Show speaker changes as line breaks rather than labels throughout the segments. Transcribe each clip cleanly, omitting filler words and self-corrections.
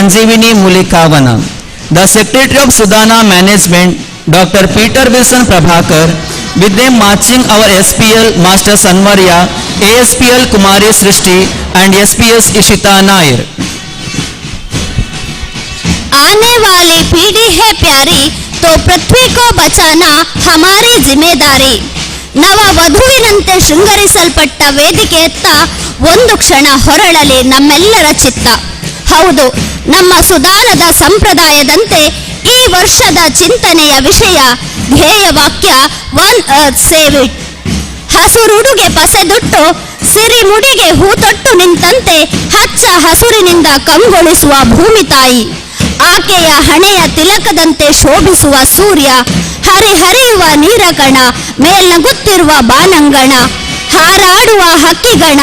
Sanjeevini Mulika Vana. The Secretary of Sudana Management, Dr. Peter Wilson Prabhakar, with them marching our SPL Master Sanwaria, ASPL Kumari Srishti and SPS Ishita Nair.
आने वाली पीढ़ी है प्यारी, तो पृथ्वी को बचाना हमारी जिम्मेदारी. ನವ ವಧುವಿನಂತೆ ಶೃಂಗರಿಸಲ್ಪಟ್ಟ ವೇದಿಕೆಯತ್ತ ಒಂದು ಕ್ಷಣ ಹೊರಳಲಿ ನಮ್ಮೆಲ್ಲರ ಚಿತ್ತ. ಹೌದು, ನಮ್ಮ ಸುದಾನದ ಸಂಪ್ರದಾಯದಂತೆ ಈ ವರ್ಷದ ಚಿಂತನೆಯ ವಿಷಯ ಧ್ಯೇಯ ವಾಕ್ಯ one earth save it. ಹಸುರುಡುಗೆ ಪಸೆದುಟ್ಟು ಸಿರಿಮುಡಿಗೆ ಹೂತೊಟ್ಟು ನಿಂತಂತೆ ಹಚ್ಚ ಹಸುರಿನಿಂದ ಕಂಗೊಳಿಸುವ ಭೂಮಿ ತಾಯಿ, ಆಕೆಯ ಹಣೆಯ ತಿಲಕದಂತೆ ಶೋಭಿಸುವ ಸೂರ್ಯ, ಹರಿಹರಿಯುವ ನೀರಕಣ, ಮೇಲ್ನಗುತ್ತಿರುವ ಬಾನಂಗಣ, ಹಾರಾಡುವ ಹಕ್ಕಿಗಣ,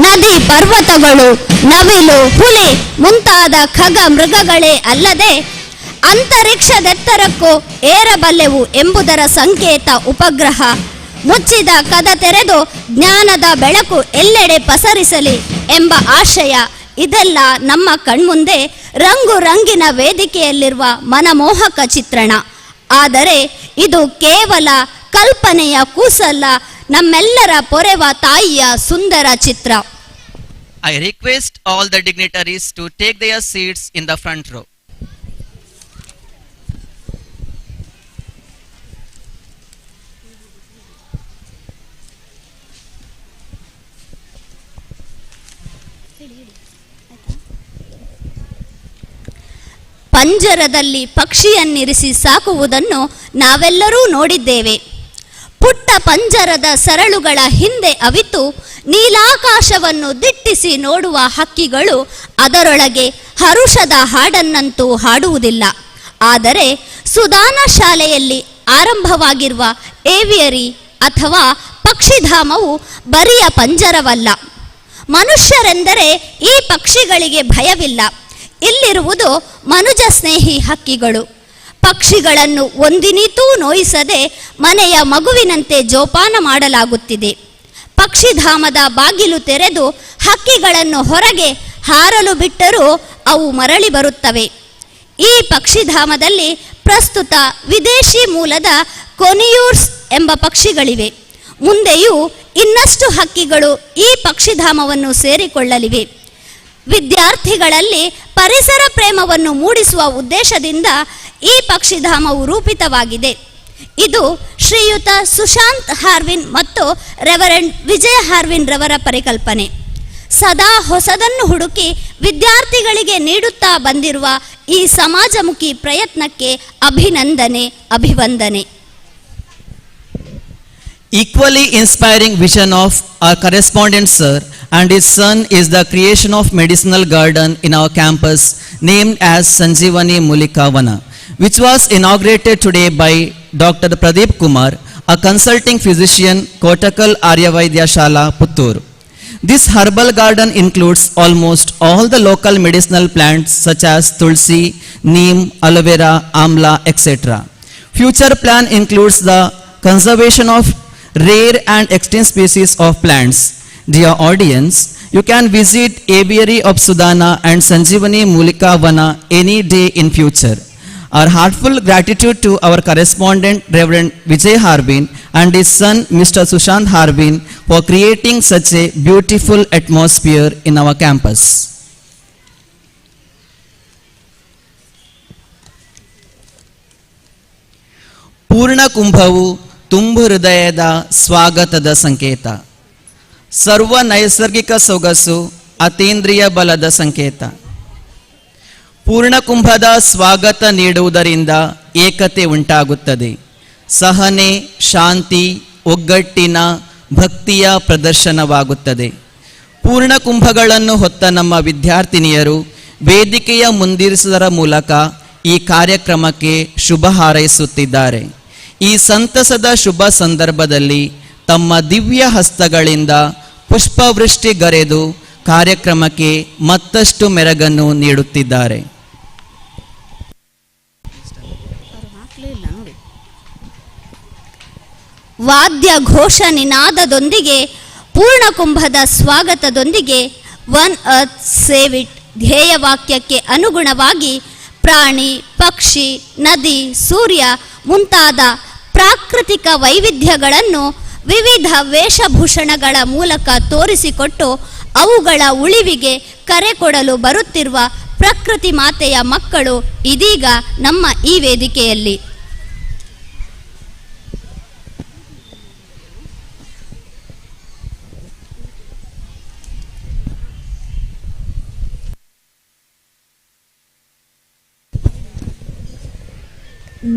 ನದಿ ಪರ್ವತಗಳು, ನವಿಲು, ಹುಲಿ ಮುಂತಾದ ಖಗ ಮೃಗಗಳೇ ಅಲ್ಲದೆ ಅಂತರಿಕ್ಷದೆತ್ತರಕ್ಕೂ ಏರಬಲ್ಲೆವು ಎಂಬುದರ ಸಂಕೇತ ಉಪಗ್ರಹ. ಮುಚ್ಚಿದ ಕದ ತೆರೆದು ಜ್ಞಾನದ ಬೆಳಕು ಎಲ್ಲೆಡೆ ಪಸರಿಸಲಿ ಎಂಬ ಆಶಯ ಇದೆಲ್ಲ ನಮ್ಮ ಕಣ್ಮುಂದೆ ರಂಗು ರಂಗಿನ ವೇದಿಕೆಯಲ್ಲಿರುವ ಮನಮೋಹಕ ಚಿತ್ರಣ. ಆದರೆ ಇದು ಕೇವಲ ಕಲ್ಪನೆಯ ಕೂಸಲ್ಲ, ನಮ್ಮೆಲ್ಲರ ಪೊರೆವ ತಾಯಿಯ ಸುಂದರ ಚಿತ್ರ.
I request all the dignitaries to take their seats in the front row.
ಪಂಜರದಲ್ಲಿ ಪಕ್ಷಿಯನ್ನಿರಿಸಿ ಸಾಕುವುದನ್ನು ನಾವೆಲ್ಲರೂ ನೋಡಿದ್ದೇವೆ. ಪುಟ್ಟ ಪಂಜರದ ಸರಳುಗಳ ಹಿಂದೆ ಅವಿತು ನೀಲಾಕಾಶವನ್ನು ದಿಟ್ಟಿಸಿ ನೋಡುವ ಹಕ್ಕಿಗಳು ಅದರೊಳಗೆ ಹರುಷದ ಹಾಡನ್ನಂತೂ ಹಾಡುವುದಿಲ್ಲ. ಆದರೆ ಸುದಾನ ಶಾಲೆಯಲ್ಲಿ ಆರಂಭವಾಗಿರುವ ಏವಿಯರಿ ಅಥವಾ ಪಕ್ಷಿಧಾಮವು ಬರಿಯ ಪಂಜರವಲ್ಲ. ಮನುಷ್ಯರೆಂದರೆ ಈ ಪಕ್ಷಿಗಳಿಗೆ ಭಯವಿಲ್ಲ. ಇಲ್ಲಿರುವುದು ಮನುಜ ಸ್ನೇಹಿ ಹಕ್ಕಿಗಳು. ಪಕ್ಷಿಗಳನ್ನು ಒಂದಿನಿತೂ ನೋಯಿಸದೆ ಮನೆಯ ಮಗುವಿನಂತೆ ಜೋಪಾನ ಮಾಡಲಾಗುತ್ತಿದೆ. ಪಕ್ಷಿಧಾಮದ ಬಾಗಿಲು ತೆರೆದು ಹಕ್ಕಿಗಳನ್ನು ಹೊರಗೆ ಹಾರಲು ಬಿಟ್ಟರೂ ಅವು ಮರಳಿ ಬರುತ್ತವೆ. ಈ ಪಕ್ಷಿಧಾಮದಲ್ಲಿ ಪ್ರಸ್ತುತ ವಿದೇಶಿ ಮೂಲದ ಕೊನಿಯೂರ್ಸ್ ಎಂಬ ಪಕ್ಷಿಗಳಿವೆ. ಮುಂದೆಯೂ ಇನ್ನಷ್ಟು ಹಕ್ಕಿಗಳು ಈ ಪಕ್ಷಿಧಾಮವನ್ನು ಸೇರಿಕೊಳ್ಳಲಿವೆ. ವಿದ್ಯಾರ್ಥಿಗಳಲ್ಲಿ ಪರಿಸರ ಪ್ರೇಮವನ್ನು ಮೂಡಿಸುವ ಉದ್ದೇಶದಿಂದ ಈ ಪಕ್ಷಿಧಾಮವು ರೂಪಿತವಾಗಿದೆ. ಇದು ಶ್ರೀಯುತ ಸುಶಾಂತ್ ಹಾರ್ವಿನ್ ಮತ್ತು ರೆವರೆಂಡ್ ವಿಜಯ ಹಾರ್ವಿನ್ ರವರ ಪರಿಕಲ್ಪನೆ. ಸದಾ ಹೊಸದನ್ನು ಹುಡುಕಿ ವಿದ್ಯಾರ್ಥಿಗಳಿಗೆ ನೀಡುತ್ತಾ ಬಂದಿರುವ ಈ ಸಮಾಜಮುಖಿ ಪ್ರಯತ್ನಕ್ಕೆ ಅಭಿನಂದನೆ, ಅಭಿವಂದನೆ.
Equally inspiring vision of our correspondent sir and his son is the creation of medicinal garden in our campus named as Sanjeevani Mulika Vana, which was inaugurated today by Dr. Pradeep Kumar, a consulting physician, Kottakkal Arya Shala, Puttur. This herbal garden includes almost all the local medicinal plants such as tulsi, neem, aloe vera, amla, etc. Future plan includes the conservation of rare and extinct species of plants. Dear audience, you can visit Aviary of Sudana and Sanjeevani Mulika Vana any day in future. Our heartfelt gratitude to our correspondent Reverend Vijay Harbin and his son Mr. Sushant Harbin for creating such a beautiful atmosphere in our campus. ಪೂರ್ಣ ಕುಂಭವು ತುಂಬು ಹೃದಯದ ಸ್ವಾಗತದ ಸಂಕೇತ, ಸರ್ವ ನೈಸರ್ಗಿಕ ಸೊಗಸು ಅತೀಂದ್ರಿಯ ಬಲದ ಸಂಕೇತ. ಪೂರ್ಣಕುಂಭದ ಸ್ವಾಗತ ನೀಡುವುದರಿಂದ ಏಕತೆ ಉಂಟಾಗುತ್ತದೆ. ಸಹನೆ, ಶಾಂತಿ, ಒಗ್ಗಟ್ಟಿನ ಭಕ್ತಿಯ ಪ್ರದರ್ಶನವಾಗುತ್ತದೆ. ಪೂರ್ಣಕುಂಭಗಳನ್ನು ಹೊತ್ತ ನಮ್ಮ ವಿದ್ಯಾರ್ಥಿನಿಯರು ವೇದಿಕೆಯ ಮುಂದಿರಿಸುವುದರ ಮೂಲಕ ಈ ಕಾರ್ಯಕ್ರಮಕ್ಕೆ ಶುಭ ಹಾರೈಸುತ್ತಿದ್ದಾರೆ. ಈ ಸಂತಸದ ಶುಭ ಸಂದರ್ಭದಲ್ಲಿ ತಮ್ಮ ದಿವ್ಯ ಹಸ್ತಗಳಿಂದ ಪುಷ್ಪವೃಷ್ಟಿಗರೆದು ಕಾರ್ಯಕ್ರಮಕ್ಕೆ ಮತ್ತಷ್ಟು ಮೆರಗನ್ನು ನೀಡುತ್ತಿದ್ದಾರೆ.
ವಾದ್ಯ ಘೋಷ ನಿನಾದದೊಂದಿಗೆ, ಪೂರ್ಣಕುಂಭದ ಸ್ವಾಗತದೊಂದಿಗೆ one earth save it ಧ್ಯೇಯವಾಕ್ಯಕ್ಕೆ ಅನುಗುಣವಾಗಿ ಪ್ರಾಣಿ, ಪಕ್ಷಿ, ನದಿ, ಸೂರ್ಯ ಮುಂತಾದ ಪ್ರಾಕೃತಿಕ ವೈವಿಧ್ಯಗಳನ್ನು ವಿವಿಧ ವೇಷಭೂಷಣಗಳ ಮೂಲಕ ತೋರಿಸಿಕೊಟ್ಟು ಅವುಗಳ ಉಳಿವಿಗೆ ಕರೆ ಕೊಡಲು ಬರುತ್ತಿರುವ ಪ್ರಕೃತಿ ಮಾತೆಯ ಮಕ್ಕಳು ಇದೀಗ ನಮ್ಮ ಈ ವೇದಿಕೆಯಲ್ಲಿ.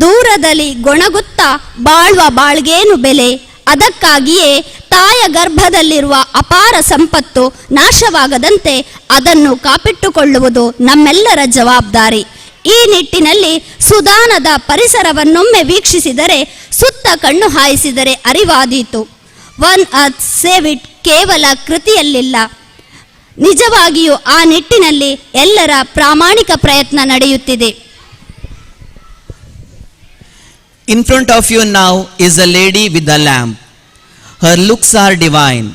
ದೂರದಲ್ಲಿ ಗೊಣಗುತ್ತಾ ಬಾಳುವ ಬಾಳ್ಗೇನು ಬೆಲೆ, ಅದಕ್ಕಾಗಿಯೇ ತಾಯ ಗರ್ಭದಲ್ಲಿರುವ ಅಪಾರ ಸಂಪತ್ತು ನಾಶವಾಗದಂತೆ ಅದನ್ನು ಕಾಪಿಟ್ಟುಕೊಳ್ಳುವುದು ನಮ್ಮೆಲ್ಲರ ಜವಾಬ್ದಾರಿ. ಈ ನಿಟ್ಟಿನಲ್ಲಿ ಸುದಾನದ ಪರಿಸರವನ್ನೊಮ್ಮೆ ವೀಕ್ಷಿಸಿದರೆ, ಸುತ್ತ ಕಣ್ಣು ಹಾಯಿಸಿದರೆ ಅರಿವಾದೀತು. One earth save it ಕೇವಲ ಕೃತಿಯಲ್ಲಿಲ್ಲ, ನಿಜವಾಗಿಯೂ ಆ ನಿಟ್ಟಿನಲ್ಲಿ ಎಲ್ಲರ ಪ್ರಾಮಾಣಿಕ ಪ್ರಯತ್ನ ನಡೆಯುತ್ತಿದೆ.
In front of you now is a lady with a lamp. Her looks are divine.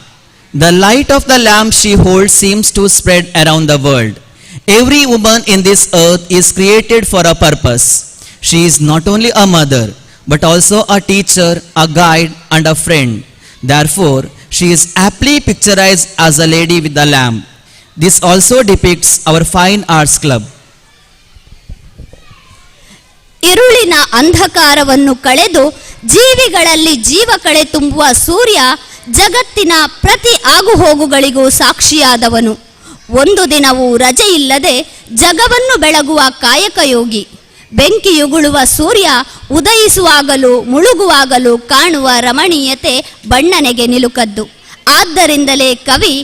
The light of the lamp she holds seems to spread around the world. Every woman in this earth is created for a purpose. She is not only a mother, but also a teacher, a guide, and a friend. Therefore, she is aptly picturized as a lady with a lamp. This also depicts our Fine Arts Club.
ಇರುಳಿನ ಅಂಧಕಾರವನ್ನು ಕಳೆದು ಜೀವಿಗಳಲ್ಲಿ ಜೀವ ಕಳೆ ತುಂಬುವ ಸೂರ್ಯ ಜಗತ್ತಿನ ಪ್ರತಿ ಆಗುಹೋಗುಗಳಿಗೂ ಸಾಕ್ಷಿಯಾದವನು. ಒಂದು ದಿನವೂ ರಜೆಯಿಲ್ಲದೆ ಜಗವನ್ನು ಬೆಳಗುವ ಕಾಯಕಯೋಗಿ. ಬೆಂಕಿಯುಗುಳುವ ಸೂರ್ಯ ಉದಯಿಸುವಾಗಲೂ ಮುಳುಗುವಾಗಲೂ ಕಾಣುವ ರಮಣೀಯತೆ ಬಣ್ಣನೆಗೆ ನಿಲುಕದ್ದು. ಆದ್ದರಿಂದಲೇ ಕವಿ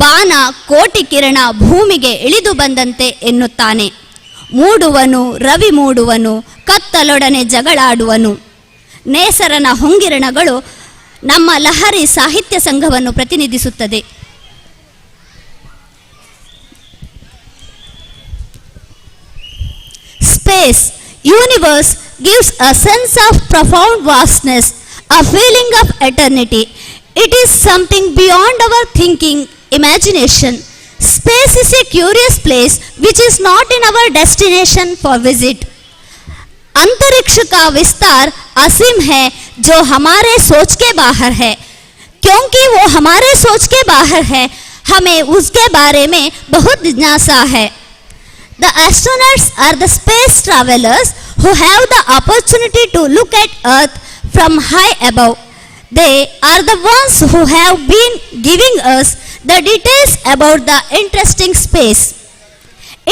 ಬಾನ ಕೋಟಿ ಕಿರಣ ಭೂಮಿಗೆ ಇಳಿದು ಬಂದಂತೆ ಎನ್ನುತ್ತಾನೆ. ಮೂಡುವನು ರವಿ ಮೂಡುವನು, ಕತ್ತಲೊಡನೆ ಜಗಳಾಡುವನು. ನೇಸರನ ಹೊಂಗಿರಣಗಳು ನಮ್ಮ ಲಹರಿ ಸಾಹಿತ್ಯ ಸಂಘವನ್ನು ಪ್ರತಿನಿಧಿಸುತ್ತದೆ. Space, universe gives a sense of profound vastness, a feeling of eternity. It is something beyond our thinking, imagination. Space is a curious place which is not in our destination for visit. अंतरिक्ष का विस्तार असीम है जो हमारे सोच के बाहर है। क्योंकि वो हमारे सोच के बाहर है, हमें उसके बारे में बहुत जिज्ञासा है। The astronauts are the space travelers who have the opportunity to look at Earth from high above. They are the ones who have been giving us the details about the interesting space.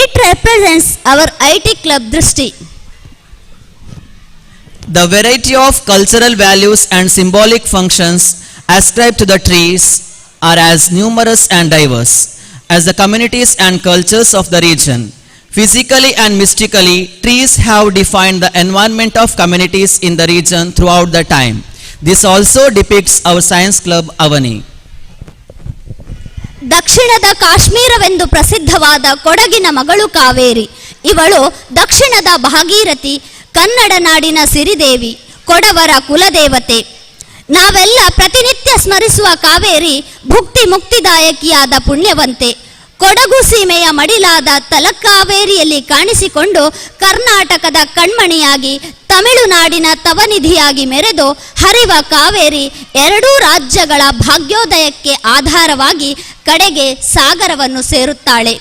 It represents our IT Club Drishti.
The variety of cultural values and symbolic functions ascribed to the trees are as numerous and diverse as the communities and cultures of the region. Physically and mystically, trees have defined the environment of communities in the region throughout the time. This also depicts our Science Club Avani.
ದಕ್ಷಿಣದ ಕಾಶ್ಮೀರವೆಂದು ಪ್ರಸಿದ್ಧವಾದ ಕೊಡಗಿನ ಮಗಳು ಕಾವೇರಿ. ಇವಳು ದಕ್ಷಿಣದ ಭಾಗೀರಥಿ, ಕನ್ನಡ ನಾಡಿನ ಸಿರಿದೇವಿ, ಕೊಡವರ ಕುಲದೇವತೆ. ನಾವೆಲ್ಲ ಪ್ರತಿನಿತ್ಯ ಸ್ಮರಿಸುವ ಕಾವೇರಿ ಭುಕ್ತಿ ಮುಕ್ತಿದಾಯಕಿಯಾದ ಪುಣ್ಯವಂತೆ. ಕೊಡಗು ಸೀಮೆಯ ಮಡಿಲಾದ ತಲಕಾವೇರಿಯಲ್ಲಿ ಕಾಣಿಸಿಕೊಂಡು ಕರ್ನಾಟಕದ ಕಣ್ಮಣಿಯಾಗಿ, ತಮಿಳುನಾಡಿನ ತವನಿಧಿಯಾಗಿ ಮೆರೆದು ಹರಿವ ಕಾವೇರಿ ಎರಡೂ ರಾಜ್ಯಗಳ ಭಾಗ್ಯೋದಯಕ್ಕೆ ಆಧಾರವಾಗಿ ಕಡೆಗೆ ಸಾಗರವನ್ನು ಸೇರುತ್ತಾಳೆ.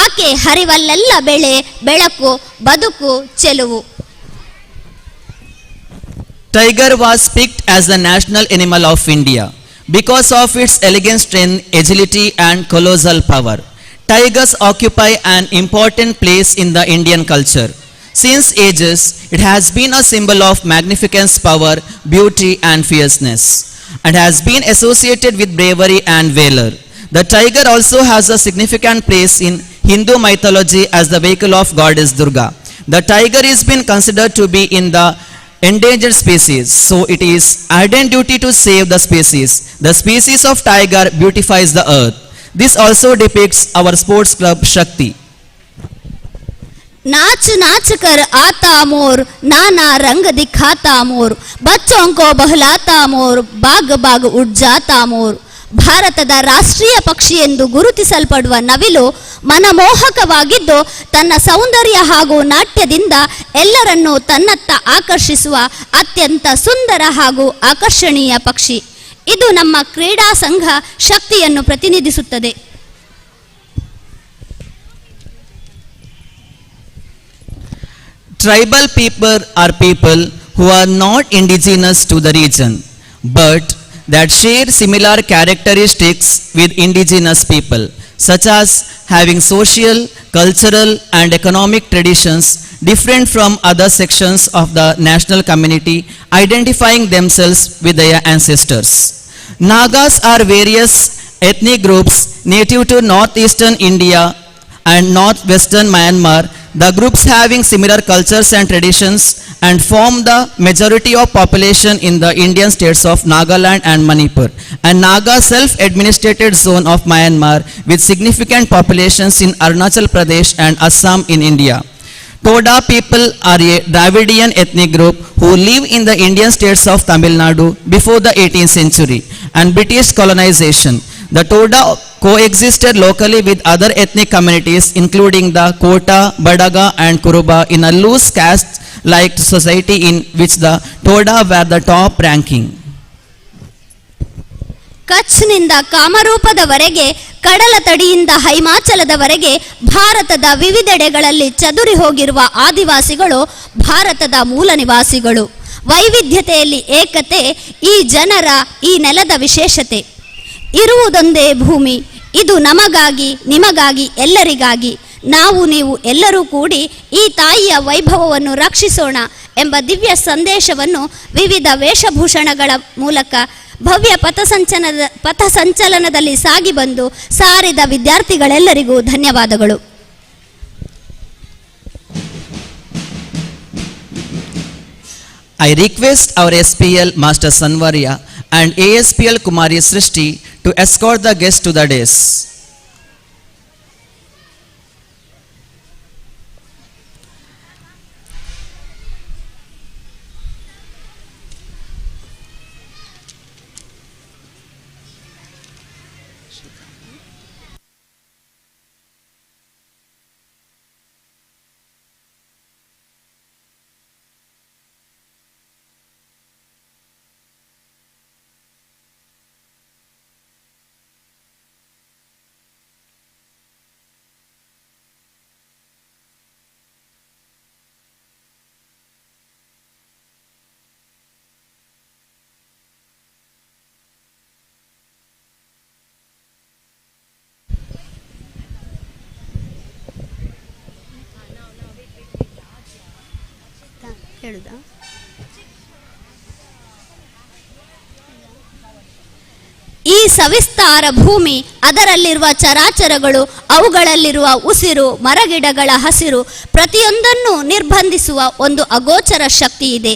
ಆಕೆ ಹರಿವಲ್ಲೆಲ್ಲ ಬೆಳೆ, ಬೆಳಕು, ಬದುಕು, ಚೆಲುವು.
Tiger was picked as the national animal of India because of its elegant strength, agility and colossal power. Tigers occupy an important place in the Indian culture. Since ages, it has been a symbol of magnificence, power, beauty and fierceness, and has been associated with bravery and valor. The tiger also has a significant place in Hindu mythology as the vehicle of goddess Durga. The tiger is been considered to be in the endangered species, so it is ardent duty to save the species. The species of tiger beautifies the earth. This also depicts our sports club Shakti.
नाच नाच कर आता मोर, नाना रंग दिखाता मोर, बच्चों को बहलाता मोर, बाग बाग उड़ जाता मोर। ಭಾರತದ ರಾಷ್ಟ್ರೀಯ ಪಕ್ಷಿ ಎಂದು ಗುರುತಿಸಲ್ಪಡುವ ನವಿಲು ಮನಮೋಹಕವಾಗಿದ್ದು ತನ್ನ ಸೌಂದರ್ಯ ಹಾಗೂ ನಾಟ್ಯದಿಂದ ಎಲ್ಲರನ್ನೂ ತನ್ನತ್ತ ಆಕರ್ಷಿಸುವ ಅತ್ಯಂತ ಸುಂದರ ಹಾಗೂ ಆಕರ್ಷಣೀಯ ಪಕ್ಷಿ. ಇದು ನಮ್ಮ ಕ್ರೀಡಾ ಸಂಘ ಶಕ್ತಿಯನ್ನು ಪ್ರತಿನಿಧಿಸುತ್ತದೆ.
Tribal people are people who are not indigenous to the region, but that share similar characteristics with indigenous people, such as having social, cultural, and economic traditions different from other sections of the national community, identifying themselves with their ancestors. Nagas are various ethnic groups native to northeastern India and northwestern Myanmar, the groups having similar cultures and traditions and form the majority of population in the Indian states of Nagaland and Manipur, and Naga self-administrated zone of Myanmar with significant populations in Arunachal Pradesh and Assam in India. Toda people are a Dravidian ethnic group who live in the Indian states of Tamil Nadu before the 18th century and British colonization. The Toda coexisted locally with other ethnic communities including the Kota, Badaga and Kuruba in a loose caste-like society in which the Toda were the top ranking.
ಕಚ್ನಿಂದ ಕಾಮರೂಪದವರೆಗೆ, ಕಡಲ ತಡಿಯಿಂದ ಹಿಮಾಚಲದವರೆಗೆ ಭಾರತದ ವಿವಿಧೆಡೆಗಳಲ್ಲಿ ಚದುರಿ ಹೋಗಿರುವ ಆದಿವಾಸಿಗಳು ಭಾರತದ ಮೂಲ ನಿವಾಸಿಗಳು. ವೈವಿಧ್ಯತೆಯಲ್ಲಿ ಏಕತೆ ಈ ಜನರ, ಈ ನೆಲದ ವಿಶೇಷತೆ. ಇರುವುದೊಂದೇ ಭೂಮಿ, ಇದು ನಮಗಾಗಿ, ನಿಮಗಾಗಿ, ಎಲ್ಲರಿಗಾಗಿ. ನಾವು ನೀವು ಎಲ್ಲರೂ ಕೂಡಿ ಈ ತಾಯಿಯ ವೈಭವವನ್ನು ರಕ್ಷಿಸೋಣ ಎಂಬ ದಿವ್ಯ ಸಂದೇಶವನ್ನು ವಿವಿಧ ವೇಷಭೂಷಣಗಳ ಮೂಲಕ ಭವ್ಯ ಪಥಸಂಚಲನದಲ್ಲಿ ಸಾಗಿ ಬಂದು ಸಾರಿದ ವಿದ್ಯಾರ್ಥಿಗಳೆಲ್ಲರಿಗೂ ಧನ್ಯವಾದಗಳು.
I request our SPL Master Sanvarya and ASPL Kumari Srishti to escort the guests to the dais.
ಹೇಳುದಾ? ಈ ಸವಿಸ್ತಾರ ಭೂಮಿ, ಅದರಲ್ಲಿರುವ ಚರಾಚರಗಳು, ಅವುಗಳಲ್ಲಿರುವ ಉಸಿರು, ಮರಗಿಡಗಳ ಹಸಿರು, ಪ್ರತಿಯೊಂದನ್ನು ನಿರ್ಬಂಧಿಸುವ ಒಂದು ಅಗೋಚರ ಶಕ್ತಿ ಇದೆ.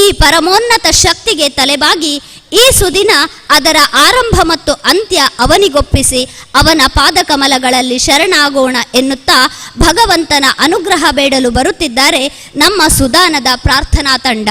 ಈ ಪರಮೋನ್ನತ ಶಕ್ತಿಗೆ ತಲೆಬಾಗಿ ಈ ಸುದಿನ ಅದರ ಆರಂಭ ಮತ್ತು ಅಂತ್ಯ ಅವನಿಗೊಪ್ಪಿಸಿ ಅವನ ಪಾದಕಮಲಗಳಲ್ಲಿ ಶರಣಾಗೋಣ ಎನ್ನುತ್ತಾ ಭಗವಂತನ ಅನುಗ್ರಹ ಬೇಡಲು ಬರುತ್ತಿದ್ದಾರೆ ನಮ್ಮ ಸುದಾನದ ಪ್ರಾರ್ಥನಾ ತಂಡ.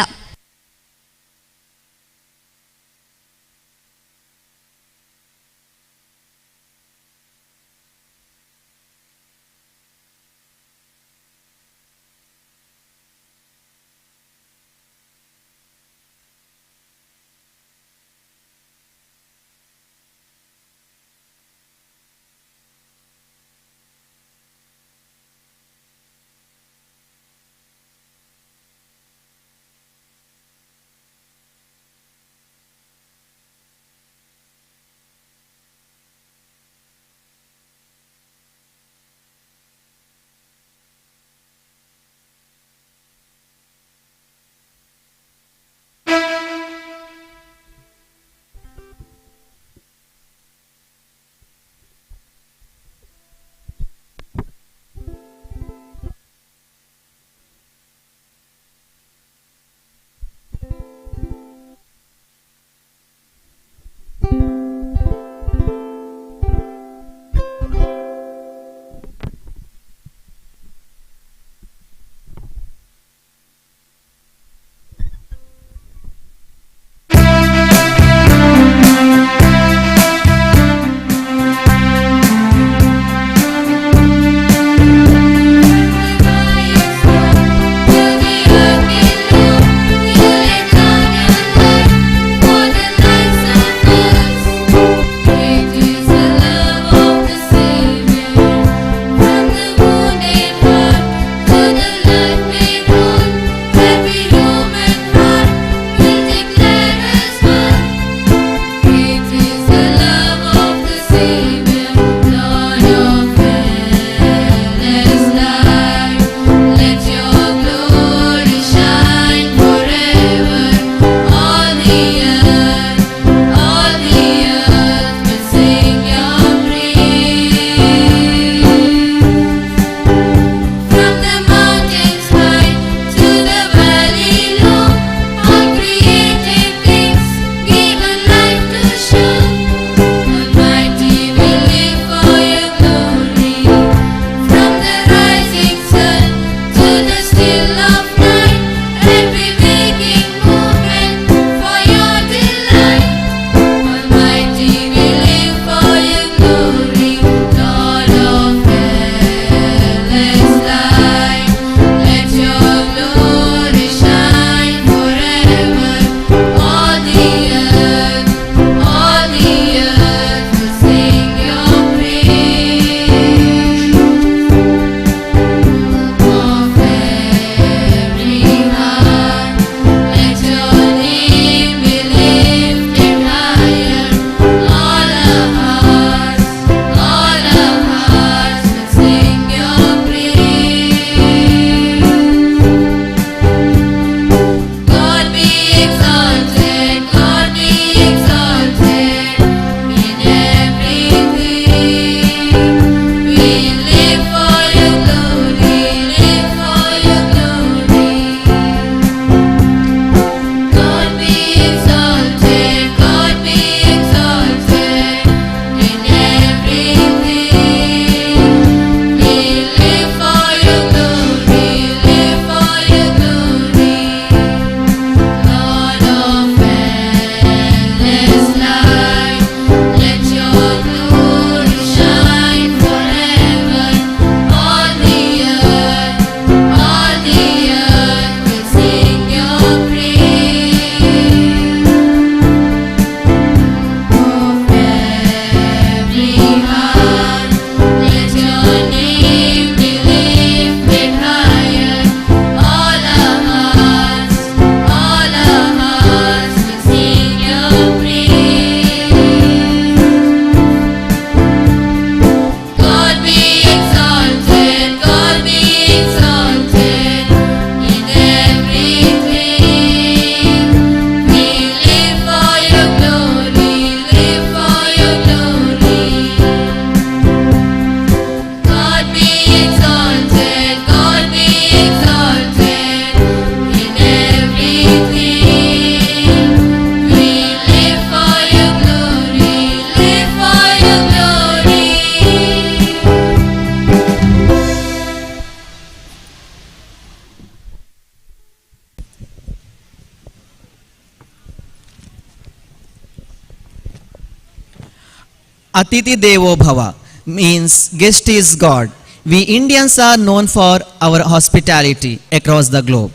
Atithi Devo Bhava means guest is God. We Indians are known for our hospitality across the globe.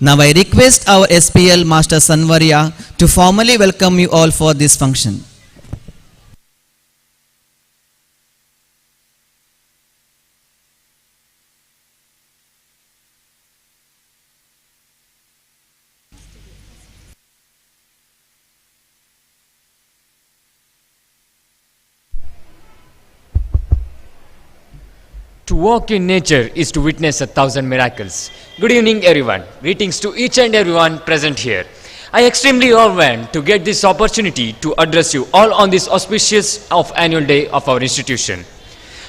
Now I request our SPL Master Sanwaria to formally welcome you all for this function.
To walk in nature is to witness 1,000 miracles. Good evening, everyone. Greetings to each and everyone present here. I extremely overwhelmed to get this opportunity to address you all on this auspicious of annual day of our institution.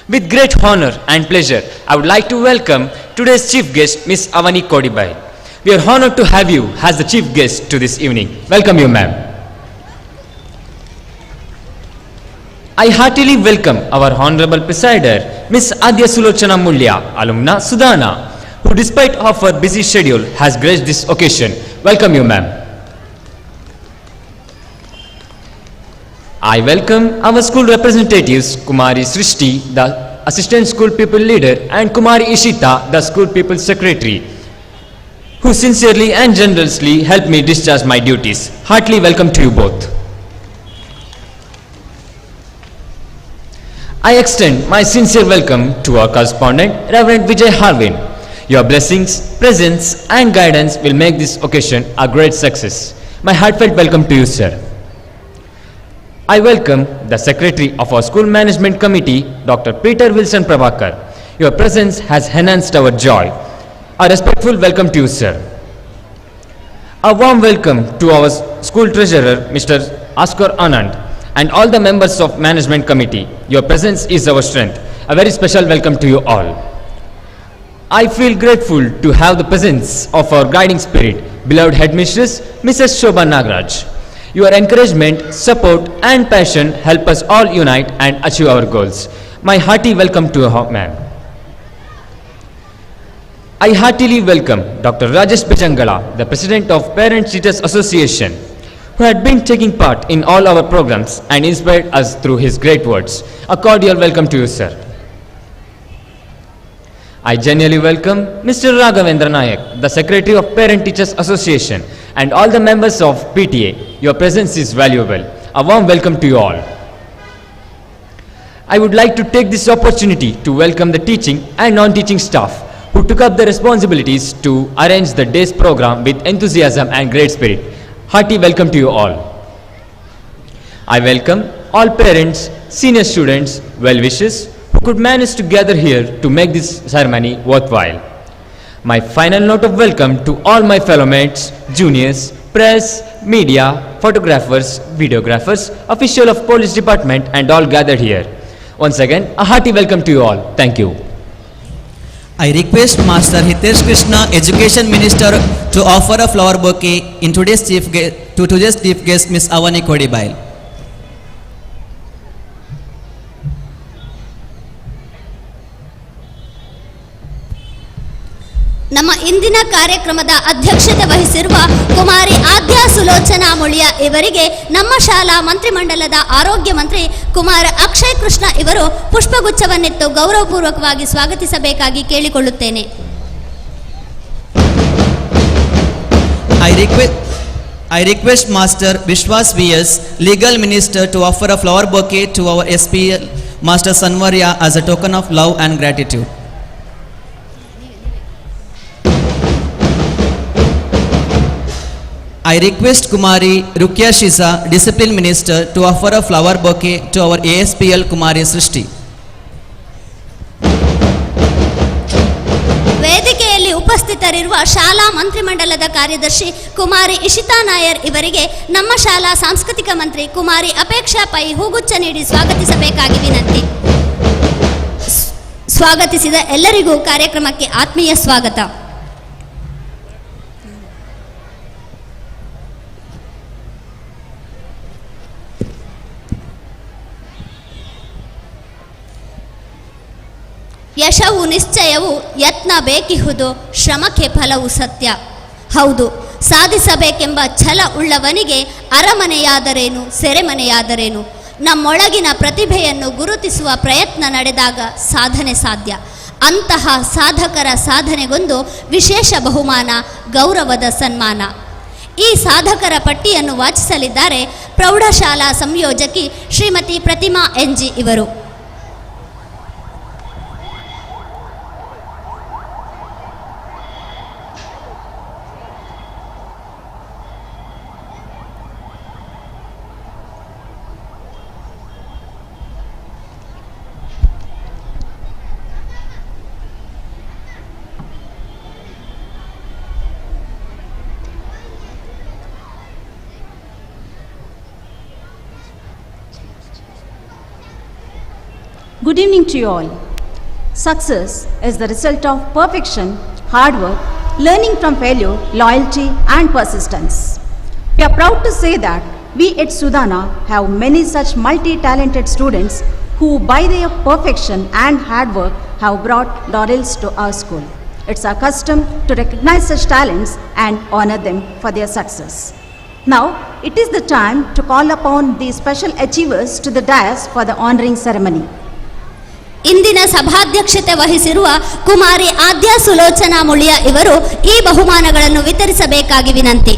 With great honor and pleasure, I would like to welcome today's chief guest, Ms. Avani Kodibai. We are honored to have you as the chief guest to this evening. Welcome you, ma'am. I heartily welcome our Honorable Presider, Ms. Adya Sulochana Mulya, alumna Sudana, who despite of her busy schedule has graced this occasion. Welcome you, ma'am. I welcome our school representatives, Kumari Srishti, the Assistant School People Leader, and Kumari Ishita, the School People Secretary, who sincerely and generously helped me discharge my duties. Heartily welcome to you both. I extend my sincere welcome to our correspondent, Reverend Vijay Harvin. Your blessings, presence, and guidance will make this occasion a great success. My heartfelt welcome to you, sir. I welcome the Secretary of our School Management Committee, Dr. Peter Wilson Prabhakar. Your presence has enhanced our joy. A respectful welcome to you, sir. A warm welcome to our school treasurer, Mr. Askar Anand, and all the members of Management Committee. Your presence is our strength. A very special welcome to you all. I feel grateful to have the presence of our guiding spirit, beloved headmistress, Mrs. Shobha Nagraj. Your encouragement, support, and passion help us all unite and achieve our goals. My hearty welcome to you, ma'am. I heartily welcome Dr. Rajesh Bijangala, the President of Parent Teachers Association, who had been taking part in all our programs and inspired us through his great words. A cordial welcome to you, sir. I genuinely welcome Mr. Raghavendra Nayak, the Secretary of Parent Teachers Association, and all the members of PTA. Your presence is valuable. A warm welcome to you all. I would like to take this opportunity to welcome the teaching and non-teaching staff who took up the responsibilities to arrange the day's program with enthusiasm and great spirit. Hearty welcome to you all. I welcome all parents, senior students, well-wishers who could manage to gather here to make this ceremony worthwhile. My final note of welcome to all my fellow mates, juniors, press, media, photographers, videographers, official of police department, and all gathered here. Once again, a hearty welcome to you all. Thank you.
I request Master Hitesh Krishna, Education Minister, to offer a flower bouquet in today's chief guest, to today's chief guest, Ms. Avani Kodibail.
ನಮ್ಮ ಇಂದಿನ ಕಾರ್ಯಕ್ರಮದ ಅಧ್ಯಕ್ಷತೆ ವಹಿಸಿರುವ ಕುಮಾರಿ ಆದ್ಯಾ ಸುಲೋಚನಾ ಮುಳಿಯ ಇವರಿಗೆ ನಮ್ಮ ಶಾಲಾ ಮಂತ್ರಿಮಂಡಲದ ಆರೋಗ್ಯ ಮಂತ್ರಿ ಕುಮಾರ ಅಕ್ಷಯ್ ಕೃಷ್ಣ ಇವರು ಪುಷ್ಪಗುಚ್ಛವನ್ನಿತ್ತು ಗೌರವಪೂರ್ವಕವಾಗಿ ಸ್ವಾಗತಿಸಬೇಕಾಗಿ ಕೇಳಿಕೊಳ್ಳುತ್ತೇನೆ.
I request Master Vishwas V.S., Legal Minister, to offer a flower bouquet to our SPL Master Sanwarya as a token of love and gratitude. I request Kumari Rukia Shiza, Discipline Minister, to offer a flower bouquet to our ASPL Kumari Srishti.
ವೇದಿಕೆಯಲ್ಲಿ ಉಪಸ್ಥಿತರಿರುವ ಶಾಲಾ ಮಂತ್ರಿಮಂಡಲದ ಕಾರ್ಯದರ್ಶಿ ಕುಮಾರಿ ಇಶಿತಾ ನಾಯರ್ ಇವರಿಗೆ ನಮ್ಮ ಶಾಲಾ ಸಾಂಸ್ಕೃತಿಕ ಮಂತ್ರಿ ಕುಮಾರಿ ಅಪೇಕ್ಷಾ ಪೈ ಹೂಗುಚ್ಛ ನೀಡಿ ಸ್ವಾಗತಿಸಬೇಕಾಗಿ ವಿನಂತಿ. ಸ್ವಾಗತಿಸಿದ ಎಲ್ಲರಿಗೂ ಕಾರ್ಯಕ್ರಮಕ್ಕೆ ಆತ್ಮೀಯ ಸ್ವಾಗತ. ಯಶವು ನಿಶ್ಚಯವು ಯತ್ನ ಬೇಕಿಹುದು, ಶ್ರಮಕ್ಕೆ ಫಲವು ಸತ್ಯ. ಹೌದು, ಸಾಧಿಸಬೇಕೆಂಬ ಛಲ ಉಳ್ಳವನಿಗೆ ಅರಮನೆಯಾದರೇನು ಸೆರೆಮನೆಯಾದರೇನು. ನಮ್ಮೊಳಗಿನ ಪ್ರತಿಭೆಯನ್ನು ಗುರುತಿಸುವ ಪ್ರಯತ್ನ ನಡೆದಾಗ ಸಾಧನೆ ಸಾಧ್ಯ. ಅಂತಹ ಸಾಧಕರ ಸಾಧನೆಗೊಂದು ವಿಶೇಷ ಬಹುಮಾನ, ಗೌರವದ ಸನ್ಮಾನ. ಈ ಸಾಧಕರ ಪಟ್ಟಿಯನ್ನು ವಾಚಿಸಲಿದ್ದಾರೆ ಪ್ರೌಢಶಾಲಾ ಸಂಯೋಜಕಿ ಶ್ರೀಮತಿ ಪ್ರತಿಮಾ ಎನ್ಜಿ ಇವರು.
Good evening to you all. Success is the result of perfection, hard work, learning from failure, loyalty, and persistence. We are proud to say that we at Sudana have many such multi-talented students who by their perfection and hard work have brought laurels to our school. It's our custom to recognize such talents and honor them for their success. Now, it is the time to call upon the special achievers to the dais for the honoring ceremony.
ಇಂದಿನ ಸಭಾಧ್ಯಕ್ಷತೆ ವಹಿಸಿರುವ ಕುಮಾರಿ ಆದ್ಯಾ ಸುಲೋಚನಾ ಮುಳಿಯ ಇವರು ಈ ಬಹುಮಾನಗಳನ್ನು ವಿತರಿಸಬೇಕಾಗಿ ವಿನಂತಿ.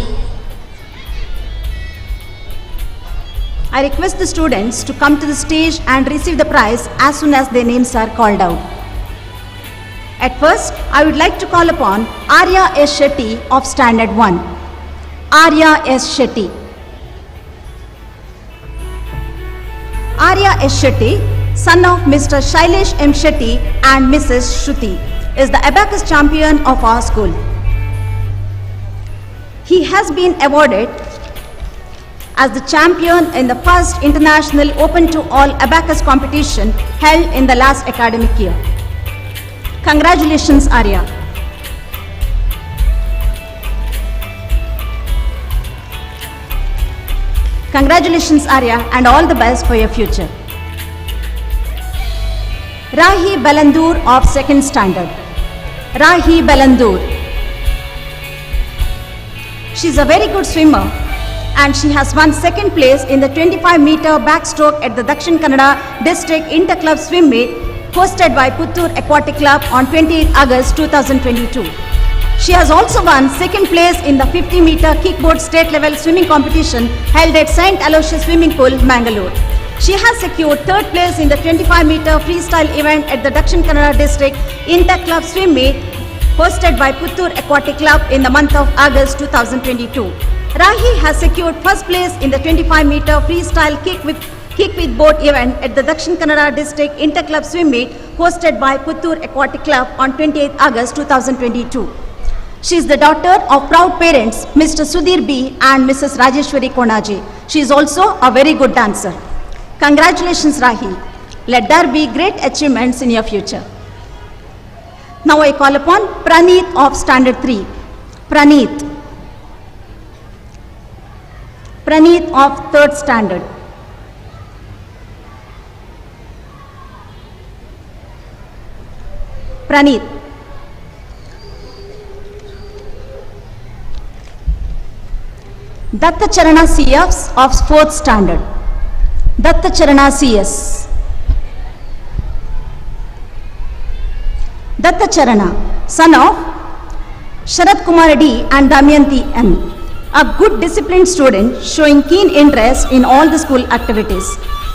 I request the students to come to the stage and receive the prize as soon as their names are called out. At first, I would like to call upon Arya S. Shetty of Standard 1. Arya S. Shetty. Arya S. Shetty, son of Mr. Shailesh M. Shetty and Mrs. Shruti, is the abacus champion of our school. He has been awarded as the champion in the first international open to all abacus competition held in the last academic year. Congratulations, Arya. Congratulations, Arya, and all the best for your future. Rahi Balandur of second standard. Rahi Balandur. She is a very good swimmer and she has won second place in the 25-meter backstroke at the Dakshin Kannada District Interclub Swim Meet hosted by Puttur Aquatic Club on 28 August 2022. She has also won second place in the 50-meter kickboard state level swimming competition held at St. Aloysius Swimming Pool, Mangalore. She has secured third place in the 25-meter freestyle event at the Dakshin Kannada District Interclub Swim Meet hosted by Puttur Aquatic Club in the month of August 2022. Rahi has secured first place in the 25-meter freestyle kick with boat event at the Dakshin Kannada District Interclub Swim Meet hosted by Puttur Aquatic Club on 28 August 2022. She is the daughter of proud parents Mr. Sudhir B. and Mrs. Rajeshwari Konaji. She is also a very good dancer. Congratulations, Rahi. Let there be great achievements in your future. Now I call upon Praneeth of Standard 3. Praneeth. Praneeth of 3rd Standard. Praneeth. Datta Charana CFs of 4th Standard. Datta Charana CS. Datta Charana, son of Sharat Kumar D and Damayanti M, a good disciplined student showing keen interest in all the school activities.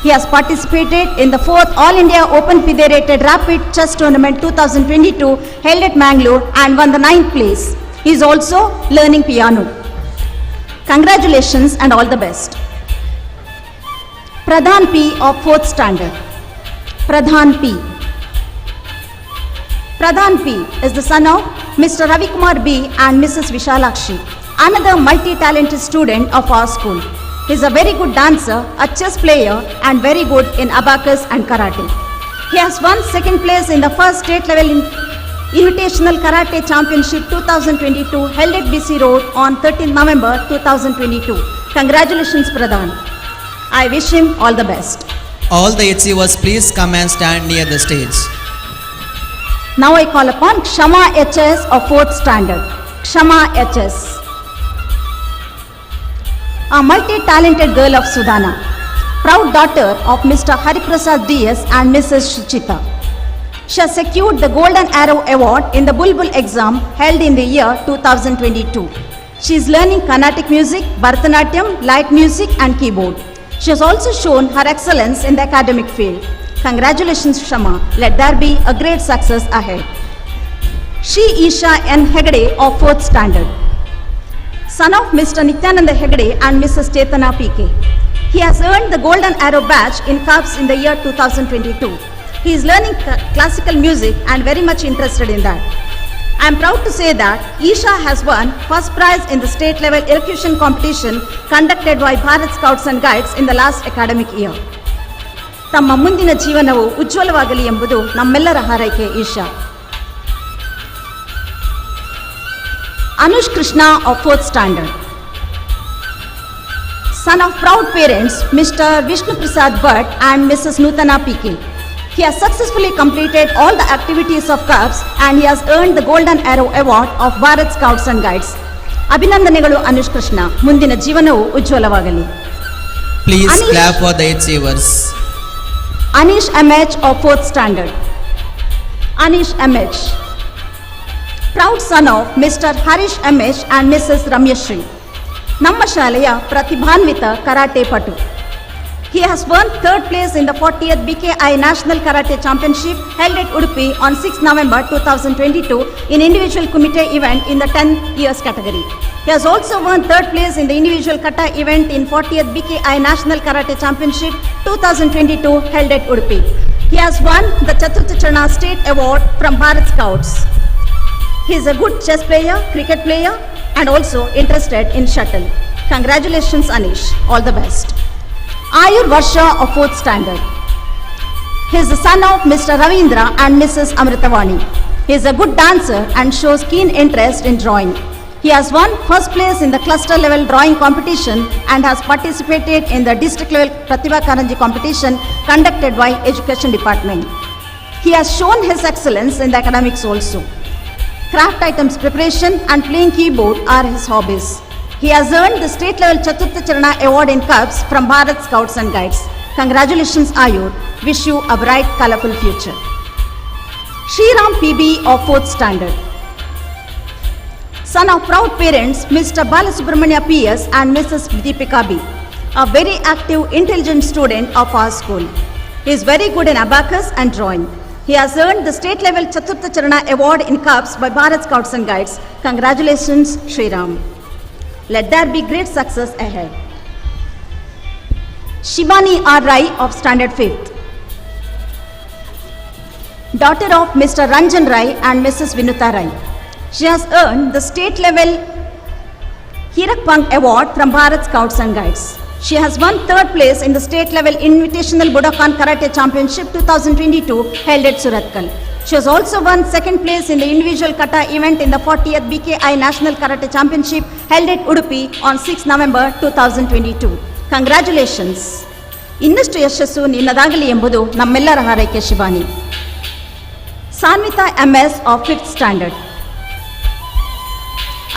He has participated in the 4th All India Open Federated Rapid Chess Tournament 2022 held at Mangalore and won the 9th place. He is also learning piano. Congratulations and all the best. Pradhan P of 4th Standard. Pradhan P. Pradhan P is the son of Mr. Ravi Kumar B and Mrs. Vishalakshi, another multi-talented student of our school. He is a very good dancer, a chess player, and very good in abacus and karate. He has won second place in the first state level Invitational Karate Championship 2022 held at BC Road on 13th November 2022. Congratulations, Pradhan. I wish him all the best.
All the achievers, please come and stand near the stage.
Now I call upon Kshama HS of 4th Standard. Kshama HS. A multi-talented girl of Sudana. Proud daughter of Mr. Hariprasad D.S. and Mrs. Shuchita. She has secured the Golden Arrow Award in the Bulbul exam held in the year 2022. She is learning Carnatic music, Bharatanatyam, light music and keyboard. She has also shown her excellence in the academic field. Congratulations, Shama. Let there be a great success ahead. She Isha N. Hegde of 4th standard. Son of Mr. Nityananda Hegde and Mrs. Chetana P.K. He has earned the Golden Arrow Badge in Cubs in the year 2022. He is learning classical music and very much interested in that. I am proud to say that Isha has won first prize in the state level elocution competition conducted by Bharat Scouts and Guides in the last academic year. ತಮ್ಮ ಮುಂದಿನ ಜೀವನವು ಉಜ್ವಲವಾಗಲಿ ಎಂಬುದು ನಮ್ಮೆಲ್ಲರ ಹಾರೈಕೆ Isha. Anush Krishna of fourth standard. Son of proud parents Mr. Vishnu Prasad Bhatt and Mrs. Nutana PK. He has successfully completed all the activities of Cubs and he has earned the Golden Arrow Award of Bharat Scouts and Guides. ಅಭಿನಂದನೆಗಳು ಅನುಷ್ ಕೃಷ್ಣ. ಮುಂದಿನ ಜೀವನವು ಉಜ್ವಲವಾಗಲಿ.
Please
Anish.
Clap for the achievers.
Anish MH of fourth standard. Anish MH. Proud son of Mr. Harish MH and Mrs. Ramyashri. ನಮ್ಮ ಶಾಲೆಯ ಪ್ರತಿಭಾನ್ವಿತ karate ಪಟು. He has won third place in the 40th BKI National Karate Championship held at Udupi on 6 November 2022 in individual kumite event in the 10 years category. He has also won third place in the individual kata event in 40th BKI National Karate Championship 2022 held at Udupi. He has won the Chaturtha Charana State Award from Bharat Scouts. He is a good chess player, cricket player, and also interested in shuttle. Congratulations, Anish. All the best. Ayur Varsha of fourth standard. He is the son of Mr. Ravindra and Mrs. Amritavani. He is a good dancer and shows keen interest in drawing. He has won first place in the cluster level drawing competition and has participated in the district level Pratibha Karanji competition conducted by Education Department. He has shown his excellence in the academics also. Craft items preparation and playing keyboard are his hobbies. He has earned the state level Chaturtha Charana Award in Cubs from Bharat Scouts and Guides. Congratulations, Ayur. Wish you a bright, colorful future. Shriram PB of fourth standard. Son of proud parents, Mr. Balasubramanya PS and Mrs. Deepika B. A very active, intelligent student of our school. He is very good in abacus and drawing. He has earned the state level Chaturtha Charana Award in Cubs by Bharat Scouts and Guides. Congratulations, Shriram. Let there be great success ahead. Shivani R. Rai of Standard 5th. Daughter of Mr. Ranjan Rai and Mrs. Vinuta Rai. She has earned the state level Hirak Pang Award from Bharat Scouts and Guides. She has won third place in the state level Invitational Budokan Karate Championship 2022 held at Suratkal. She has also won second place in the individual kata event in the 40th BKI National Karate Championship held at Udupi on 6 November 2022. Congratulations. ಇನ್ನಷ್ಟು ಯಶಸ್ಸು ನಿನ್ನದಾಗಲಿ ಎಂಬುದು ನಮ್ಮೆಲ್ಲರ ಹಾರೈಕೆ Shivani. Sanvita MS of fifth standard.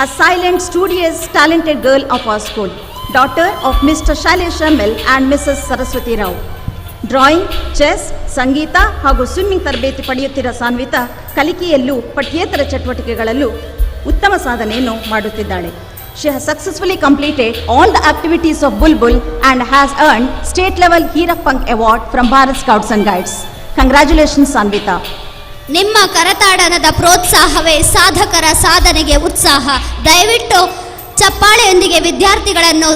A silent, studious, talented girl of our school, daughter of Mr. Shailesh ML and Mrs. Saraswati Rao. Drawing, chess, ಸಂಗೀತ ಹಾಗೂ swimming ತರಬೇತಿ ಪಡೆಯುತ್ತಿರುವ ಸಾನ್ವಿತಾ ಕಲಿಕೆಯಲ್ಲೂ ಪಠ್ಯೇತರ ಚಟುವಟಿಕೆಗಳಲ್ಲೂ ಉತ್ತಮ ಸಾಧನೆಯನ್ನು ಮಾಡುತ್ತಿದ್ದಾಳೆ. She has successfully completed all the activities of Bulbul and has earned state level Hirak Pank Award from Bharat Scouts and Guides. Congratulations, Sanvita.
ನಿಮ್ಮ ಕರತಾಡನದ ಪ್ರೋತ್ಸಾಹವೇ ಸಾಧಕರ ಸಾಧನೆಗೆ ಉತ್ಸಾಹ. ದಯವಿಟ್ಟು ಚಪ್ಪಾಳೆಯೊಂದಿಗೆ ವಿದ್ಯಾರ್ಥಿಗಳನ್ನು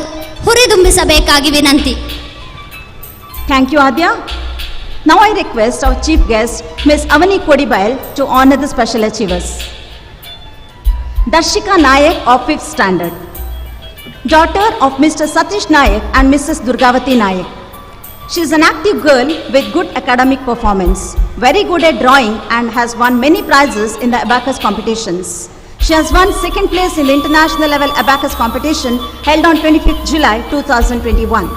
ಹುರಿದುಂಬಿಸಬೇಕಾಗಿ ವಿನಂತಿ.
Thank you, Adya. Now I request our chief guest, Ms. Avani Kodibail, to honor the special achievers. Darshika Nayak of 5th standard. Daughter of Mr. Satish Nayak and Mrs. Durgavati Nayak. She is an active girl with good academic performance, very good at drawing and has won many prizes in the abacus competitions. She has won second place in the international level abacus competition held on 25th July 2021.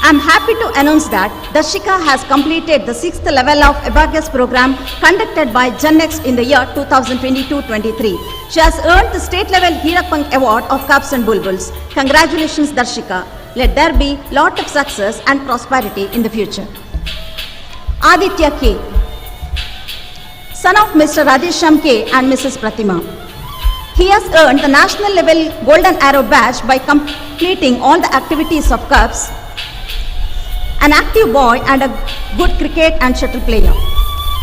I am happy to announce that Darshika has completed the sixth level of abacus program conducted by GenNext in the year 2022-23. She has earned the state level Hirakpang Award of Cubs and Bulbuls. Congratulations, Darshika. Let there be lot of success and prosperity in the future. Aditya K, son of Mr. Radhesham K and Mrs. Pratima. He has earned the national level Golden Arrow badge by completing all the activities of Cubs, an active boy and a good cricket and shuttle player.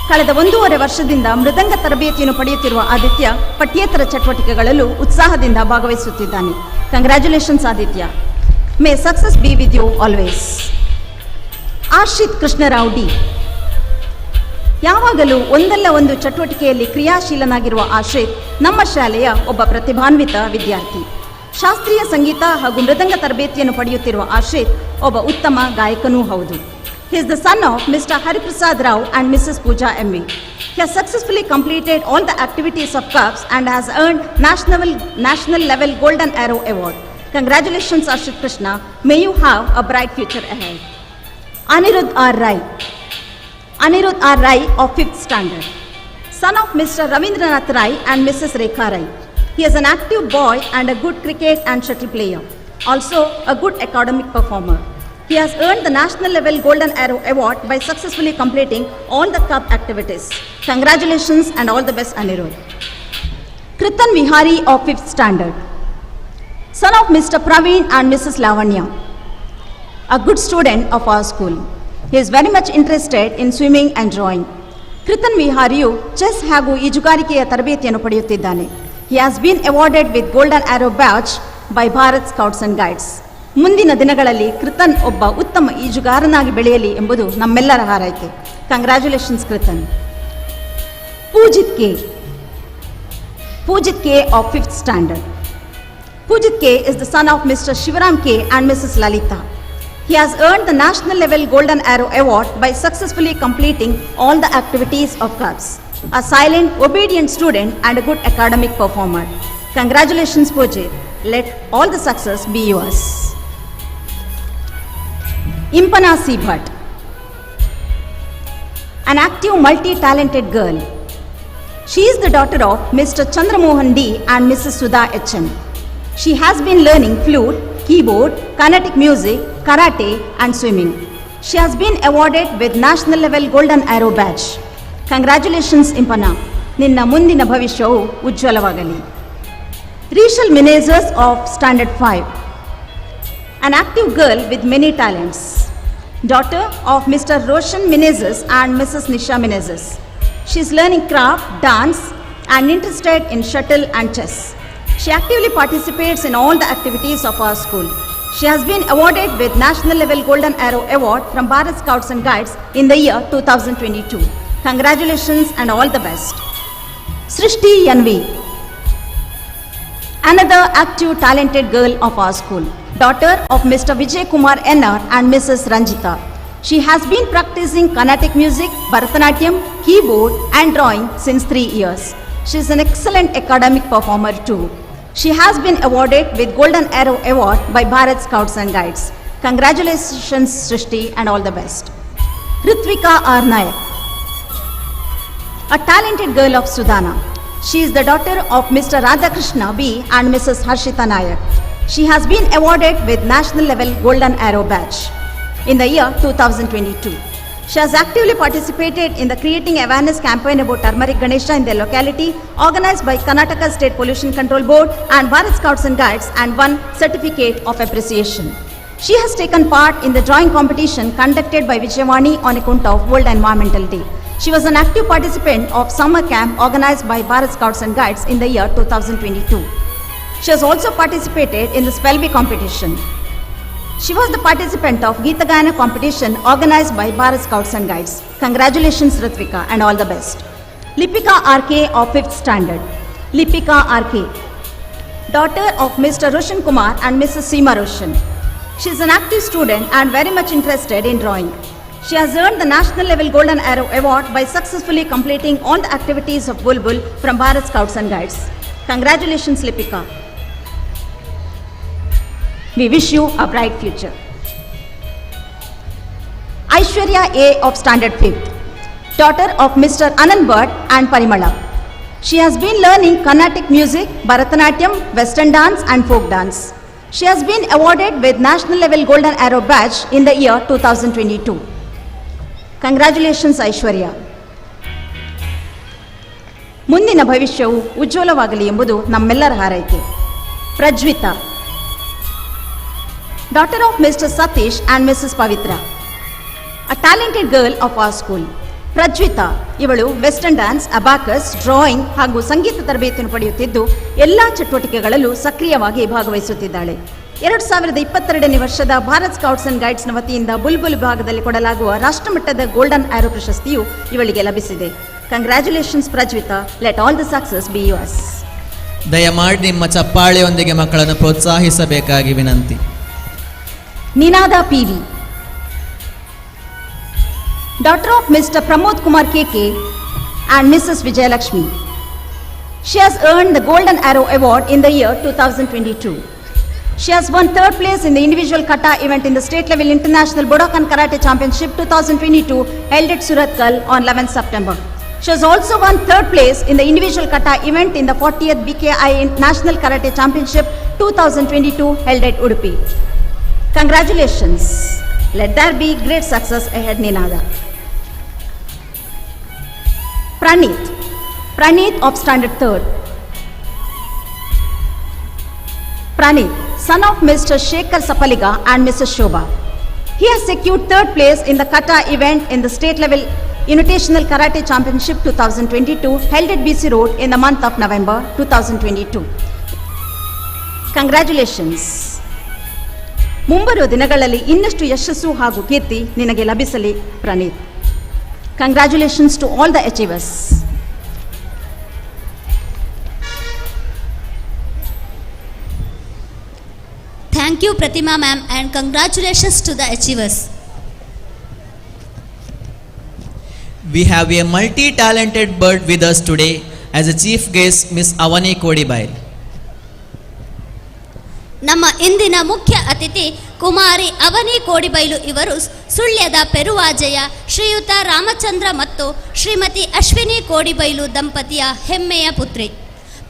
ಕಳೆದ ಒಂದೂವರೆ ವರ್ಷದಿಂದ ಮೃದಂಗ ತರಬೇತಿಯನ್ನು ಪಡೆಯುತ್ತಿರುವ ಆದಿತ್ಯ ಪಠ್ಯೇತರ ಚಟುವಟಿಕೆಗಳಲ್ಲೂ ಉತ್ಸಾಹದಿಂದ ಭಾಗವಹಿಸುತ್ತಿದ್ದಾನೆ. Congratulations, Aditya. May success be with you always. Ashrit Krishnarao D. ಯಾವಾಗಲೂ ಒಂದಲ್ಲ ಒಂದು ಚಟುವಟಿಕೆಯಲ್ಲಿ ಕ್ರಿಯಾಶೀಲನಾಗಿರುವ ಆಶ್ರಿತ್ ನಮ್ಮ ಶಾಲೆಯ ಒಬ್ಬ ಪ್ರತಿಭಾನ್ವಿತ ವಿದ್ಯಾರ್ಥಿ. ಶಾಸ್ತ್ರೀಯ ಸಂಗೀತ ಹಾಗೂ ಮೃದಂಗ ತರಬೇತಿಯನ್ನು ಪಡೆಯುತ್ತಿರುವ ಆಶ್ರಿತ್ ಒಬ್ಬ ಉತ್ತಮ ಗಾಯಕನೂ ಹೌದು. He is the son of Mr. Hariprasad Rao and Mrs. Pooja M.V. He has successfully completed all the activities of Cubs and has earned national level Golden Arrow Award. Congratulations, Ashrit Krishna. May you have a bright future ahead. Anirudh R. Rai. Anirudh R. Rai of 5th standard. Son of Mr. Ravindranath Rai and Mrs. Rekha Rai. He is an active boy and a good cricket and shuttle player. Also a good academic performer. He has earned the national level Golden Arrow Award by successfully completing all the Cub activities. Congratulations and all the best, Anirudh. Kritan Vihari of 5th standard. Son of Mr. Praveen and Mrs. Lavanya, a good student of our school. He is very much interested in swimming and drawing. ಕೃತನ್ ವಿಹಾರಿಯು chess ಹಾಗೂ ಈಜುಗಾರಿಕೆಯ ತರಬೇತಿಯನ್ನು ಪಡೆಯುತ್ತಿದ್ದಾನೆ. He has been awarded with Golden Arrow badge by Bharat Scouts and Guides. ಮುಂದಿನ ದಿನಗಳಲ್ಲಿ ಕೃತನ್ ಒಬ್ಬ ಉತ್ತಮ ಈಜುಗಾರನಾಗಿ ಬೆಳೆಯಲಿ ಎಂಬುದು ನಮ್ಮೆಲ್ಲರ ಹಾರೈಕೆ. Congratulations, Krithan. Poojith K. Poojith K of fifth standard. Pujit K is the son of Mr. Shivaram K and Mrs. Lalita. He has earned the national level Golden Arrow Award by successfully completing all the activities of Cubs. A silent, obedient student and a good academic performer. Congratulations, Pujit. Let all the success be yours. Impana C. Bhatt, an active, multi-talented girl. She is the daughter of Mr. Chandramohan D and Mrs. Sudha HM. She has been learning flute, keyboard, Carnatic music, karate, and swimming. She has been awarded with national level Golden Arrow badge. Congratulations, Impana. ನಿನ್ನ ಮುಂದಿನ ಭವಿಷ್ಯವು ಉಜ್ವಲವಾಗಲಿ. Rishal Menezes of Standard 5, an active girl with many talents, daughter of Mr. Roshan Menezes and Mrs. Nisha Menezes. She is learning craft, dance, and interested in shuttle and chess. She actively participates in all the activities of our school. She has been awarded with National Level Golden Arrow Award from Bharat Scouts and Guides in the year 2022. Congratulations and all the best. Srishti Yanvi, another active, talented girl of our school, daughter of Mr. Vijay Kumar NR and Mrs. Ranjita. She has been practicing Carnatic music, Bharatanatyam, keyboard, and drawing since 3 years. She is an excellent academic performer too. She has been awarded with Golden Arrow Award by Bharat Scouts and Guides. Congratulations, Srishti, and all the best. Ritvika R. Nayak, a talented girl of Sudana. She is the daughter of Mr. Radhakrishna B. and Mrs. Harshita Nayak. She has been awarded with national level Golden Arrow badge in the year 2022. She has actively participated in the creating awareness campaign about Turmeric Ganesha in the locality organized by Karnataka State Pollution Control Board and Bharat Scouts and Guides and won certificate of appreciation. She has taken part in the drawing competition conducted by Vijayavani on account of World Environmental Day. She was an active participant of summer camp organized by Bharat Scouts and Guides in the year 2022. She has also participated in the Spell Bee competition. She was the participant of Geeta Gayana competition organized by Bharat Scouts and Guides. Congratulations, Ritvika, and all the best. Lipika RK of 5th standard. Lipika RK, daughter of Mr. Roshan Kumar and Mrs. Seema Roshan. She is an active student and very much interested in drawing. She has earned the National Level Golden Arrow Award by successfully completing all the activities of Bulbul from Bharat Scouts and Guides. Congratulations, Lipika. We wish you a bright future. Aishwarya A of Standard 5th, daughter of Mr. Anand Bhatt and Parimala. She has been learning Carnatic music, Bharatanatyam, Western dance and folk dance. She has been awarded with National Level Golden Arrow Badge in the year 2022. Congratulations, Aishwarya. ಮುಂದಿನ ಭವಿಷ್ಯವು ಉಜ್ವಲವಾಗಲಿ ಎಂಬುದು ನಮ್ಮೆಲ್ಲರ ಹಾರೈಕೆ. Prajwita, daughter of Mr. Satish and Mrs. Pavitra, a talented girl of our school. Prajwita ಇವಳು western dance, abacus, drawing ಹಾಗೂ ಸಂಗೀತ ತರಬೇತಿಯನ್ನು ಪಡೆಯುತ್ತಿದ್ದು, ಎಲ್ಲ ಚಟುವಟಿಕೆಗಳಲ್ಲೂ ಸಕ್ರಿಯವಾಗಿ ಭಾಗವಹಿಸುತ್ತಿದ್ದಾಳೆ. 2022ನೇ ವರ್ಷದ ಭಾರತ್ ಸ್ಕೌಟ್ಸ್ ಅಂಡ್ ಗೈಡ್ಸ್ನ ವತಿಯಿಂದ ಬುಲ್ಬುಲ್ ವಿಭಾಗದಲ್ಲಿ ಕೊಡಲಾಗುವ ರಾಷ್ಟ್ರಮಟ್ಟದ ಗೋಲ್ಡನ್ ಆರೋ ಪ್ರಶಸ್ತಿಯು ಇವಳಿಗೆ ಲಭಿಸಿದೆ. Congratulations, Prajwita. Let all the success be yours.
ದಯಮಾಡಿ ನಿಮ್ಮ ಚಪ್ಪಾಳೆಯೊಂದಿಗೆ ಮಕ್ಕಳನ್ನು ಪ್ರೋತ್ಸಾಹಿಸಬೇಕಾಗಿ ವಿನಂತಿ.
Ninada PV, daughter of Mr. Pramod Kumar KK and Mrs. Vijayalakshmi. She has earned the Golden Arrow Award in the year 2022. She has won third place in the individual kata event in the state level International Budokan Karate Championship 2022 held at Suratkal on 11 September. She has also won third place in the individual kata event in the 40th BKI National Karate Championship 2022 held at Udupi. Congratulations. Let there be great success ahead, Ninada. Praneeth. Praneeth of Standard 3rd. Praneeth, son of Mr. Shekhar Sapaliga and Mrs. Shobha. He has secured third place in the kata event in the state level Invitational Karate Championship 2022 held at BC Road in the month of November 2022. Congratulations. ಮುಂಬರುವ ದಿನಗಳಲ್ಲಿ ಇನ್ನಷ್ಟು ಯಶಸ್ಸು ಹಾಗೂ ಕೀರ್ತಿ ನಿನಗೆ ಲಭಿಸಲಿ, Praneeth. Congratulations to all the achievers.
Thank you, Pratima ma'am, and congratulations to the achievers.
We have a multi-talented bird with us today as a chief guest, Miss Avani Kodibail.
ನಮ್ಮ ಇಂದಿನ ಮುಖ್ಯ ಅತಿಥಿ ಕುಮಾರಿ ಅವನಿ ಕೋಡಿಬೈಲು. ಇವರು ಸುಳ್ಯದ ಪೆರುವಾಜೆಯ ಶ್ರೀಯುತ ರಾಮಚಂದ್ರ ಮತ್ತು ಶ್ರೀಮತಿ ಅಶ್ವಿನಿ ಕೋಡಿಬೈಲು ದಂಪತಿಯ ಹೆಮ್ಮೆಯ ಪುತ್ರಿ.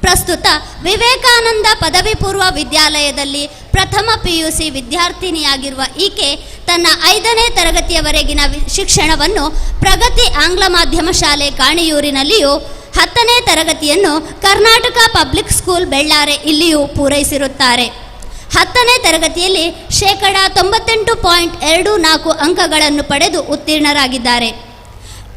ಪ್ರಸ್ತುತ ವಿವೇಕಾನಂದ ಪದವಿ ಪೂರ್ವ ವಿದ್ಯಾಲಯದಲ್ಲಿ ಪ್ರಥಮ ಪಿಯುಸಿ ವಿದ್ಯಾರ್ಥಿನಿಯಾಗಿರುವ ಈಕೆ ತನ್ನ 5ನೇ ತರಗತಿಯವರೆಗಿನ ಶಿಕ್ಷಣವನ್ನು ಪ್ರಗತಿ ಆಂಗ್ಲ ಮಾಧ್ಯಮ ಶಾಲೆ ಕಾಣಿಯೂರಿನಲ್ಲಿಯೂ, 10ನೇ ತರಗತಿಯನ್ನು ಕರ್ನಾಟಕ ಪಬ್ಲಿಕ್ ಸ್ಕೂಲ್ ಬೆಳ್ಳಾರೆ ಇಲ್ಲಿಯೂ ಪೂರೈಸಿರುತ್ತಾರೆ. 10ನೇ ತರಗತಿಯಲ್ಲಿ 98.24% ಅಂಕಗಳನ್ನು ಪಡೆದು ಉತ್ತೀರ್ಣರಾಗಿದ್ದಾರೆ.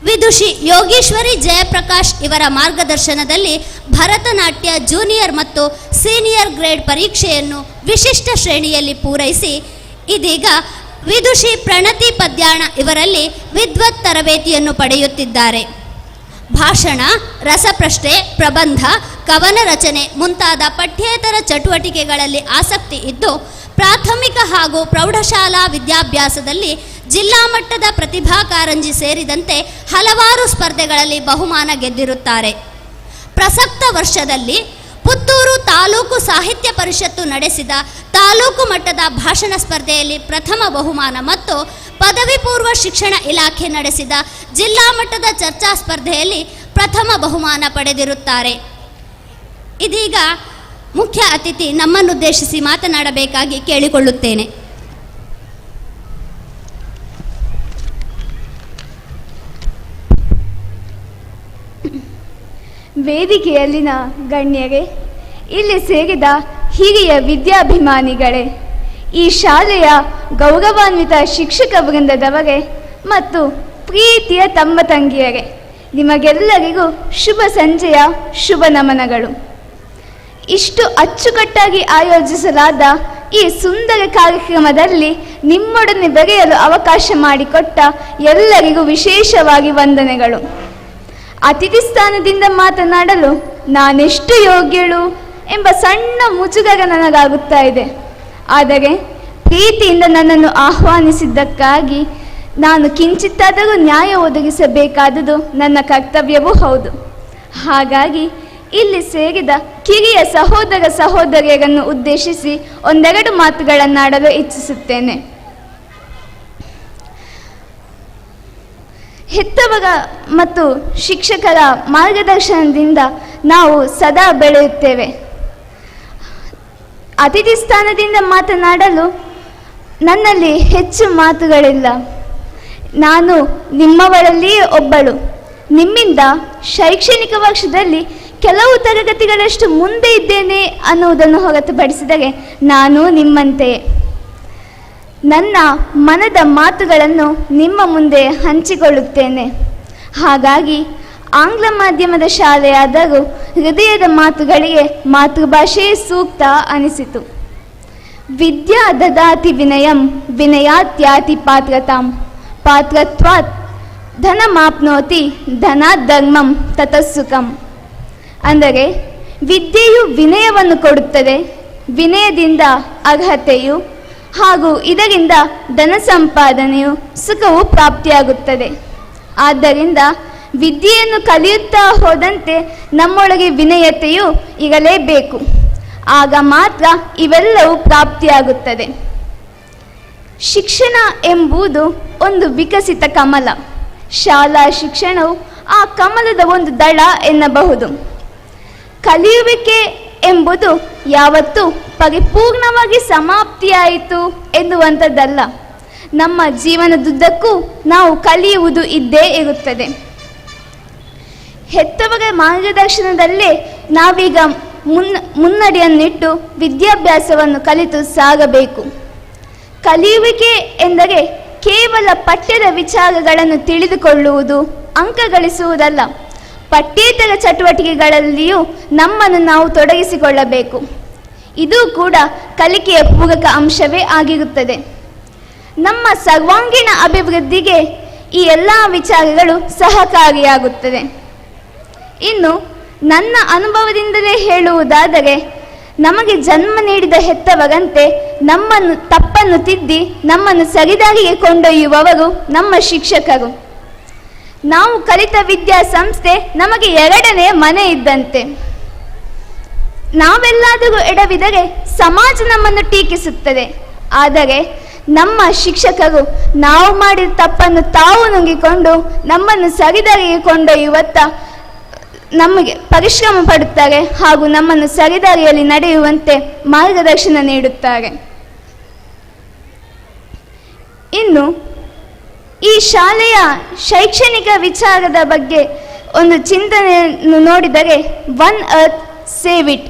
ವಿದುಷಿ ಯೋಗೀಶ್ವರಿ ಜಯಪ್ರಕಾಶ್ ಇವರ ಮಾರ್ಗದರ್ಶನದಲ್ಲಿ ಭರತನಾಟ್ಯ ಜೂನಿಯರ್ ಮತ್ತು ಸೀನಿಯರ್ ಗ್ರೇಡ್ ಪರೀಕ್ಷೆಯನ್ನು ವಿಶಿಷ್ಟ ಶ್ರೇಣಿಯಲ್ಲಿ ಪೂರೈಸಿ, ಇದೀಗ ವಿದುಷಿ ಪ್ರಣತಿ ಪದ್ಯಾಣ ಇವರಲ್ಲಿ ವಿದ್ವತ್ ತರಬೇತಿಯನ್ನು ಪಡೆಯುತ್ತಿದ್ದಾರೆ. ಭಾಷಣ, ರಸಪ್ರಶ್ನೆ, ಪ್ರಬಂಧ, ಕವನ ರಚನೆ ಮುಂತಾದ ಪಠ್ಯೇತರ ಚಟುವಟಿಕೆಗಳಲ್ಲಿ ಆಸಕ್ತಿ ಇದ್ದು, ಪ್ರಾಥಮಿಕ ಹಾಗೂ ಪ್ರೌಢಶಾಲಾ ವಿದ್ಯಾಭ್ಯಾಸದಲ್ಲಿ ಜಿಲ್ಲಾ ಮಟ್ಟದ ಪ್ರತಿಭಾ ಕಾರಂಜಿ ಸೇರಿದಂತೆ ಹಲವಾರು ಸ್ಪರ್ಧೆಗಳಲ್ಲಿ ಬಹುಮಾನ ಗೆದ್ದಿರುತ್ತಾರೆ. ಪ್ರಸಕ್ತ ವರ್ಷದಲ್ಲಿ ಪುತ್ತೂರು ತಾಲೂಕು ಸಾಹಿತ್ಯ ಪರಿಷತ್ತು ನಡೆಸಿದ ತಾಲೂಕು ಮಟ್ಟದ ಭಾಷಣ ಸ್ಪರ್ಧೆಯಲ್ಲಿ ಪ್ರಥಮ ಬಹುಮಾನ ಮತ್ತು ಪದವಿ ಪೂರ್ವ ಶಿಕ್ಷಣ ಇಲಾಖೆ ನಡೆಸಿದ ಜಿಲ್ಲಾ ಮಟ್ಟದ ಚರ್ಚಾ ಸ್ಪರ್ಧೆಯಲ್ಲಿ ಪ್ರಥಮ ಬಹುಮಾನ ಪಡೆದಿರುತ್ತಾರೆ. ಇದೀಗ ಮುಖ್ಯ ಅತಿಥಿ ನಮ್ಮನ್ನುದ್ದೇಶಿಸಿ ಮಾತನಾಡಬೇಕಾಗಿ ಕೇಳಿಕೊಳ್ಳುತ್ತೇನೆ.
ವೇದಿಕೆಯಲ್ಲಿನ ಗಣ್ಯರೇ, ಇಲ್ಲಿ ಸೇರಿದ ಹಿರಿಯ ವಿದ್ಯಾಭಿಮಾನಿಗಳೇ, ಈ ಶಾಲೆಯ ಗೌರವಾನ್ವಿತ ಶಿಕ್ಷಕ ವೃಂದದವರೇ ಮತ್ತು ಪ್ರೀತಿಯ ತಮ್ಮ ತಂಗಿಯರೇ, ನಿಮಗೆಲ್ಲರಿಗೂ ಶುಭ ಸಂಜೆಯ ಶುಭ ನಮನಗಳು. ಇಷ್ಟು ಅಚ್ಚುಕಟ್ಟಾಗಿ ಆಯೋಜಿಸಲಾದ ಈ ಸುಂದರ ಕಾರ್ಯಕ್ರಮದಲ್ಲಿ ನಿಮ್ಮೊಡನೆ ಬೆರೆಯಲು ಅವಕಾಶ ಮಾಡಿಕೊಟ್ಟ ಎಲ್ಲರಿಗೂ ವಿಶೇಷವಾಗಿ ವಂದನೆಗಳು. ಅತಿಥಿ ಸ್ಥಾನದಿಂದ ಮಾತನಾಡಲು ನಾನೆಷ್ಟು ಯೋಗ್ಯಳು ಎಂಬ ಸಣ್ಣ ಮುಜುಗರ ನನಗಾಗುತ್ತಾ ಇದೆ. ಆದರೆ ಪ್ರೀತಿಯಿಂದ ನನ್ನನ್ನು ಆಹ್ವಾನಿಸಿದ್ದಕ್ಕಾಗಿ ನಾನು ಕಿಂಚಿತ್ತಾದರೂ ನ್ಯಾಯ ಒದಗಿಸಬೇಕಾದುದು ನನ್ನ ಕರ್ತವ್ಯವೂ ಹೌದು. ಹಾಗಾಗಿ ಇಲ್ಲಿ ಸೇರಿದ ಕಿರಿಯ ಸಹೋದರ ಸಹೋದರಿಯರನ್ನು ಉದ್ದೇಶಿಸಿ ಒಂದೆರಡು ಮಾತುಗಳನ್ನಾಡಲು ಇಚ್ಛಿಸುತ್ತೇನೆ. ಹೆತ್ತವರ ಮತ್ತು ಶಿಕ್ಷಕರ ಮಾರ್ಗದರ್ಶನದಿಂದ ನಾವು ಸದಾ ಬೆಳೆಯುತ್ತೇವೆ. ಅತಿಥಿ ಸ್ಥಾನದಿಂದ ಮಾತನಾಡಲು ನನ್ನಲ್ಲಿ ಹೆಚ್ಚು ಮಾತುಗಳಿಲ್ಲ. ನಾನು ನಿಮ್ಮವಳಲ್ಲಿಯೇ ಒಬ್ಬಳು. ನಿಮ್ಮಿಂದ ಶೈಕ್ಷಣಿಕ ವರ್ಷದಲ್ಲಿ ಕೆಲವು ತರಗತಿಗಳಷ್ಟು ಮುಂದೆ ಇದ್ದೇನೆ ಅನ್ನುವುದನ್ನು ಹೊರತುಪಡಿಸಿದರೆ ನಾನು ನಿಮ್ಮಂತೆಯೇ. ನನ್ನ ಮನದ ಮಾತುಗಳನ್ನು ನಿಮ್ಮ ಮುಂದೆ ಹಂಚಿಕೊಳ್ಳುತ್ತೇನೆ. ಹಾಗಾಗಿ ಆಂಗ್ಲ ಮಾಧ್ಯಮದ ಶಾಲೆಯಾದರೂ ಹೃದಯದ ಮಾತುಗಳಿಗೆ ಮಾತೃಭಾಷೆಯೇ ಸೂಕ್ತ ಅನಿಸಿತು. ವಿದ್ಯಾ ದದಾತಿ ವಿನಯಂ ವಿನಯಾತ್ಯಾತಿ ಪಾತ್ರತಾಂ ಪಾತ್ರತ್ವಾತ್ ಧನಮಾಪ್ನೋತಿ ಧನಾತ್ ಧರ್ಮಂ ತತಃಸುಖಂ. ಅಂದರೆ ವಿದ್ಯೆಯು ವಿನಯವನ್ನು ಕೊಡುತ್ತದೆ, ವಿನಯದಿಂದ ಅರ್ಹತೆಯು ಹಾಗೂ ಇದರಿಂದ ಧನ ಸಂಪಾದನೆಯು ಸುಖವು ಪ್ರಾಪ್ತಿಯಾಗುತ್ತದೆ. ಆದ್ದರಿಂದ ವಿದ್ಯೆಯನ್ನು ಕಲಿಯುತ್ತಾ ಹೋದಂತೆ ನಮ್ಮೊಳಗೆ ವಿನಯತೆಯು ಇರಲೇಬೇಕು. ಆಗ ಮಾತ್ರ ಇವೆಲ್ಲವೂ ಪ್ರಾಪ್ತಿಯಾಗುತ್ತದೆ. ಶಿಕ್ಷಣ ಎಂಬುದು ಒಂದು ವಿಕಸಿತ ಕಮಲ. ಶಾಲಾ ಶಿಕ್ಷಣವು ಆ ಕಮಲದ ಒಂದು ದಳ ಎನ್ನಬಹುದು. ಕಲಿಯುವಿಕೆ ಎಂಬುದು ಯಾವತ್ತೂ ಪರಿಪೂರ್ಣವಾಗಿ ಸಮಾಪ್ತಿಯಾಯಿತು ಎನ್ನುವಂಥದ್ದಲ್ಲ. ನಮ್ಮ ಜೀವನದುದ್ದಕ್ಕೂ ನಾವು ಕಲಿಯುವುದು ಇದ್ದೇ ಇರುತ್ತದೆ. ಹೆತ್ತವರ ಮಾರ್ಗದರ್ಶನದಲ್ಲೇ ನಾವೀಗ ಮುನ್ನಡೆಯನ್ನಿಟ್ಟು ವಿದ್ಯಾಭ್ಯಾಸವನ್ನು ಕಲಿತು ಸಾಗಬೇಕು. ಕಲಿಯುವಿಕೆ ಎಂದರೆ ಕೇವಲ ಪಠ್ಯದ ವಿಚಾರಗಳನ್ನು ತಿಳಿದುಕೊಳ್ಳುವುದು, ಅಂಕ ಗಳಿಸುವುದಲ್ಲ. ಪಠ್ಯೇತರ ಚಟುವಟಿಕೆಗಳಲ್ಲಿಯೂ ನಮ್ಮನ್ನು ನಾವು ತೊಡಗಿಸಿಕೊಳ್ಳಬೇಕು. ಇದು ಕೂಡ ಕಲಿಕೆಯ ಪೂರಕ ಅಂಶವೇ ಆಗಿರುತ್ತದೆ. ನಮ್ಮ ಸರ್ವಾಂಗೀಣ ಅಭಿವೃದ್ಧಿಗೆ ಈ ಎಲ್ಲ ವಿಚಾರಗಳು ಸಹಕಾರಿಯಾಗುತ್ತದೆ. ಇನ್ನು ನನ್ನ ಅನುಭವದಿಂದಲೇ ಹೇಳುವುದಾದರೆ, ನಮಗೆ ಜನ್ಮ ನೀಡಿದ ಹೆತ್ತವರಂತೆ ನಮ್ಮನ್ನು ತಪ್ಪನ್ನು ತಿದ್ದಿ ನಮ್ಮನ್ನು ಸರಿದಾರಿಗೆ ಕೊಂಡೊಯ್ಯುವವರು ನಮ್ಮ ಶಿಕ್ಷಕರು. ನಾವು ಕಲಿತ ವಿದ್ಯಾಸಂಸ್ಥೆ ನಮಗೆ ಎರಡನೆಯ ಮನೆ ಇದ್ದಂತೆ. ನಾವೆಲ್ಲಾದರೂ ಎಡವಿದರೆ ಸಮಾಜ ನಮ್ಮನ್ನು ಟೀಕಿಸುತ್ತದೆ. ಆದರೆ ನಮ್ಮ ಶಿಕ್ಷಕರು ನಾವು ಮಾಡಿದ ತಪ್ಪನ್ನು ತಾವು ನುಂಗಿಕೊಂಡು ನಮ್ಮನ್ನು ಸರಿದಾರಿಗೆ ಕೊಂಡೊಯ್ಯುವತ್ತ ನಮಗೆ ಪರಿಶ್ರಮ ಪಡುತ್ತಾರೆ ಹಾಗೂ ನಮ್ಮನ್ನು ಸರಿದಾರಿಯಲ್ಲಿ ನಡೆಯುವಂತೆ ಮಾರ್ಗದರ್ಶನ ನೀಡುತ್ತಾರೆ. ಇನ್ನು ಈ ಶಾಲೆಯ ಶೈಕ್ಷಣಿಕ ವಿಚಾರದ ಬಗ್ಗೆ ಒಂದು ಚಿಂತನೆಯನ್ನು ನೋಡಿದರೆ, one earth save it,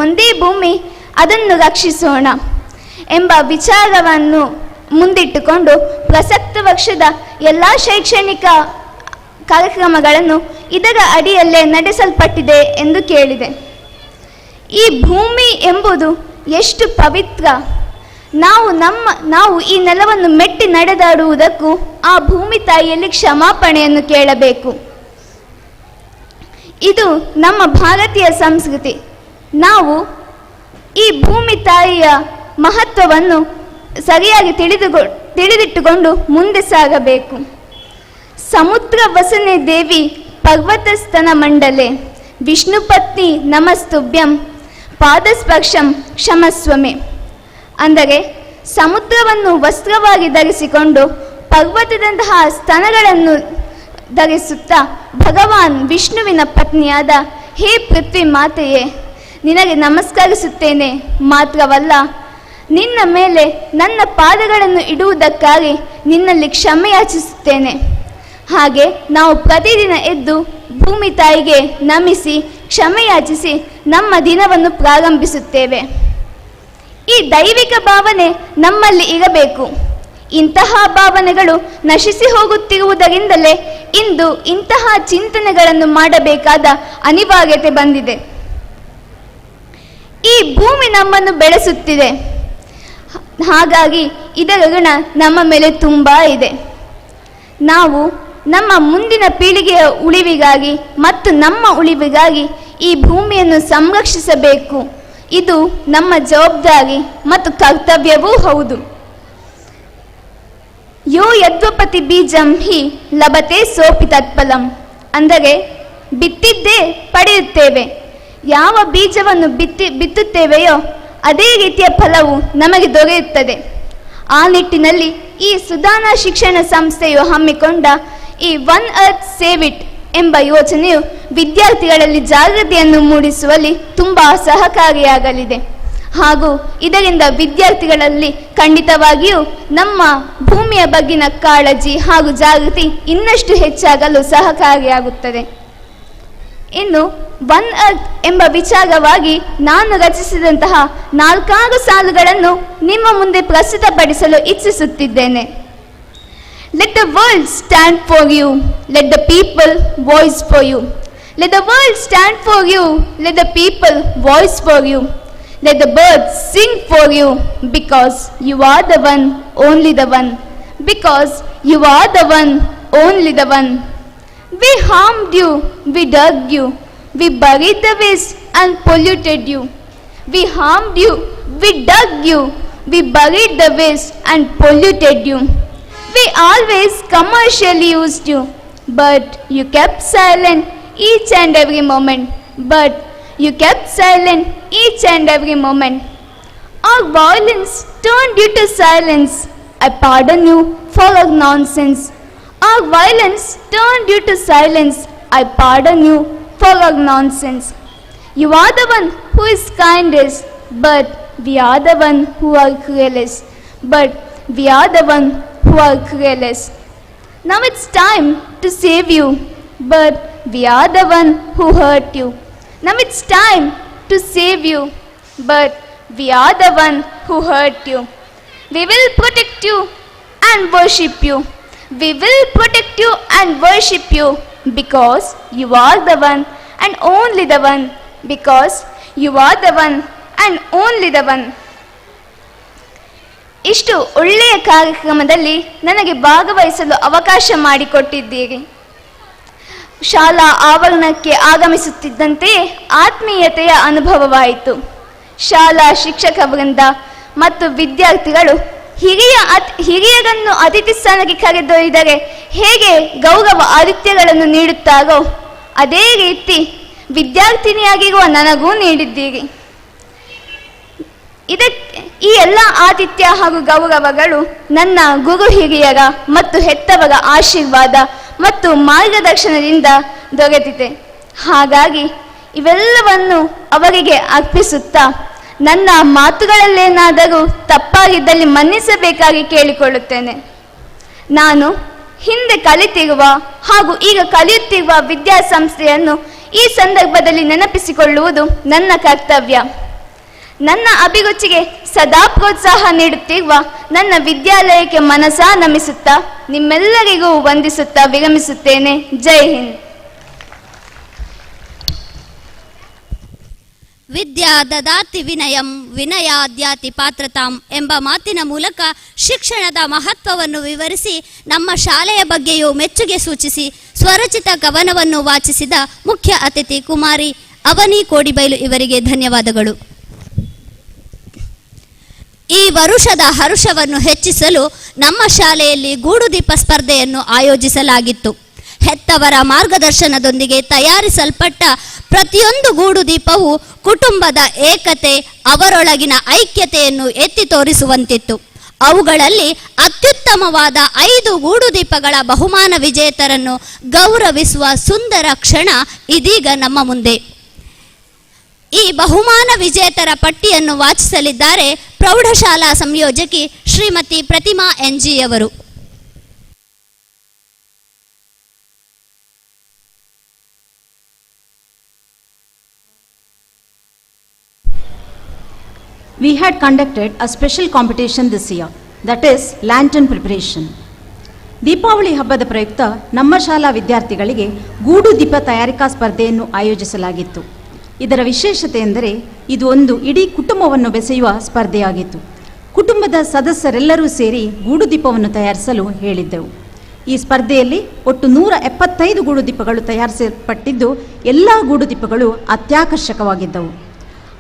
ಒಂದೇ ಭೂಮಿ ಅದನ್ನು ರಕ್ಷಿಸೋಣ ಎಂಬ ವಿಚಾರವನ್ನು ಮುಂದಿಟ್ಟುಕೊಂಡು ಪ್ರಸಕ್ತ ವರ್ಷದ ಎಲ್ಲ ಶೈಕ್ಷಣಿಕ ಕಾರ್ಯಕ್ರಮಗಳನ್ನು ಇದರ ಅಡಿಯಲ್ಲೇ ನಡೆಸಲ್ಪಟ್ಟಿದೆ ಎಂದು ಕೇಳಿದೆ. ಈ ಭೂಮಿ ಎಂಬುದು ಎಷ್ಟು ಪವಿತ್ರ. ನಾವು ಈ ನೆಲವನ್ನು ಮೆಟ್ಟಿ ನಡೆದಾಡುವುದಕ್ಕೂ ಆ ಭೂಮಿ ತಾಯಿಯಲ್ಲಿ ಕ್ಷಮಾಪಣೆಯನ್ನು ಕೇಳಬೇಕು. ಇದು ನಮ್ಮ ಭಾರತೀಯ ಸಂಸ್ಕೃತಿ. ನಾವು ಈ ಭೂಮಿ ತಾಯಿಯ ಮಹತ್ವವನ್ನು ಸರಿಯಾಗಿ ತಿಳಿದಿಟ್ಟುಕೊಂಡು ಮುಂದೆ ಸಾಗಬೇಕು. ಸಮುದ್ರ ವಸನೆ ದೇವಿ ಪರ್ವತಸ್ತನ ಮಂಡಲೆ ವಿಷ್ಣುಪತ್ನಿ ನಮಸ್ತುಭ್ಯಂ ಪಾದಸ್ಪರ್ಶಂ ಕ್ಷಮಸ್ವಮೆ. ಅಂದರೆ ಸಮುದ್ರವನ್ನು ವಸ್ತ್ರವಾಗಿ ಧರಿಸಿಕೊಂಡು ಪರ್ವತದಂತಹ ಸ್ತನಗಳನ್ನು ಧರಿಸುತ್ತಾ ಭಗವಾನ್ ವಿಷ್ಣುವಿನ ಪತ್ನಿಯಾದ ಹೇ ಪೃಥ್ವಿ ಮಾತೆಯೇ, ನಿನಗೆ ನಮಸ್ಕರಿಸುತ್ತೇನೆ. ಮಾತ್ರವಲ್ಲ, ನಿನ್ನ ಮೇಲೆ ನನ್ನ ಪಾದಗಳನ್ನು ಇಡುವುದಕ್ಕಾಗಿ ನಿನ್ನಲ್ಲಿ ಕ್ಷಮೆ ಯಾಚಿಸುತ್ತೇನೆ. ಹಾಗೆ ನಾವು ಪ್ರತಿದಿನ ಎದ್ದು ಭೂಮಿ ತಾಯಿಗೆ ನಮಿಸಿ ಕ್ಷಮೆ ಯಾಚಿಸಿ ನಮ್ಮ ದಿನವನ್ನು ಪ್ರಾರಂಭಿಸುತ್ತೇವೆ. ಈ ದೈವಿಕ ಭಾವನೆ ನಮ್ಮಲ್ಲಿ ಇರಬೇಕು. ಇಂತಹ ಭಾವನೆಗಳು ನಶಿಸಿ ಹೋಗುತ್ತಿರುವುದರಿಂದಲೇ ಇಂದು ಇಂತಹ ಚಿಂತನೆಗಳನ್ನು ಮಾಡಬೇಕಾದ ಅನಿವಾರ್ಯತೆ ಬಂದಿದೆ. ಈ ಭೂಮಿ ನಮ್ಮನ್ನು ಬೆಳೆಸುತ್ತಿದೆ, ಹಾಗಾಗಿ ಇದರ ಋಣ ನಮ್ಮ ಮೇಲೆ ತುಂಬ ಇದೆ. ನಾವು ನಮ್ಮ ಮುಂದಿನ ಪೀಳಿಗೆಯ ಉಳಿವಿಗಾಗಿ ಮತ್ತು ನಮ್ಮ ಉಳಿವಿಗಾಗಿ ಈ ಭೂಮಿಯನ್ನು ಸಂರಕ್ಷಿಸಬೇಕು. ಇದು ನಮ್ಮ ಜವಾಬ್ದಾರಿ ಮತ್ತು ಕರ್ತವ್ಯವೂ ಹೌದು. ಯೋ ಯದ್ವಪತಿ ಬೀಜಂ ಹಿ ಲಭತೆ ಸೋಪಿ ತತ್ಫಲಂ. ಅಂದರೆ ಬಿತ್ತಿದ್ದೇ ಪಡೆಯುತ್ತೇವೆ. ಯಾವ ಬೀಜವನ್ನು ಬಿತ್ತುತ್ತೇವೆಯೋ ಅದೇ ರೀತಿಯ ಫಲವು ನಮಗೆ ದೊರೆಯುತ್ತದೆ. ಆ ನಿಟ್ಟಿನಲ್ಲಿ ಈ ಸುಧಾನ ಶಿಕ್ಷಣ ಸಂಸ್ಥೆಯು ಹಮ್ಮಿಕೊಂಡ ಈ one earth save it ಎಂಬ ಯೋಜನೆಯು ವಿದ್ಯಾರ್ಥಿಗಳಲ್ಲಿ ಜಾಗೃತಿಯನ್ನು ಮೂಡಿಸುವಲ್ಲಿ ತುಂಬ ಸಹಕಾರಿಯಾಗಲಿದೆ. ಹಾಗೂ ಇದರಿಂದ ವಿದ್ಯಾರ್ಥಿಗಳಲ್ಲಿ ಖಂಡಿತವಾಗಿಯೂ ನಮ್ಮ ಭೂಮಿಯ ಬಗ್ಗಿನ ಕಾಳಜಿ ಹಾಗೂ ಜಾಗೃತಿ ಇನ್ನಷ್ಟು ಹೆಚ್ಚಾಗಲು ಸಹಕಾರಿಯಾಗುತ್ತದೆ. ಇನ್ನು ಒನ್ ಅರ್ತ್ ಎಂಬ ವಿಚಾರವಾಗಿ ನಾನು ರಚಿಸಿದಂತಹ 4 ಸಾಲುಗಳನ್ನು ನಿಮ್ಮ ಮುಂದೆ ಪ್ರಸ್ತುತಪಡಿಸಲು ಇಚ್ಛಿಸುತ್ತಿದ್ದೇನೆ. Let the world stand for you, let the people voice for you. Let the world stand for you, let the people voice for you. Let the birds sing for you, because you are the one, only the one. Because you are the one, only the one. We harmed you, we dug you, we buried the waste and polluted you. We harmed you, we dug you, we buried the waste and polluted you. We always commercially used you, but you kept silent each and every moment. But you kept silent each and every moment. Our violence turned you to silence. I pardon you for our nonsense. Our violence turned you to silence. I pardon you for our nonsense. You are the one who is kindest, but we are the one who are cruelest. But we are the one who are cruelest. Now it's time to save you, but we are the one who hurt you. Now it's time to save you, but we are the one who hurt you. We will protect you and worship you. We will protect you and worship you, because you are the one and only the one. Because you are the one and only the one. ಇಷ್ಟು ಒಳ್ಳೆಯ ಕಾರ್ಯಕ್ರಮದಲ್ಲಿ ನನಗೆ ಭಾಗವಹಿಸಲು ಅವಕಾಶ ಮಾಡಿಕೊಟ್ಟಿದ್ದೀರಿ. ಶಾಲಾ ಆವರಣಕ್ಕೆ ಆಗಮಿಸುತ್ತಿದ್ದಂತೆಯೇ ಆತ್ಮೀಯತೆಯ ಅನುಭವವಾಯಿತು. ಶಾಲಾ ಶಿಕ್ಷಕ ವೃಂದ ಮತ್ತು ವಿದ್ಯಾರ್ಥಿಗಳು ಹಿರಿಯರನ್ನು ಅತಿಥಿ ಸ್ಥಾನಕ್ಕೆ ಕರೆದೊಯ್ದರೆ ಹೇಗೆ ಗೌರವ ಆತಿಥ್ಯಗಳನ್ನು ನೀಡುತ್ತಾರೋ ಅದೇ ರೀತಿ ವಿದ್ಯಾರ್ಥಿನಿಯಾಗಿರುವ ನನಗೂ ನೀಡಿದ್ದೀರಿ. ಇದಕ್ಕೆ ಈ ಎಲ್ಲ ಆತಿಥ್ಯ ಹಾಗೂ ಗೌರವಗಳು ನನ್ನ ಗುರು ಹಿರಿಯರ ಮತ್ತು ಹೆತ್ತವರ ಆಶೀರ್ವಾದ ಮತ್ತು ಮಾರ್ಗದರ್ಶನದಿಂದ ದೊರೆತಿದೆ. ಹಾಗಾಗಿ ಇವೆಲ್ಲವನ್ನು ಅವರಿಗೆ ಅರ್ಪಿಸುತ್ತಾ ನನ್ನ ಮಾತುಗಳಲ್ಲೇನಾದರೂ ತಪ್ಪಾಗಿದ್ದಲ್ಲಿ ಮನ್ನಿಸಬೇಕಾಗಿ ಕೇಳಿಕೊಳ್ಳುತ್ತೇನೆ. ನಾನು ಹಿಂದೆ ಕಲಿತಿರುವ ಹಾಗೂ ಈಗ ಕಲಿಯುತ್ತಿರುವ ವಿದ್ಯಾಸಂಸ್ಥೆಯನ್ನು ಈ ಸಂದರ್ಭದಲ್ಲಿ ನೆನಪಿಸಿಕೊಳ್ಳುವುದು ನನ್ನ ಕರ್ತವ್ಯ. ನನ್ನ ಅಭಿರುಚಿಗೆ ಸದಾ ಪ್ರೋತ್ಸಾಹ ನೀಡುತ್ತಿರುವ ನನ್ನ ವಿದ್ಯಾಲಯಕ್ಕೆ ಮನಸಾ ನಮಿಸುತ್ತಾ ನಿಮ್ಮೆಲ್ಲರಿಗೂ ವಂದಿಸುತ್ತಾ ವಿರಮಿಸುತ್ತೇನೆ. ಜೈ ಹಿಂದ್.
ವಿದ್ಯಾ ದದಾತಿ ವಿನಯಂ ವಿನಯಾದ್ಯಾತಿ ಪಾತ್ರತಾಂ ಎಂಬ ಮಾತಿನ ಮೂಲಕ ಶಿಕ್ಷಣದ ಮಹತ್ವವನ್ನು ವಿವರಿಸಿ ನಮ್ಮ ಶಾಲೆಯ ಬಗ್ಗೆಯೂ ಮೆಚ್ಚುಗೆ ಸೂಚಿಸಿ ಸ್ವರಚಿತ ಕವನವನ್ನು ವಾಚಿಸಿದ ಮುಖ್ಯ ಅತಿಥಿ ಕುಮಾರಿ ಅವನಿ ಕೋಡಿಬೈಲು ಇವರಿಗೆ ಧನ್ಯವಾದಗಳು. ಈ ವರುಷದ ಹರುಷವನ್ನು ಹೆಚ್ಚಿಸಲು ನಮ್ಮ ಶಾಲೆಯಲ್ಲಿ ಗೂಡುದೀಪ ಸ್ಪರ್ಧೆಯನ್ನು ಆಯೋಜಿಸಲಾಗಿತ್ತು. ಹೆತ್ತವರ ಮಾರ್ಗದರ್ಶನದೊಂದಿಗೆ ತಯಾರಿಸಲ್ಪಟ್ಟ ಪ್ರತಿಯೊಂದು ಗೂಡುದೀಪವು ಕುಟುಂಬದ ಏಕತೆ, ಅವರೊಳಗಿನ ಐಕ್ಯತೆಯನ್ನು ಎತ್ತಿ ತೋರಿಸುವಂತಿತ್ತು. ಅವುಗಳಲ್ಲಿ ಅತ್ಯುತ್ತಮವಾದ 5 ಗೂಡುದೀಪಗಳ ಬಹುಮಾನ ವಿಜೇತರನ್ನು ಗೌರವಿಸುವ ಸುಂದರ ಕ್ಷಣ ಇದೀಗ ನಮ್ಮ ಮುಂದೆ. ಈ ಬಹುಮಾನ ವಿಜೇತರ ಪಟ್ಟಿಯನ್ನು ವಾಚಿಸಲಿದ್ದಾರೆ ಪ್ರೌಢಶಾಲಾ ಸಂಯೋಜಕಿ ಶ್ರೀಮತಿ ಪ್ರತಿಮಾ ಎನ್.ಜಿ ಅವರು.
We had conducted a special competition this year, that is lantern preparation. Deepavali ಹಬ್ಬದ ಪ್ರಯುಕ್ತ ನಮ್ಮ ಶಾಲಾ ವಿದ್ಯಾರ್ಥಿಗಳಿಗೆ ಗೂಡು ದೀಪ ತಯಾರಿಕಾ ಸ್ಪರ್ಧೆಯನ್ನು ಆಯೋಜಿಸಲಾಗಿತ್ತು. ಇದರ ವಿಶೇಷತೆ ಎಂದರೆ ಇದು ಒಂದು ಇಡೀ ಕುಟುಂಬವನ್ನು ಬೆಸೆಯುವ ಸ್ಪರ್ಧೆಯಾಗಿತ್ತು. ಕುಟುಂಬದ ಸದಸ್ಯರೆಲ್ಲರೂ ಸೇರಿ ಗೂಡು ದೀಪವನ್ನು ತಯಾರಿಸಲು ಹೇಳಿದ್ದೆವು. ಈ ಸ್ಪರ್ಧೆಯಲ್ಲಿ ಒಟ್ಟು 175 ಗೂಡು ದೀಪಗಳು ತಯಾರಿಸಲ್ಪಟ್ಟಿದ್ದು, ಎಲ್ಲ ಗೂಡು ದೀಪಗಳು ಅತ್ಯಾಕರ್ಷಕವಾಗಿದ್ದವು.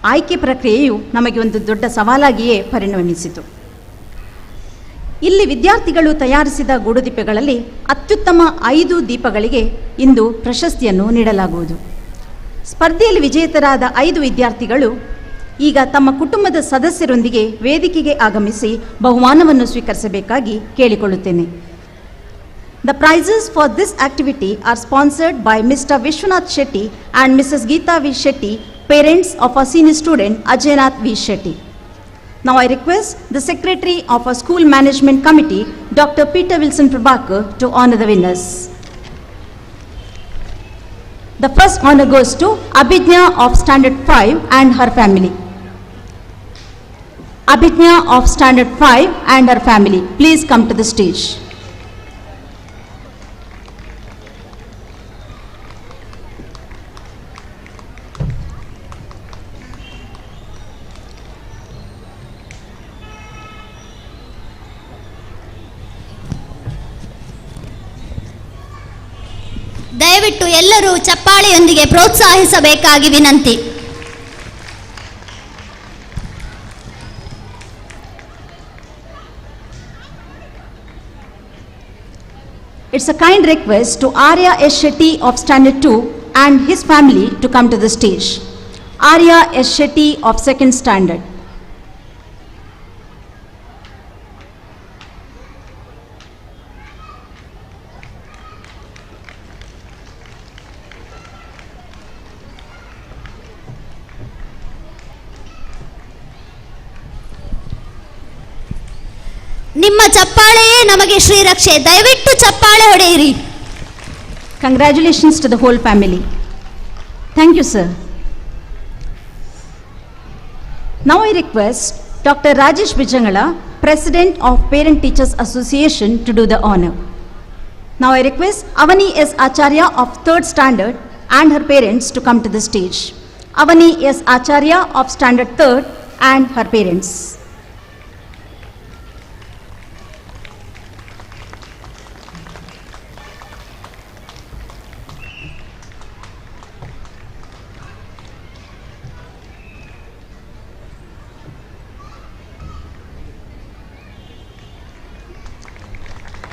ಆಯ್ಕೆ ಪ್ರಕ್ರಿಯೆಯು ನಮಗೆ ಒಂದು ದೊಡ್ಡ ಸವಾಲಾಗಿಯೇ ಪರಿಣಮಿಸಿತು. ಇಲ್ಲಿ ವಿದ್ಯಾರ್ಥಿಗಳು ತಯಾರಿಸಿದ ಗೂಡುದೀಪಗಳಲ್ಲಿ ಅತ್ಯುತ್ತಮ 5 ದೀಪಗಳಿಗೆ ಇಂದು ಪ್ರಶಸ್ತಿಯನ್ನು ನೀಡಲಾಗುವುದು. ಸ್ಪರ್ಧೆಯಲ್ಲಿ ವಿಜೇತರಾದ 5 ವಿದ್ಯಾರ್ಥಿಗಳು ಈಗ ತಮ್ಮ ಕುಟುಂಬದ ಸದಸ್ಯರೊಂದಿಗೆ ವೇದಿಕೆಗೆ ಆಗಮಿಸಿ ಬಹುಮಾನವನ್ನು ಸ್ವೀಕರಿಸಬೇಕಾಗಿ ಕೇಳಿಕೊಳ್ಳುತ್ತೇನೆ. The prizes for this activity are sponsored by Mr. Vishwanath Shetty and Mrs. Geeta V. Shetty, parents of our senior student Ajaynath V. Shetty. Now I request the Secretary of our School Management Committee, Dr. Peter Wilson Prabhakar, to honor the winners. The first honor goes to Abhijna of Standard 5 and her family. Abhijna of Standard 5 and her family, please come to the stage.
ದಯವಿಟ್ಟು ಎಲ್ಲರೂ ಚಪ್ಪಾಳೆಯೊಂದಿಗೆ ಪ್ರೋತ್ಸಾಹಿಸಬೇಕಾಗಿ ವಿನಂತಿ.
It's a kind request to Arya S. Shetty of Standard 2 and his family to come to the stage. Arya S. Shetty of 2nd Standard.
ನಿಮ್ಮ ಚಪ್ಪಾಳೆಯೇ ನಮಗೆ ಶ್ರೀರಕ್ಷೆ. ದಯವಿಟ್ಟು ಚಪ್ಪಾಳೆ ಹೊಡೆಯಿರಿ.
Congratulations to the whole family. Thank you, sir. Now I request Dr. Rajesh Vijangala, President of Parent Teachers Association, to do the honor. Now I request Avani S. Acharya of 3rd Standard and her parents to come to the stage. Avani S. Acharya of Standard 3rd and her parents.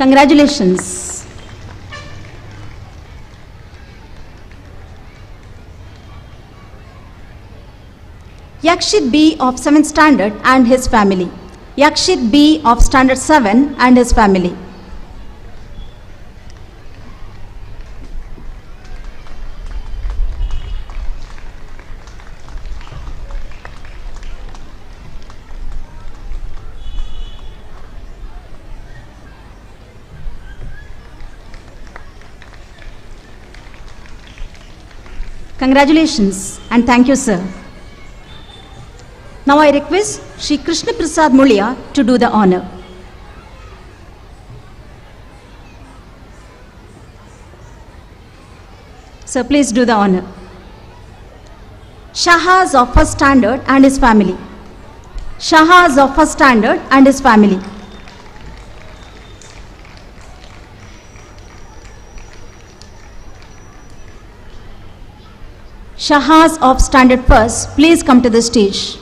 Congratulations. Yakshit B of 7th Standard and his family. Yakshit B of Standard 7 and his family. Congratulations and thank you, sir. Now I request Shri Krishna Prasad Mulia to do the honor. Sir, please do the honor. Shahaz of 1st Standard and his family. Shahaz of 1st Standard and his family. Shahaz of Standard 1st, please come to the stage.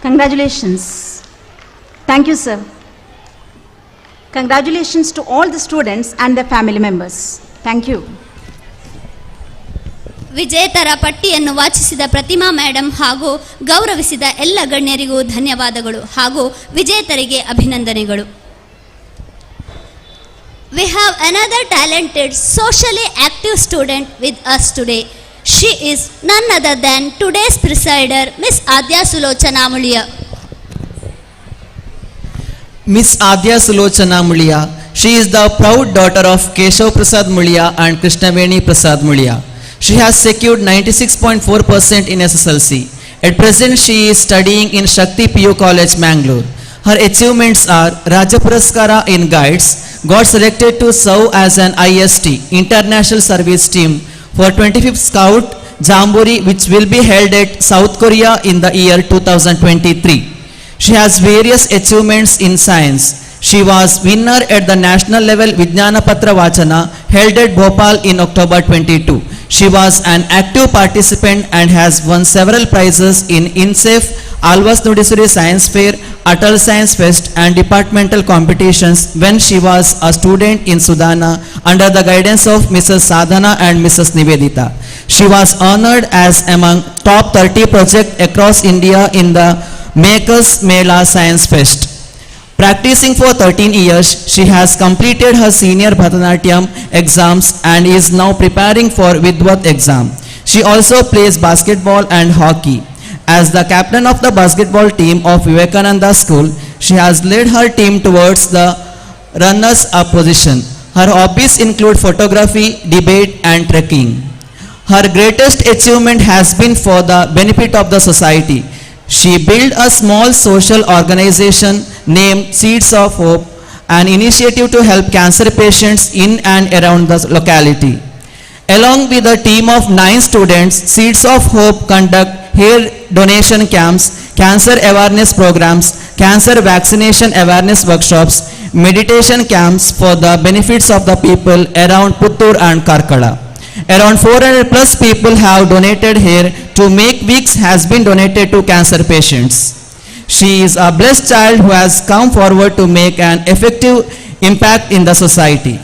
Congratulations. Thank you, sir. Congratulations to all the students and their family members. Thank you.
ವಿಜೇತರ ಪಟ್ಟಿಯನ್ನು ವಾಚಿಸಿದ ಪ್ರತಿಮಾ madam ಹಾಗೂ ಗೌರವಿಸಿದ ಎಲ್ಲ ಗಣ್ಯರಿಗೂ ಧನ್ಯವಾದಗಳು ಹಾಗೂ ವಿಜೇತರಿಗೆ ಅಭಿನಂದನೆಗಳು. We have another talented, socially active student with us today. She is none other than today's presider, Miss Adya Sulochana Mulia.
Miss Adya Sulochana Mulia, she is the proud daughter of Keshav Prasad Mulia and Krishnaveni Prasad Mulia. She has secured 96.4% in SSLC. At present, she is studying in Shakti PU College, Mangalore. Her achievements are Rajya Puraskara in Guides, got selected to serve as an IST, International Service Team, for 25th Scout Jamboree, which will be held at South Korea in the year 2023. She has various achievements in science. She was winner at the national level Vijnana Patra Vachana held at Bhopal in October 22. She was an active participant and has won several prizes in INSEF, Alvas Nudisuri Science Fair, Atal Science Fest and departmental competitions when she was a student in Sudana under the guidance of Mrs. Sadhana and Mrs. Nivedita. She was honored as among top 30 projects across India in the Makers Mela Science Fest. Practicing for 13 years, she has completed her senior Bharatanatyam exams and is now preparing for Vidvat exam. She also plays basketball and hockey. As the captain of the basketball team of Vivekananda School, she has led her team towards the runners-up position. Her hobbies include photography, debate, and trekking. Her greatest achievement has been for the benefit of the society. She built a small social organization named Seeds of Hope, an initiative to help cancer patients in and around the locality. Along with a team of 9 students, Seeds of Hope conduct hair donation camps, cancer awareness programs, cancer vaccination awareness workshops, meditation camps for the benefits of the people around Puttur and Karkala. Around 400 plus people have donated hair to make wigs has been donated to cancer patients. She is a blessed child who has come forward to make an effective impact in the society.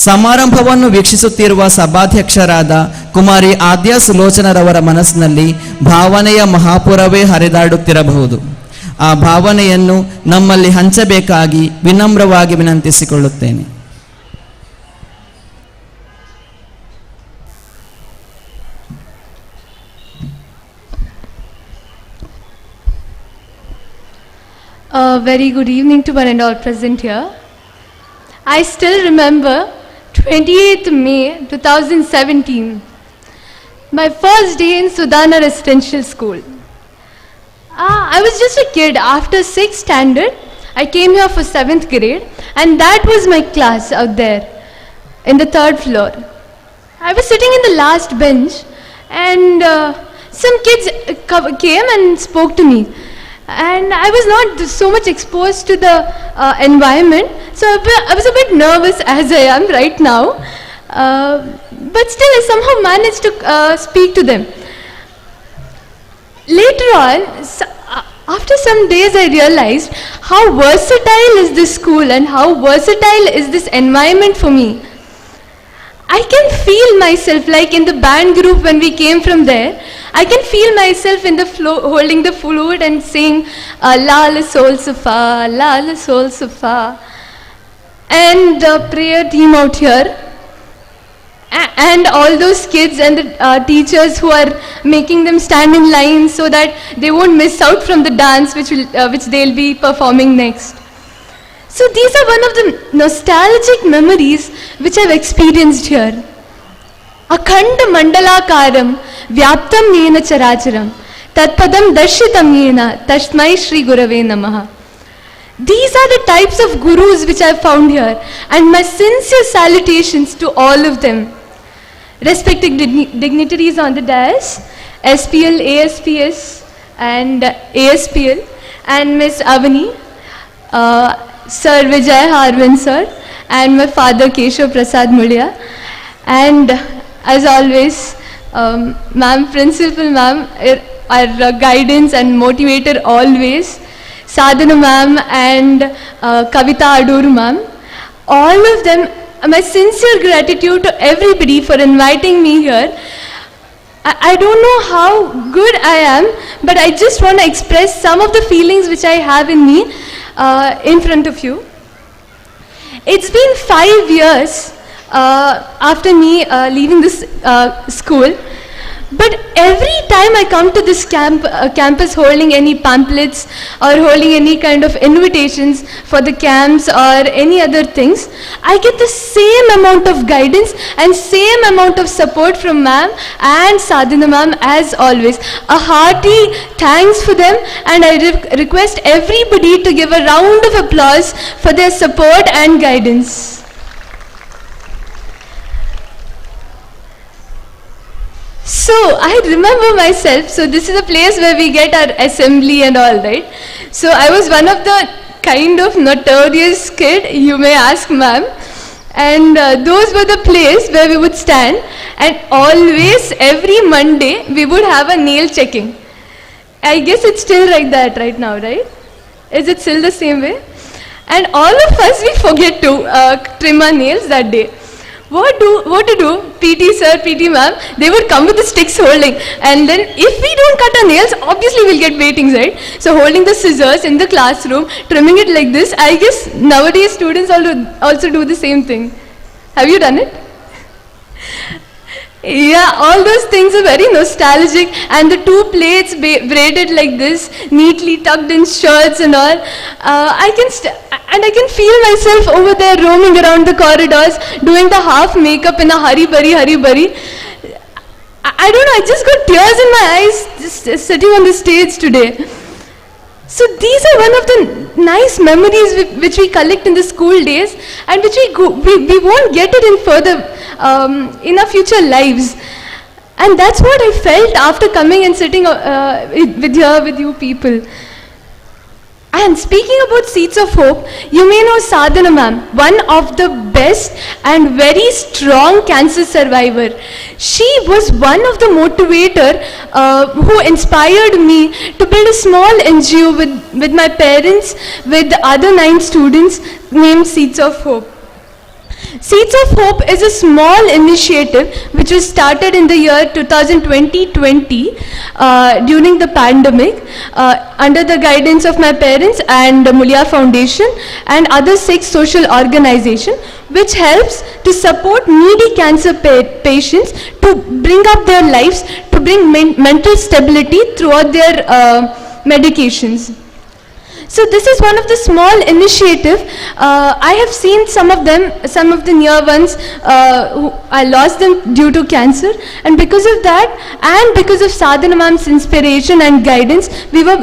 ಸಮಾರಂಭವನ್ನು ವೀಕ್ಷಿಸುತ್ತಿರುವ ಸಭಾಧ್ಯಕ್ಷರಾದ ಕುಮಾರಿ ಆದ್ಯ ಸುಲೋಚನರವರ ಮನಸ್ಸಿನಲ್ಲಿ ಭಾವನೆಯ ಮಹಾಪುರವೇ ಹರಿದಾಡುತ್ತಿರಬಹುದು. ಆ ಭಾವನೆಯನ್ನು ನಮ್ಮಲ್ಲಿ ಹಂಚಬೇಕಾಗಿ ವಿನಮ್ರವಾಗಿ ವಿನಂತಿಸಿಕೊಳ್ಳುತ್ತೇನೆ.
A very good evening to one and all present here. I still remember 28th May 2017, my first day in Sudana Residential School. I was just a kid. After 6th standard, I came here for 7th grade, and that was my class out there in the 3rd floor. I was sitting in the last bench, and some kids came and spoke to me. And I was not so much exposed to the environment, so I was a bit nervous as I am right now. But still, I somehow managed to speak to them. Later on, after some days, I realized how versatile is this school and how versatile is this environment for me. I can feel myself, like in the band group when we came from there, I can feel myself in the flow, holding the flute and saying, La la sol fa, la la sol fa. And the prayer team out here, and all those kids and the teachers who are making them stand in line so that they won't miss out from the dance which they'll be performing next. So these are one of the nostalgic memories which I've experienced here. Akhanda mandalakaram vyaptam yena characharam tatpadam darshitam yena tasmai Shri Gurave Namaha. These are the types of gurus which I've found here, and my sincere salutations to all of them. Respected dignitaries on the dais, SPL, ASPS and ASPL, and Miss Avani, Sir Vijay Harvin sir, and my father Keshav Prasad Mulya, and as always, ma'am, principal ma'am, our guidance and motivator always, Sadhana ma'am and Kavita Adur ma'am, all of them, my sincere gratitude to everybody for inviting me here. I don't know how good I am, but I just want to express some of the feelings which I have in me in front of you. It's been 5 years after me leaving this school, but every time I come to this campus holding any pamphlets or holding any kind of invitations for the camps or any other things, I get the same amount of guidance and same amount of support from ma'am and Sadhana ma'am as always. A hearty thanks for them, and I request everybody to give a round of applause for their support and guidance. So I remember myself, so this is a place where we get our assembly and all, right? So I was one of the kind of notorious kid, you may ask ma'am. And those were the place where we would stand, and always every Monday we would have a nail checking. I guess it's still like that right now, right? Is it still the same way? And all of us, we forget to trim our nails that day. What to do? PT sir, PT ma'am, they would come with the sticks holding. And then if we don't cut our nails, obviously we'll get waitings, right? So holding the scissors in the classroom, trimming it like this, I guess nowadays students also do the same thing. Have you done it? Yeah, all those things are very nostalgic, and the two plates braided like this, neatly tucked in shirts and all. I can feel myself over there roaming around the corridors, doing the half makeup in a hurry burry, hurry burry. I don't know, I just got tears in my eyes just sitting on the stage today. So these are one of the nice memories which we collect in the school days, and which we won't get it in further in our future lives. And that's what I felt after coming and sitting with you people. And speaking about Seeds of Hope, you may know Sadhana ma'am, one of the best and very strong cancer survivor. She was one of the motivator who inspired me to build a small NGO with my parents, with the other 9 students named Seeds of Hope. Seeds of Hope is a small initiative which was started in the year 2020 during the pandemic under the guidance of my parents and the Muliya Foundation and other 6 social organizations, which helps to support needy cancer patients to bring up their lives, to bring mental stability throughout their medications. So this is one of the small initiative. I have seen some of them, some of the near ones, who I lost them due to cancer, and because of that, and because of Sadhana ma'am's inspiration and guidance, we were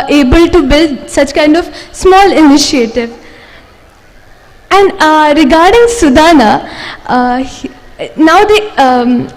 able to build such kind of small initiative. And regarding Sudana, now they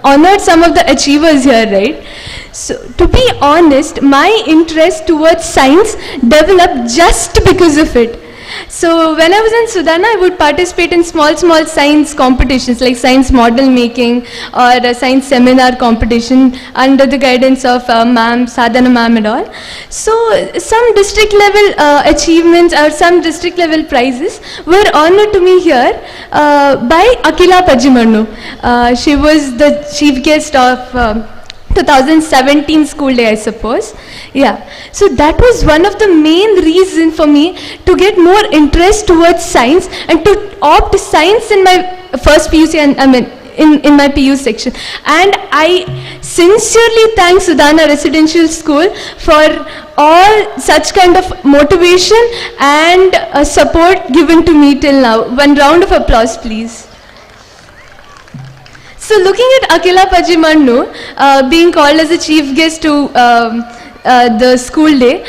honored some of the achievers here, right? So, to be honest, my interest towards science developed just because of it. So, when I was in Sudana, I would participate in small science competitions like science model making or a science seminar competition under the guidance of ma'am, Sadhana ma'am and all. So, some district level achievements or some district level prizes were honored to me here by Akila Pajimannu. She was the chief guest of 2017 school day, I suppose. Yeah. So that was one of the main reason for me to get more interest towards science and to opt science in my first PUC and I mean in my PU section. And I sincerely thank Sudana Residential School for all such kind of motivation and support given to me till now. One round of applause, please. So looking at Akila Pajimannu being called as a chief guest to the school day,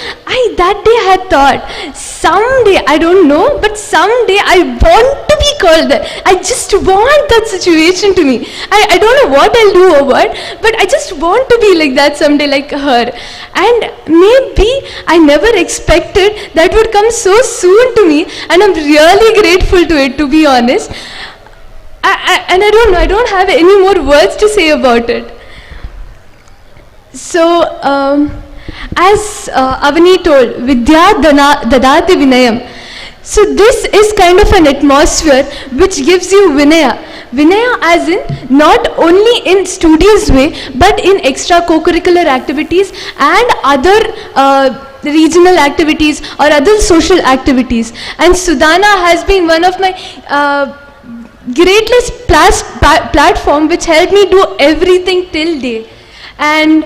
that day I had thought, someday, I don't know, but someday I want to be called there. I just want that situation to me. I don't know what I'll do or what, but I just want to be like that someday, like her. And maybe I never expected that would come so soon to me, and I'm really grateful to it, to be honest. And I don't know, I don't have any more words to say about it. So, as Avani told, Vidya dadati vinayam. So this is kind of an atmosphere which gives you vinaya. Vinaya as in not only in studious way, but in extra co-curricular activities and other regional activities or other social activities. And Sudana has been one of my greatest platform which helped me do everything till day. And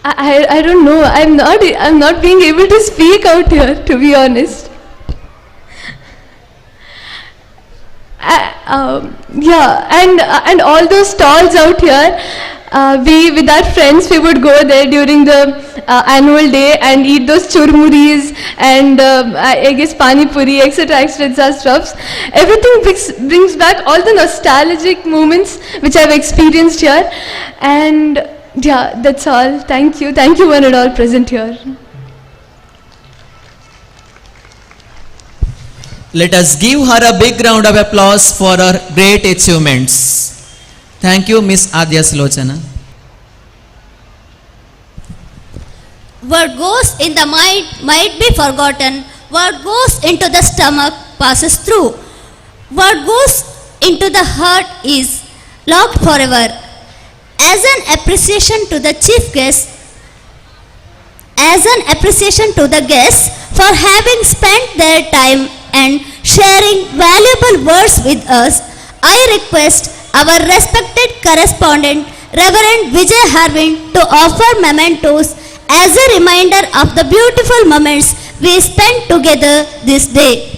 I don't know, I'm not being able to speak out here, to be honest. Yeah, and all those stalls out here, we with our friends, we would go there during the annual day and eat those churmuris and I guess pani puri, etc., etc. stuffs. Everything brings back all the nostalgic moments which I've experienced here. And yeah, that's all. Thank you. Thank you one and all present here.
Let us give her a big round of applause for her great achievements. Thank you, Miss Adya Sulochana.
What goes in the mind might be forgotten. What goes into the stomach passes through. What goes into the heart is locked forever. As an appreciation to the chief guest, as an appreciation to the guests for having spent their time and sharing valuable words with us, I request our respected correspondent, Reverend Vijay Harvin, to offer mementos as a reminder of the beautiful moments we spent together this day.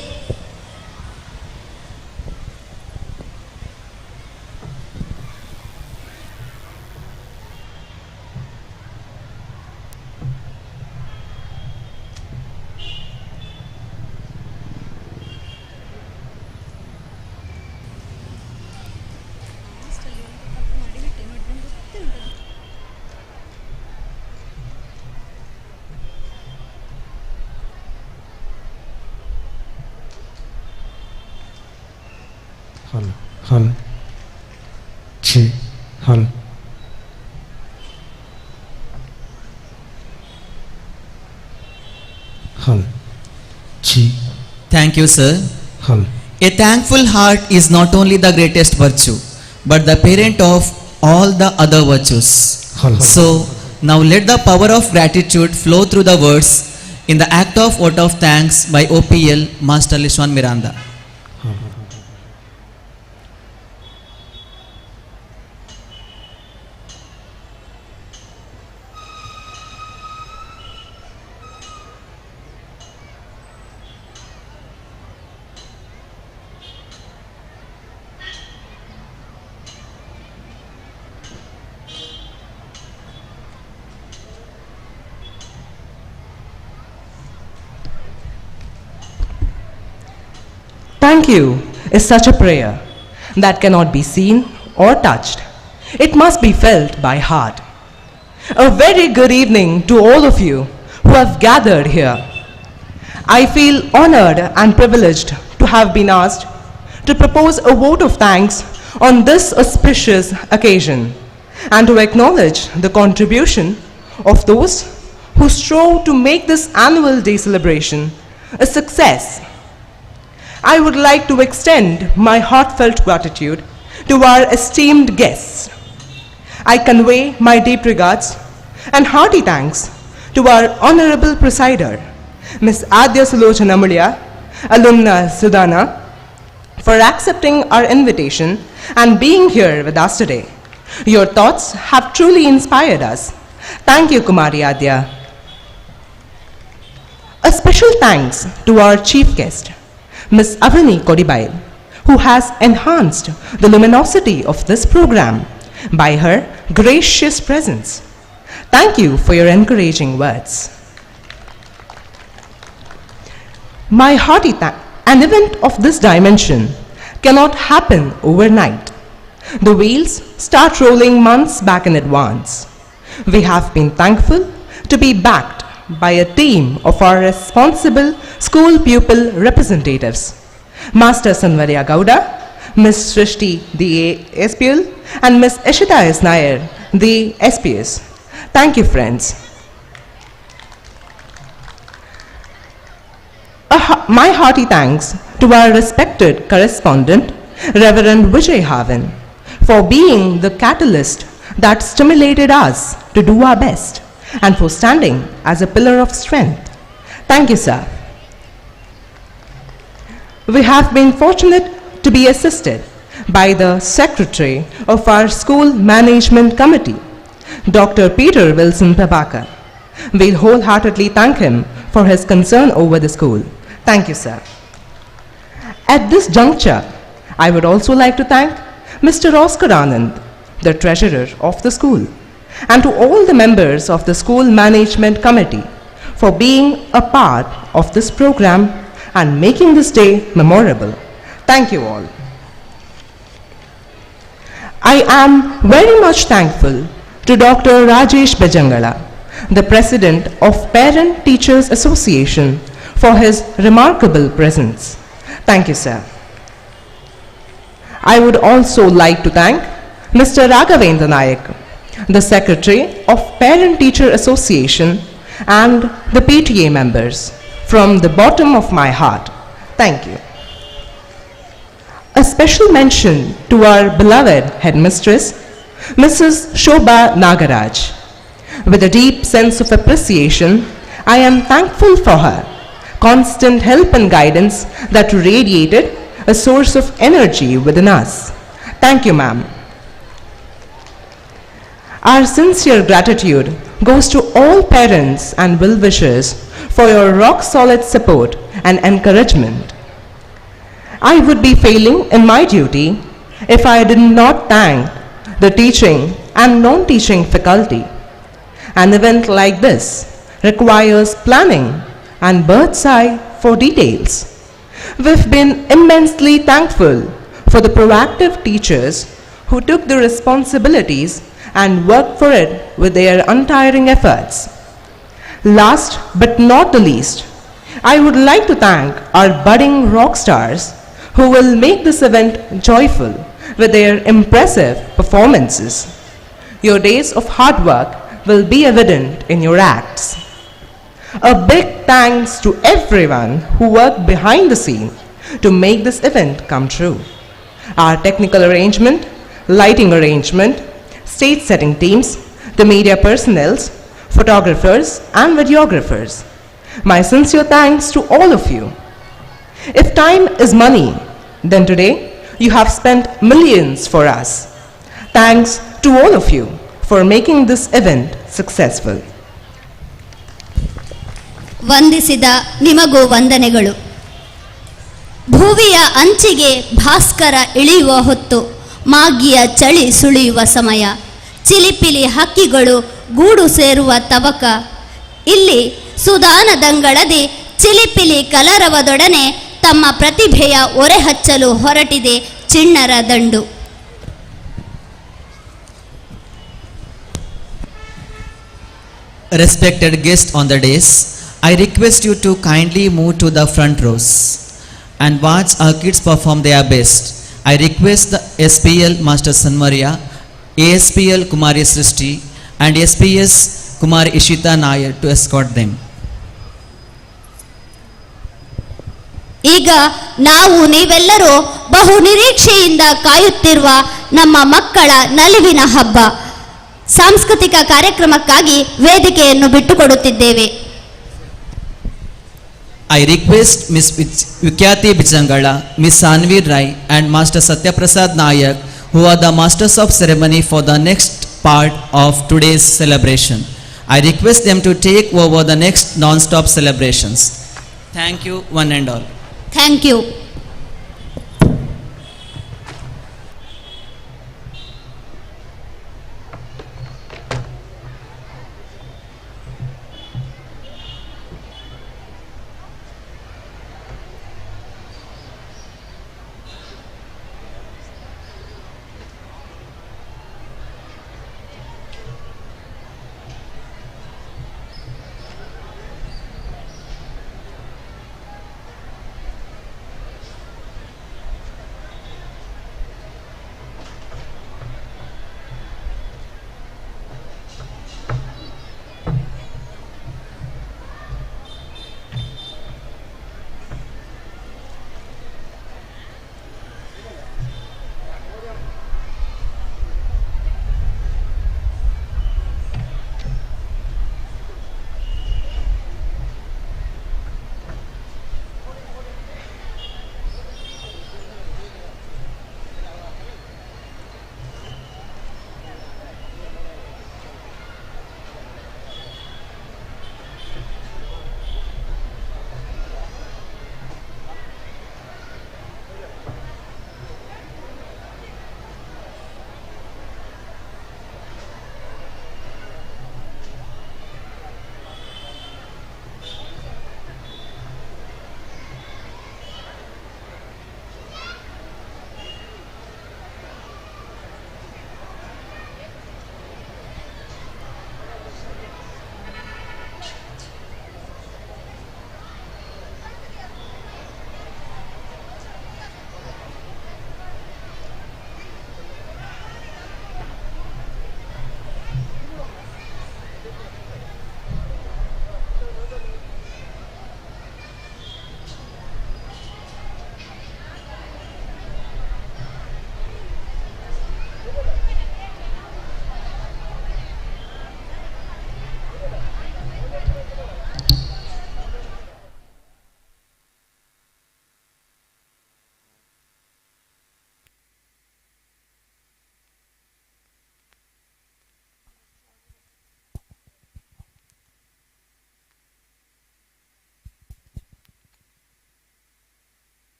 Hello, hello, chi, hello. Hello, chi.
Thank you, sir.
Hello.
A thankful heart is not only the greatest virtue, but the parent of all the other virtues.
Hello.
So, now let the power of gratitude flow through the words in the act of vote of thanks by OPL Master Lishwan Miranda.
Thank you is such a prayer that cannot be seen or touched. It must be felt by heart. A very good evening to all of you who have gathered here. I feel honored and privileged to have been asked to propose a vote of thanks on this auspicious occasion and to acknowledge the contribution of those who strove to make this annual day celebration a success. I would like to extend my heartfelt gratitude to our esteemed guests. I convey my deep regards and hearty thanks to our honorable presider, Ms. Adya Sulochana Mulya, alumna Sudana, for accepting our invitation and being here with us today. Your thoughts have truly inspired us. Thank you, Kumari Adya. A special thanks to our chief guest, Ms. Avani Kodibail, who has enhanced the luminosity of this program by her gracious presence. Thank you for your encouraging words. My hearty thanks. An event of this dimension cannot happen overnight. The wheels start rolling months back in advance. We have been thankful to be backed by a team of our responsible school pupil representatives, Master Sanvarya Gowda, Ms. Srishti, the SPL, and Ms. Ishita S. Nair, the SPS. Thank you, friends. My hearty thanks to our respected correspondent, Reverend Vijay Havan, for being the catalyst that stimulated us to do our best and for standing as a pillar of strength. Thank you, sir. We have been fortunate to be assisted by the Secretary of our School Management Committee, Dr. Peter Wilson Prabhakar. We wholeheartedly thank him for his concern over the school. Thank you, sir. At this juncture, I would also like to thank Mr. Oscar Anand, the treasurer of the school, and to all the members of the School Management Committee for being a part of this program and making this day memorable. Thank you all. I am very much thankful to Dr. Rajesh Bejangala, the President of Parent Teachers Association, for his remarkable presence. Thank you, sir. I would also like to thank Mr. Raghavendra Nayak, the Secretary of Parent Teacher Association, and the PTA members from the bottom of my heart. Thank you. A special mention to our beloved headmistress, Mrs. Shobha Nagaraj. With a deep sense of appreciation, I am thankful for her constant help and guidance that radiated a source of energy within us. Thank you, ma'am. Our sincere gratitude goes to all parents and well-wishers for your rock-solid support and encouragement. I would be failing in my duty if I did not thank the teaching and non-teaching faculty. An event like this requires planning and bird's eye for details. We've been immensely thankful for the proactive teachers who took the responsibilities and worked for it with their untiring efforts. Last but not the least, I would like to thank our budding rock stars who will make this event joyful with their impressive performances. Your days of hard work will be evident in your acts. A big thanks to everyone who worked behind the scene to make this event come true. Our technical arrangement, lighting arrangement, stage setting teams, the media personnels, photographers and videographers. My sincere thanks to all of you. If time is money, then today you have spent millions for us. Thanks to all of you for making this event successful.
ವಂದಿಸಿದ ನಿಮಗೂ ವಂದನೆಗಳು. ಭುವಿಯ ಅಂಚಿಗೆ ಭಾಸ್ಕರ ಇಳಿಯುವ ಹೊತ್ತು, ಮಾಗಿಯ ಚಳಿ ಸುಳಿಯುವ ಸಮಯ, ಚಿಲಿಪಿಲಿ ಹಕ್ಕಿಗಳು ಗೂಡು ಸೇರುವ ತವಕ. ಇಲ್ಲಿ ಸುದಾನದಂಗಳದಿ ಚಿಲಿಪಿಲಿ ಕಲರವದೊಡನೆ ತಮ್ಮ ಪ್ರತಿಭೆಯ ಒರೆ ಹಚ್ಚಲು ಹೊರಟಿದೆ ಚಿಣ್ಣರ ದಂಡು.
Respected guests on the dais, I request you to kindly move to the front rows and watch our kids perform their best. I request the SPL Master Sanmaria, ASPL Kumari Srishti and SPS Kumari Ishita Nair to escort them.
ಈಗ ನಾವು ನೀವೆಲ್ಲರೂ ಬಹು ನಿರೀಕ್ಷೆಯಿಂದ ಕಾಯುತ್ತಿರುವ ನಮ್ಮ ಮಕ್ಕಳ ನಲಿವಿನ ಹಬ್ಬ ಸಾಂಸ್ಕೃತಿಕ ಕಾರ್ಯಕ್ರಮಕ್ಕಾಗಿ ವೇದಿಕೆಯನ್ನು ಬಿಟ್ಟುಕೊಡುತ್ತಿದ್ದೇವೆ.
I request Ms. Vikyati Bijangala, Ms. Sanvi Rai and Master Satyaprasad Nayak, who are the masters of ceremony for the next part of today's celebration. I request them to take over the next non-stop celebrations. Thank you one and all.
Thank you.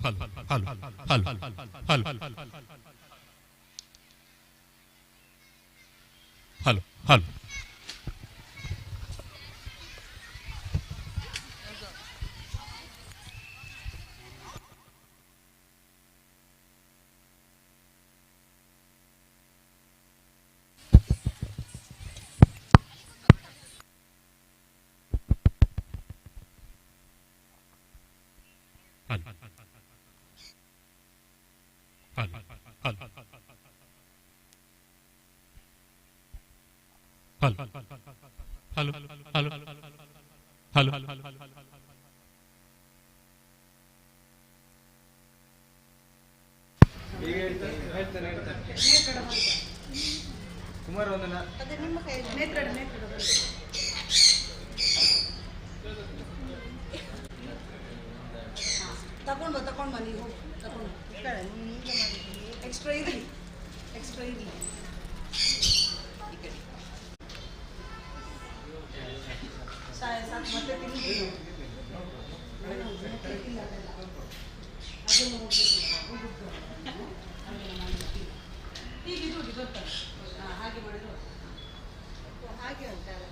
Hello hello hello hello hello hello hello hello hello hello hello hello
Kumar ಒಂದನ್ನ
ತಗೊಂಡು ಬಾ, ತಗೊಂಡು ಬಾ, ನೀವು ಹೋಗಿ ತಗೊಂಡು extra ಇರಲಿ, extra ಇರಲಿ. ಈ ಕಡೆ ಸಾಕು, ಮತ್ತೆ ತಿನ್ನಿ. ಈಗ ಇದು ಗೊತ್ತಲ್ಲ, ಹಾಗೆ ಮಾಡಿದ್ರು ಹಾಗೆ ಅಂತಾರೆ.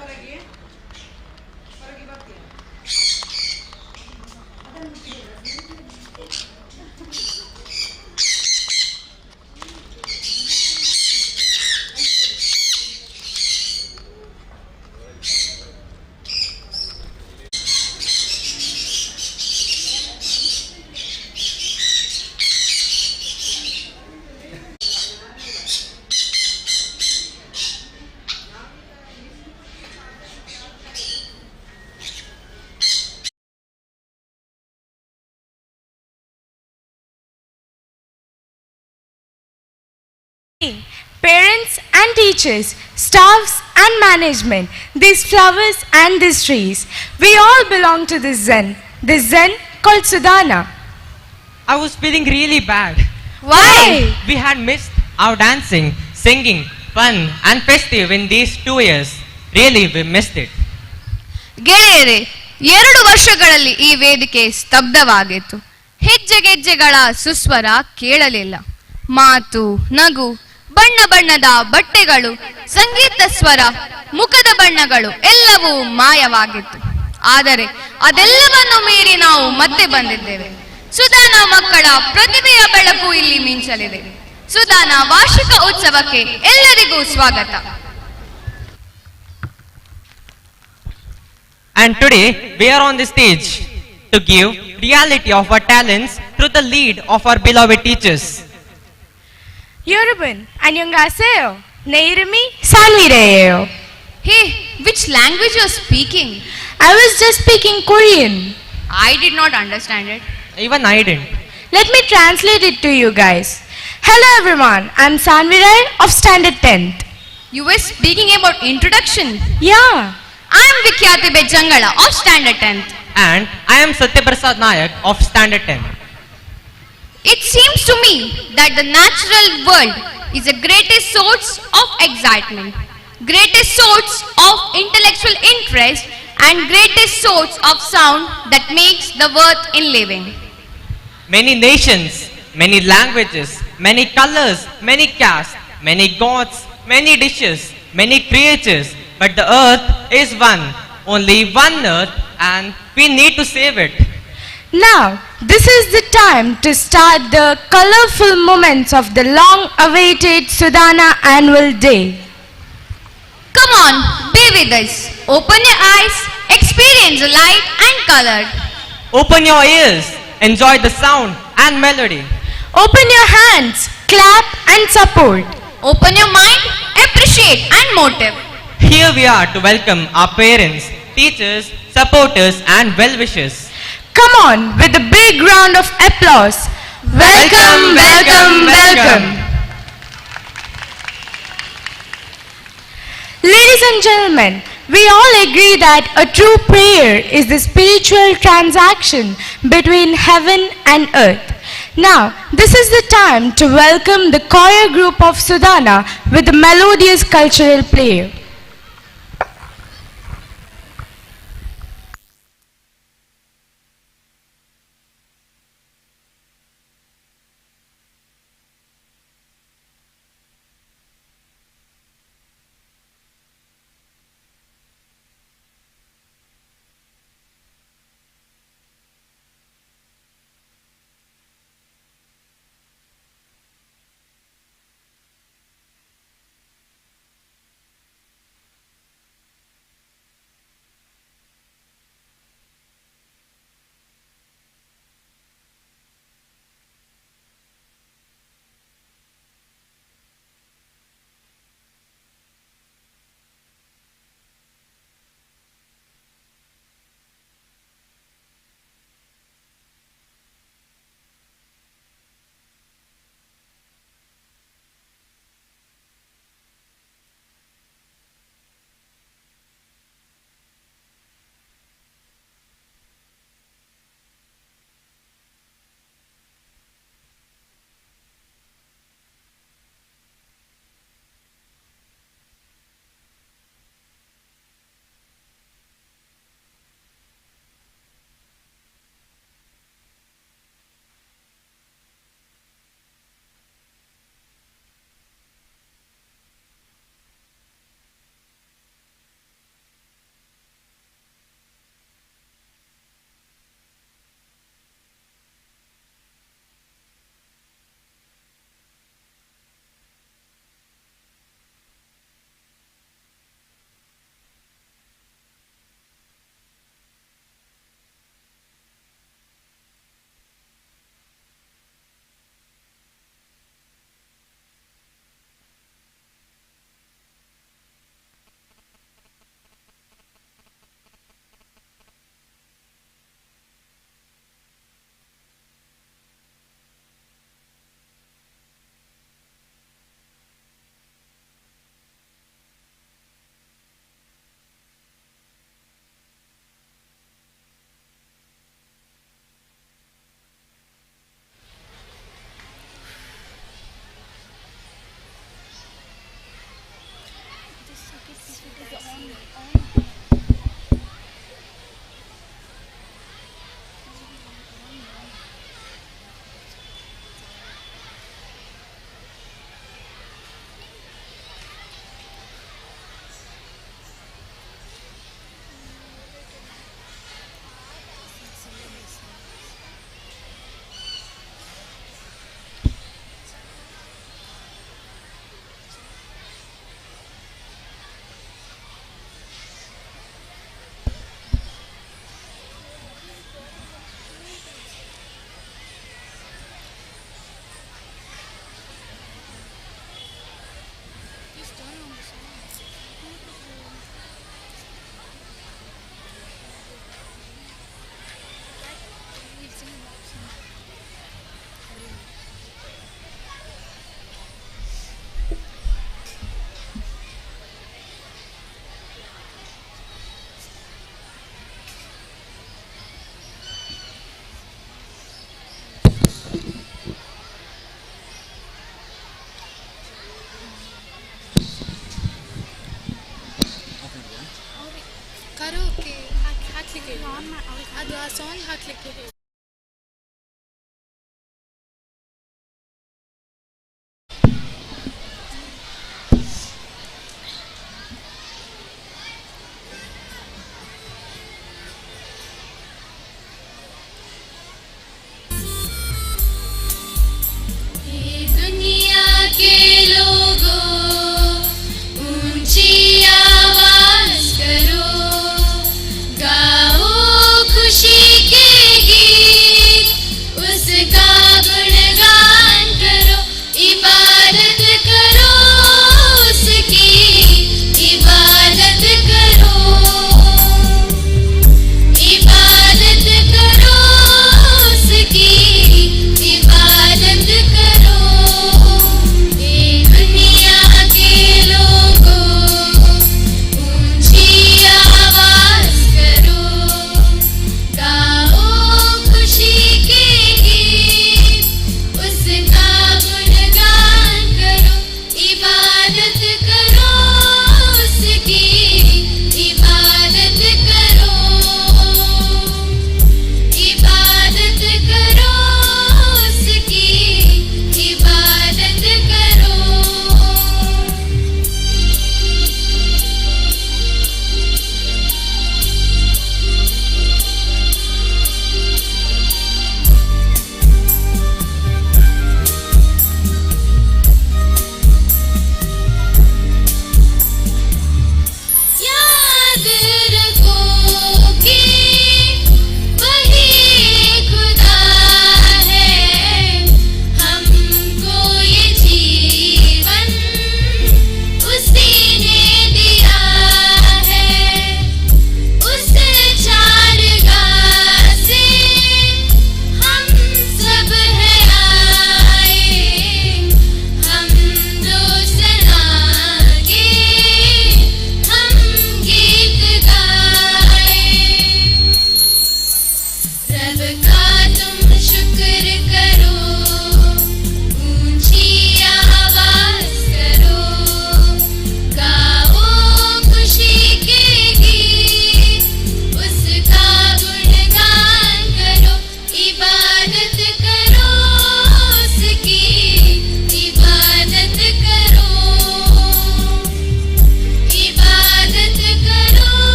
ಹೊರಗೆ ಹೊರಗೆ ಬರ್ತೀಯ?
Parents and teachers, staffs and management, these flowers and these trees, we all belong to this Zen called Sudana.
I was feeling really bad.
Why?
We had missed our dancing, singing, fun and festive in these 2 years. Really, we missed it.
ಗೆಳೆಯರೇ, 2 ವರ್ಷಗಳಲ್ಲಿ ಈ ವೇದಿಕೆ ಸ್ತಬ್ಧವಾಗಿತ್ತು. ಹೆಜ್ಜೆಗೆಜ್ಜೆಗಳ ಸುಸ್ವರ ಕೇಳಲಿಲ್ಲ. ಮಾತು, ನಗು, ಬಣ್ಣ ಬಣ್ಣದ ಬಟ್ಟೆಗಳು, ಸಂಗೀತ ಸ್ವರ, ಮುಖದ ಬಣ್ಣಗಳು ಎಲ್ಲವೂ ಮಾಯವಾಗಿತ್ತು. ಆದರೆ ಅದೆಲ್ಲವನ್ನು ಮೀರಿ ನಾವು ಮತ್ತೆ ಬಂದಿದ್ದೇವೆ. ಸುಧಾನ ಮಕ್ಕಳ ಪ್ರತಿಭೆಯ ಬೆಳಕು ಇಲ್ಲಿ ಮಿಂಚಲಿದೆ. ಸುಧಾನ ವಾರ್ಷಿಕ ಉತ್ಸವಕ್ಕೆ ಎಲ್ಲರಿಗೂ ಸ್ವಾಗತ.
And today we are on the stage to give reality of our talents through the lead of our beloved teachers.
여러분, 안녕하세요. 내 이름이 산위래예요.
Hey, which language you are speaking?
I was just speaking Korean.
I did not understand it.
Even I didn't.
Let me translate it to you guys. Hello everyone, I'm Sanvirai of Standard 10th.
You were speaking about introduction.
Yeah.
I am Vikhyati Bejangala of Standard 10th.
And I am Satyaprasad Nayak of Standard 10.
It seems to me that the natural world is the greatest source of excitement, greatest source of intellectual interest, and greatest source of sound that makes the worth in living.
Many nations, many languages, many colors, many castes, many gods, many dishes, many creatures, but the earth is one, only one earth, and we need to save it.
Now, this is the time to start the colorful moments of the long-awaited Sudana Annual Day.
Come on, be with us. Open your eyes, experience the light and color.
Open your ears, enjoy the sound and melody.
Open your hands, clap and support.
Open your mind, appreciate and motive.
Here we are to welcome our parents, teachers, supporters and well-wishers.
Come on, with a big round of applause. Welcome, welcome, welcome. Ladies and gentlemen, we all agree that a true prayer is the spiritual transaction between heaven and earth. Now, this is the time to welcome the choir group of Sudana with the melodious cultural play.
Karaoke ಹಾಕ್ಲಿಕ್ಕೆ ಅದು ಆ song ಹಾಕ್ಲಿಕ್ಕೆ ಹೇಳಿ.
दुनिया के लोगों, ऊंची आवाज करो, गाओ खुशी के गीत।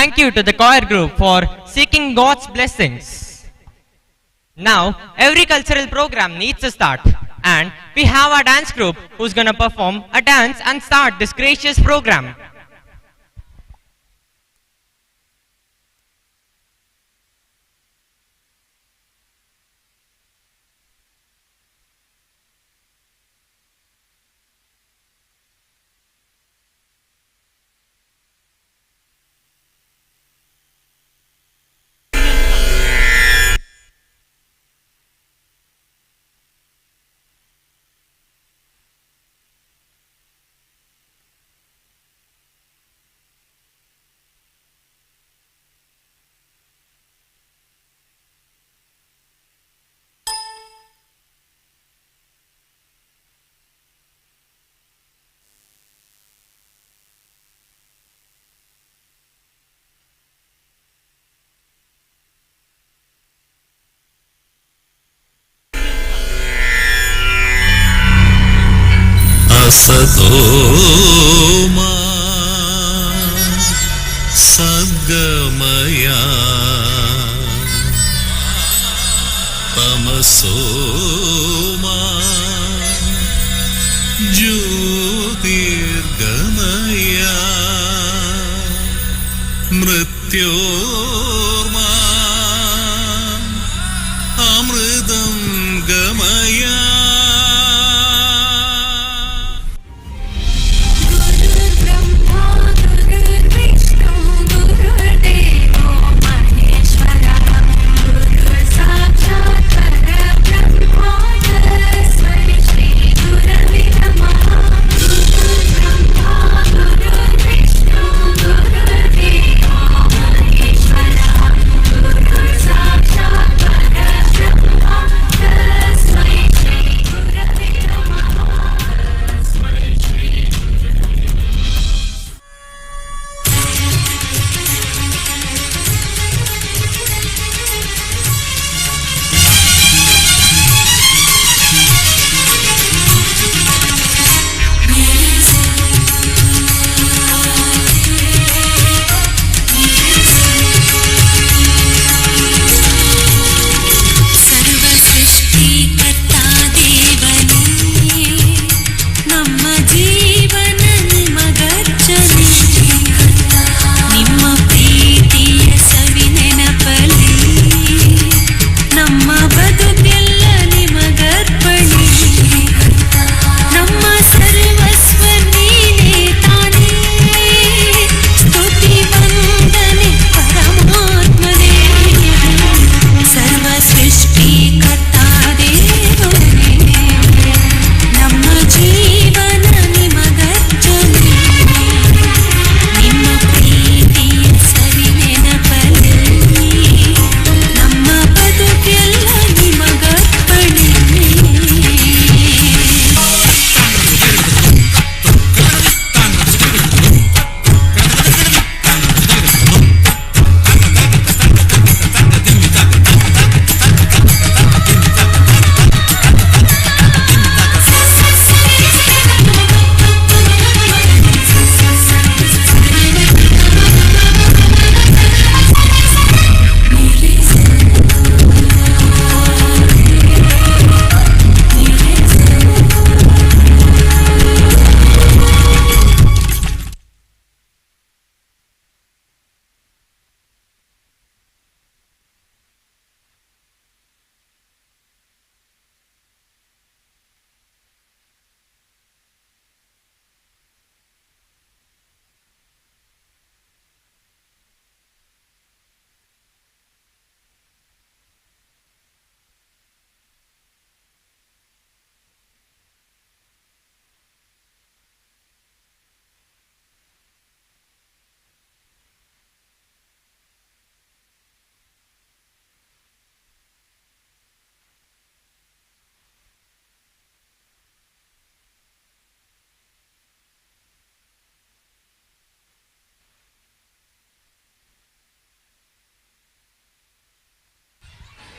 Thank you to the choir group for seeking God's blessings. Now, every cultural program needs a start, and we have our dance group who's gonna perform a dance and start this gracious program.
असतो मा सद्गमया तमसो मा ज्योतिर्गमया मृत्योर्मा अमृतं गमया.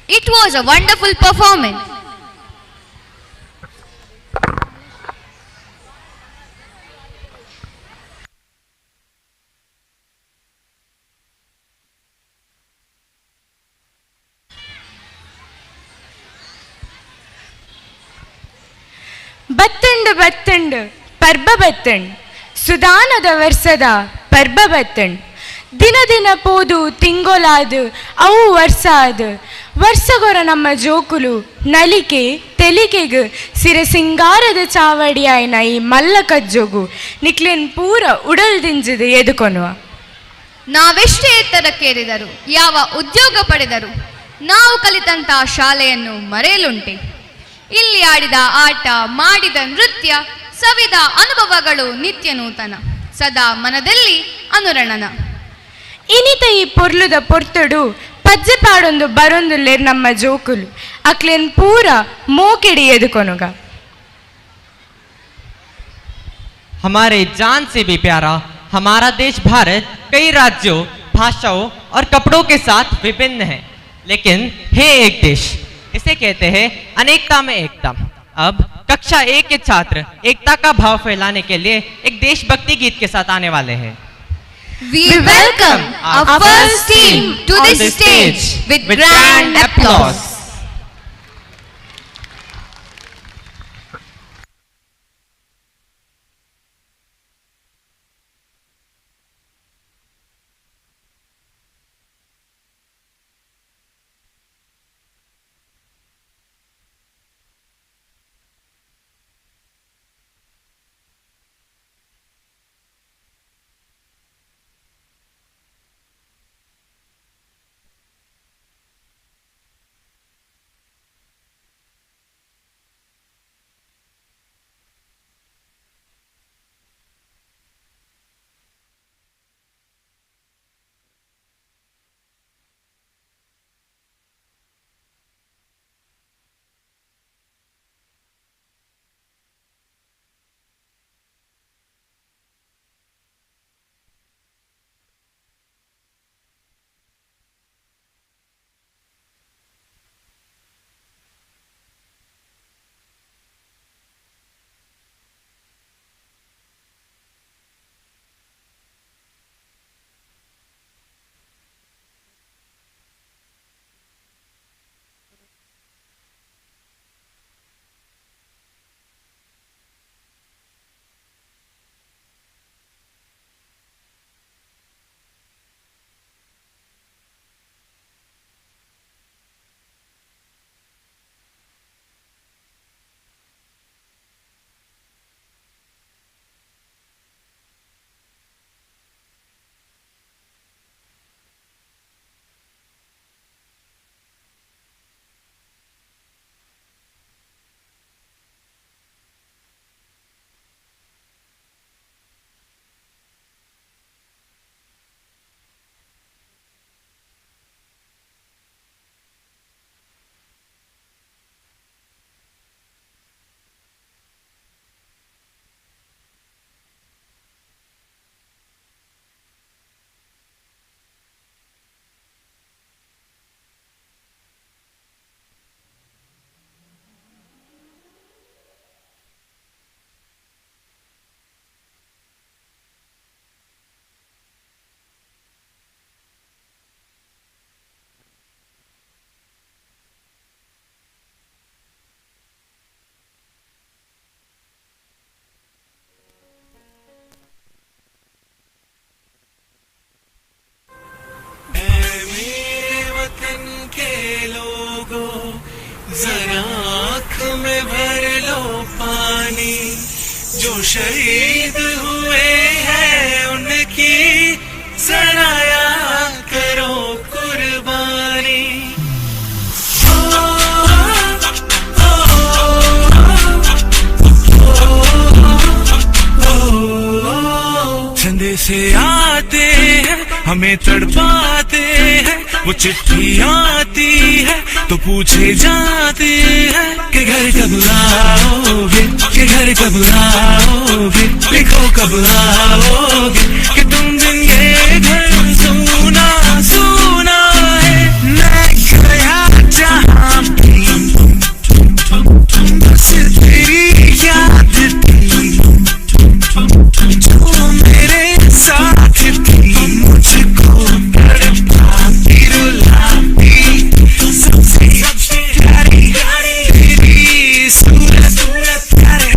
It was a wonderful performance.
ಬತ್ತಂಡು ಬತ್ತಂಡು ಪರ್ಬ ಬತ್ತಂಡ್ ಸುದಾನದ ವರ್ಷದ ಪರ್ಬ ಬತ್ತಂಡ್ ದಿನ ದಿನ ಪೋದು ತಿಂಗೊಲಾದು ಅವು ವರ್ಷ ಆದು ವರ್ಷಗೊರ ನಮ್ಮ ಜೋಕುಲು ನಲಿಕೆ ತೆಲಿಕೆಗ್ ಸಿರೆ ಸಿಂಗಾರದ ಚಾವಡಿಯಾಯಿನ ಈ ಮಲ್ಲ ಕಜ್ಜೊಗು ನಿಕ್ಲೆನ್ ಪೂರ ಉಡಲ್ ದಿಂಜಿದು ಎದುಕೊನುವ.
ನಾವೆಷ್ಟೇ ಎತ್ತರಕ್ಕೇರಿದರು, ಯಾವ ಉದ್ಯೋಗ ಪಡೆದರು, ನಾವು ಕಲಿತಂತಹ ಶಾಲೆಯನ್ನು ಮರೆಯಲುಂಟೆ. ಇಲ್ಲಿ ಆಡಿದ ಆಟ, ಮಾಡಿದ ನೃತ್ಯ, ಸವಿದ ಅನುಭವಗಳು ನಿತ್ಯ ನೂತನ, ಸದಾ ಮನದಲ್ಲಿ ಅನುರಣನ.
ಇನಿತ ಈ ಪೊರ್ಲುದ ಪೊರ್ತುಡು ಪಜ್ಜೆ ಪಾಡೊಂದು ಬರೊಂದುಲ್ಲೇರ್ ನಮ್ಮ ಜೋಕುಲು ಅಕ್ಲೆನ್ ಪೂರ ಮೋಕೆಡಿ ಎದುಕೊನುಗ.
हमारे जान से भी प्यारा हमारा देश भारत कई राज्यों, भाषाओं और कपड़ों के साथ विभिन्न है, लेकिन है एक देश। इसे कहते हैं अनेकता में एकता। अब कक्षा एक के छात्र एकता का भाव फैलाने के लिए एक देशभक्ति गीत के साथ आने वाले हैं।
We welcome our first team to this stage with grand applause.
जरा आँख में भर लो पानी, जो शहीद हुए हैं उनकी जरा याद करो कुर्बानी। संदेशे आते हैं हमें तड़पाते हैं, वो चिट्ठी आती है तो पूछे जाते हैं कि घर कब आओगे, कि घर कब आओगे, लिखो कब आओगे, कि तुम बिन ये घर सूना सूना है। मैं गया जहाँ भी बस तेरी याद थी, जो मेरे साथ थी मुझको तड़पाती रुलाती, सबसे प्यारी तेरी सूरत प्यारे।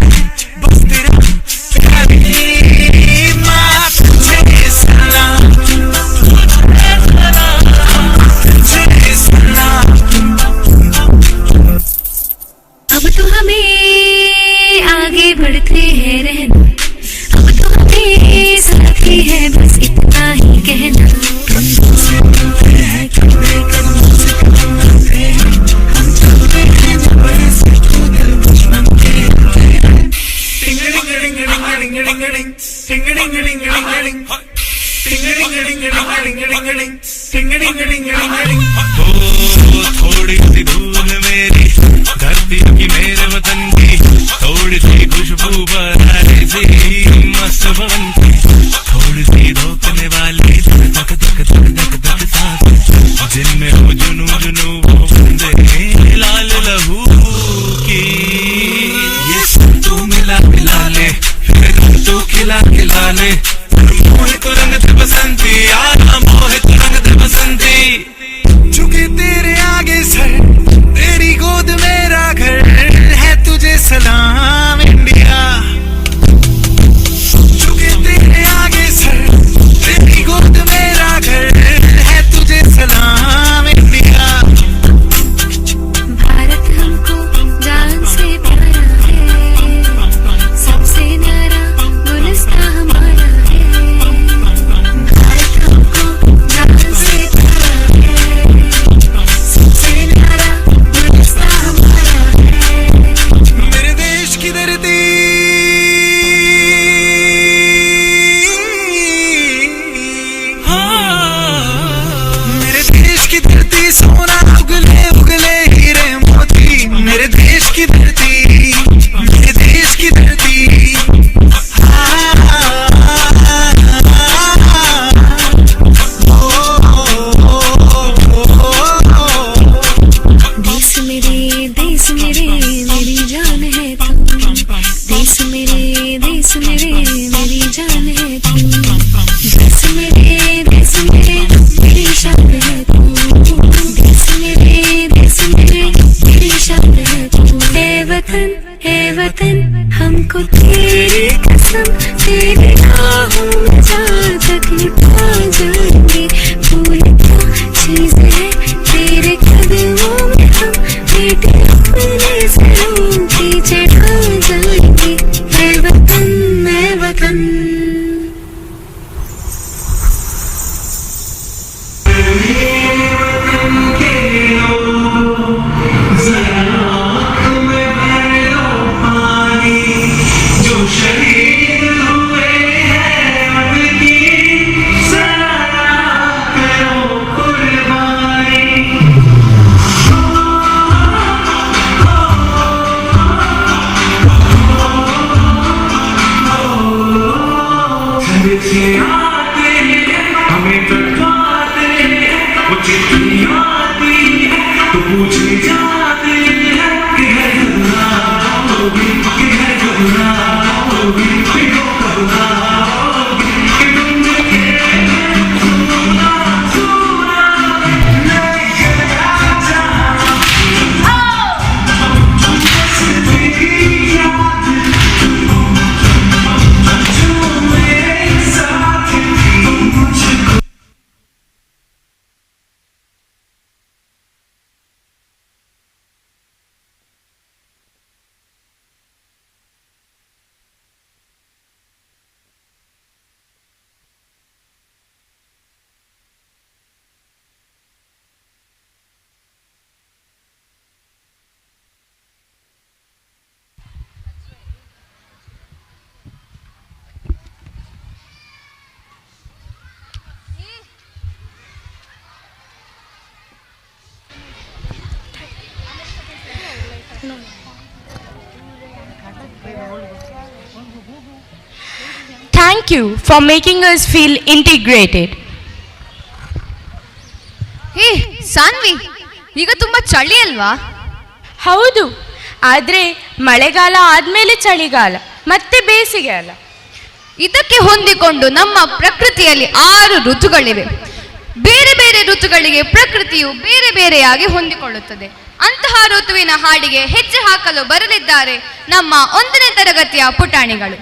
वाले, मोहित रंग दे बसंती, यारा मोहित रंग दे बसंती। झुके तेरे आगे सर, तेरी गोद मेरा घर है, तुझे सलाम इंडिया। झुके तेरे आगे सर, तेरी गोद मेरा घर है, तुझे सलाम इंडिया।
भारत हमको जान से प्यारा है, सबसे न्यारा गुलिस्तां हमारा है। भारत हमको जान से प्यारा है, सबसे न्यारा गुलिस्तां हमारा है।
मेरे देश की धरती, मेरे देश की धरती सोना उगले उगले हीरे मोती। मेरे देश की धरती, मेरे देश की धरती।
देश मेरे, देश मेरे, मेरी जान है तू। देश मेरे, देश मेरे, मेरी जान है तू। देश मेरे, देश मेरे, मेरी शान है तू। देश मेरे, देश मेरे, मेरी शान है तू। ऐ वतन, ऐ वतन, हमको तेरी कसम, तेरी राहों में जान तक लुटा जाएंगे। फूल क्या चीज है तेरे कदमों में, हम बेटे अपने सरों की चढ़ा जाएंगे। ऐ वतन, ऐ वतन।
जो शहीद हुए हैं उनकी सदा करो कुर्बानी। आते हैं हमें तड़पाते हैं, वो चिट्ठी आती है तो पूछे जाते हैं कि घर कब आओगे, कि घर कब आओगे, कि हो कब आओगे, कि तुम सोना सोना मैं क्या चाहूं, बस तेरी याद जो मेरे साथ थी मुझको।
Thank you for making us feel integrated.
ಹೇ ಸಾನ್ವಿ, ಈಗ ತುಂಬಾ ಚಳಿ ಅಲ್ವಾ?
ಹೌದು, ಆದರೆ ಮಳೆಗಾಲ ಆದ್ಮೇಲೆ ಚಳಿಗಾಲ, ಮತ್ತೆ ಬೇಸಿಗೆ ಅಲ್ಲ.
ಇದಕ್ಕೆ ಹೊಂದಿಕೊಂಡು ನಮ್ಮ ಪ್ರಕೃತಿಯಲ್ಲಿ 6 ಋತುಗಳಿವೆ. ಬೇರೆ ಬೇರೆ ಋತುಗಳಿಗೆ ಪ್ರಕೃತಿಯು ಬೇರೆ ಬೇರೆಯಾಗಿ ಹೊಂದಿಕೊಳ್ಳುತ್ತದೆ. ಅಂತಹ ಋತುವಿನ ಹಾಡಿಗೆ ಹೆಜ್ಜೆ ಹಾಕಲು ಬರಲಿದ್ದಾರೆ ನಮ್ಮ 1ನೇ ತರಗತಿಯ ಪುಟಾಣಿಗಳು.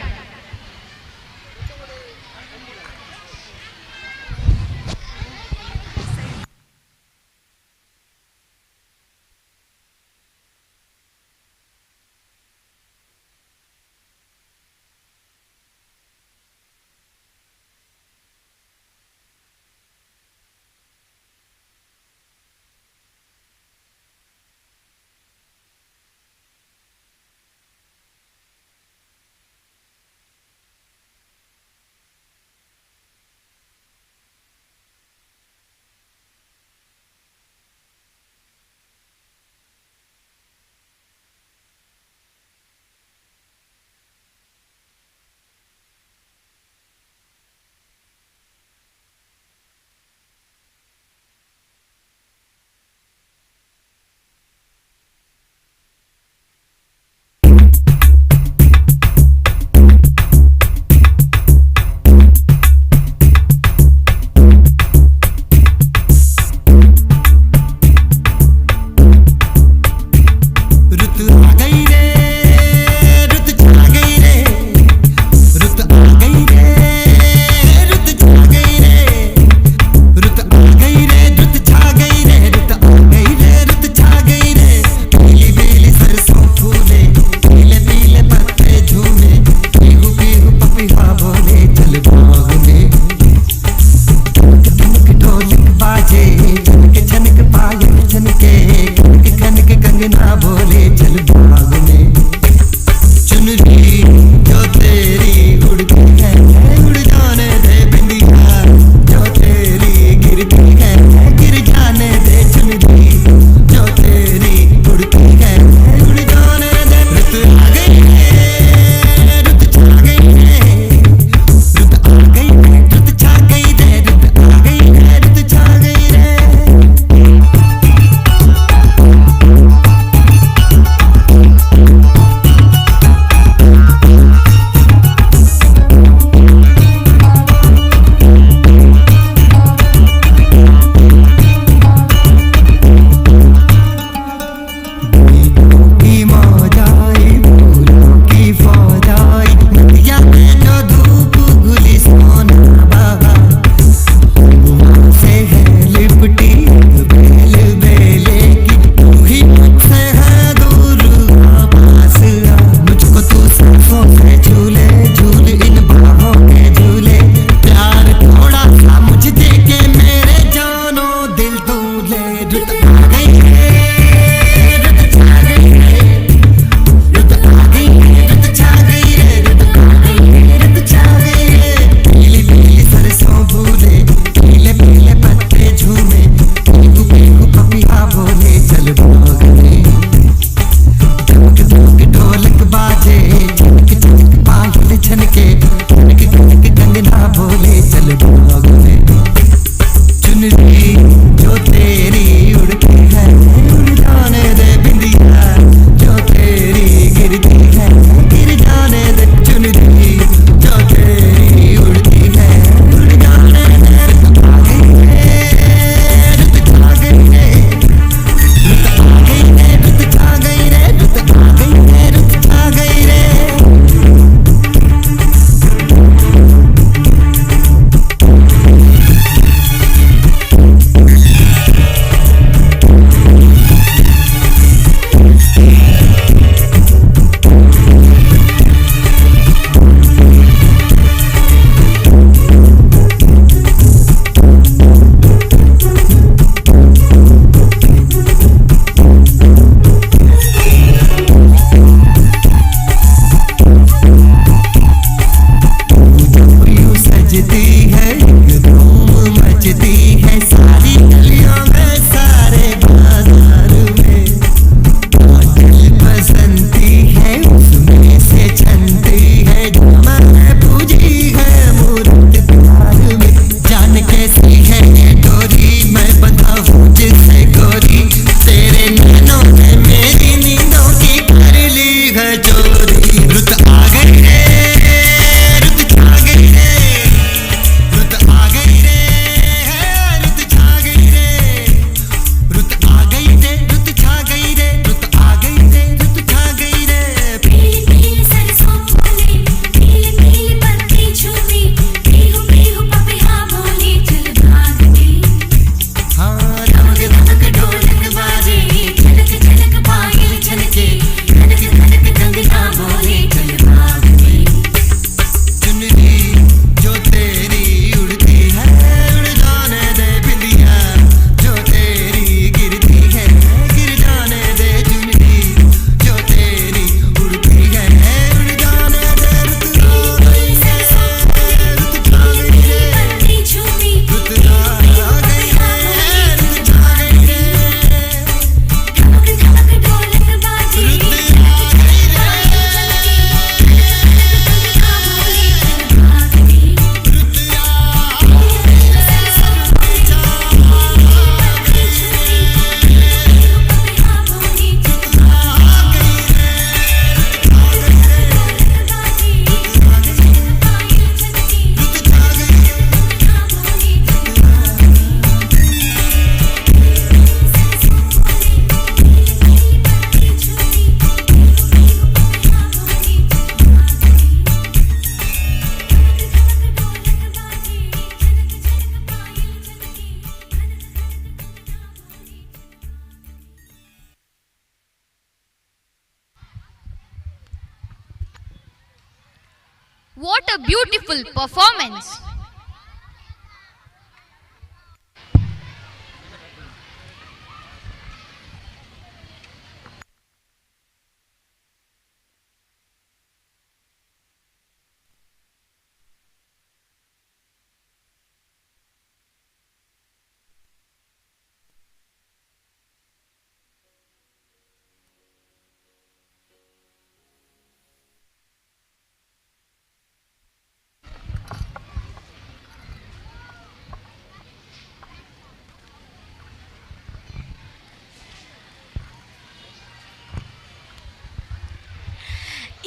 What a beautiful performance!